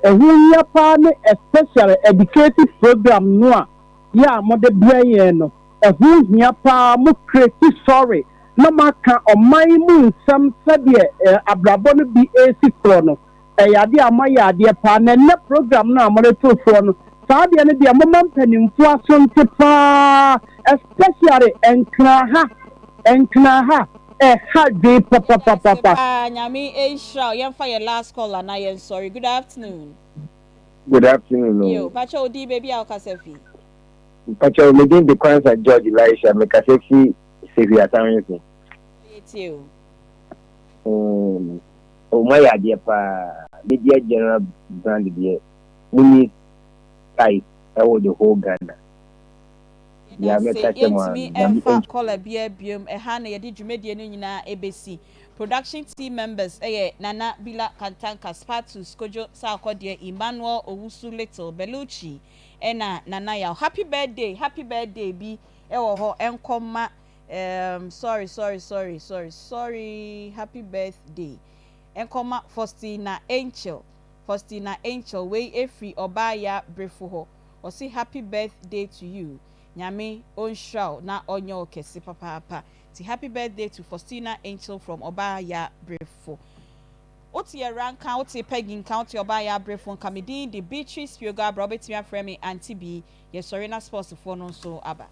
ɛho hia paa ne especially educative program no a yɛ a mode brɛ yɛn no, ɛho hia paa. Mo create story na moaka ɔman yi mu nsɛm sɛdeɛ abrabɔ no bi resi korɔ no, ɛyɛ adeɛ a moayɛ adeɛ paa. Na ɛnnɛ program no a mode too soɔ no, saa adeɛ no deɛ momma mpanimfoɔ aso nte paa, especially Nkran ha, Nkran ha, ɛha dwen Yɛda ase papapapapa. paa, Nyame nhyira wo. Yɛmfa yɛn last caller na yɛnsɔre. Good afternoon. Good afternoon o. Yo, pakyɛ wo din baabi a wokasa fi? Mpakyɛw me din de Kwansa George Elisha me kasa fi Sehwi Asanwese. Yɛtie o. Um, oh, moayɛ adeɛ paa. Media General Brand deɛ, monni size ɛwɔ the whole Ghana. Yɛda ase, yɛntumi mfa caller biara biom, ɛha na yɛde dwumadie no nyinaa ɛbɛsi. Production team members yɛ Nana Bila Kantanka, Spatus, Kojo Sarkodie, Emmanuel Owusu Little, Belucci ɛna Nana Yaw. Happy birthday, happy birthday bi ɛwɔ hɔ ɛnkɔ mma um, sorry, sorry, sorry, sorry, sorry, happy birthday ɛnkɔ mma Faustina Angel, Faustina Angel, wei ɛfiri Ɔbaa Ya Brefo hɔ. Ɔse happy birthday to you Nyame ɔnhyira wo na ɔnyɛ wo kɛse papaapa nti happy birthday to Faustina Angel from Ɔbaa Yaa Brefo. Wote Awura nka, wote Peggy nka, wote Ɔbaa Yaa Brefo nka, me din de Beatrice Pioga Abra, wobɛtumi afrɛ me Auntie Bee, yɛsɔre na sports foɔ no nso aba.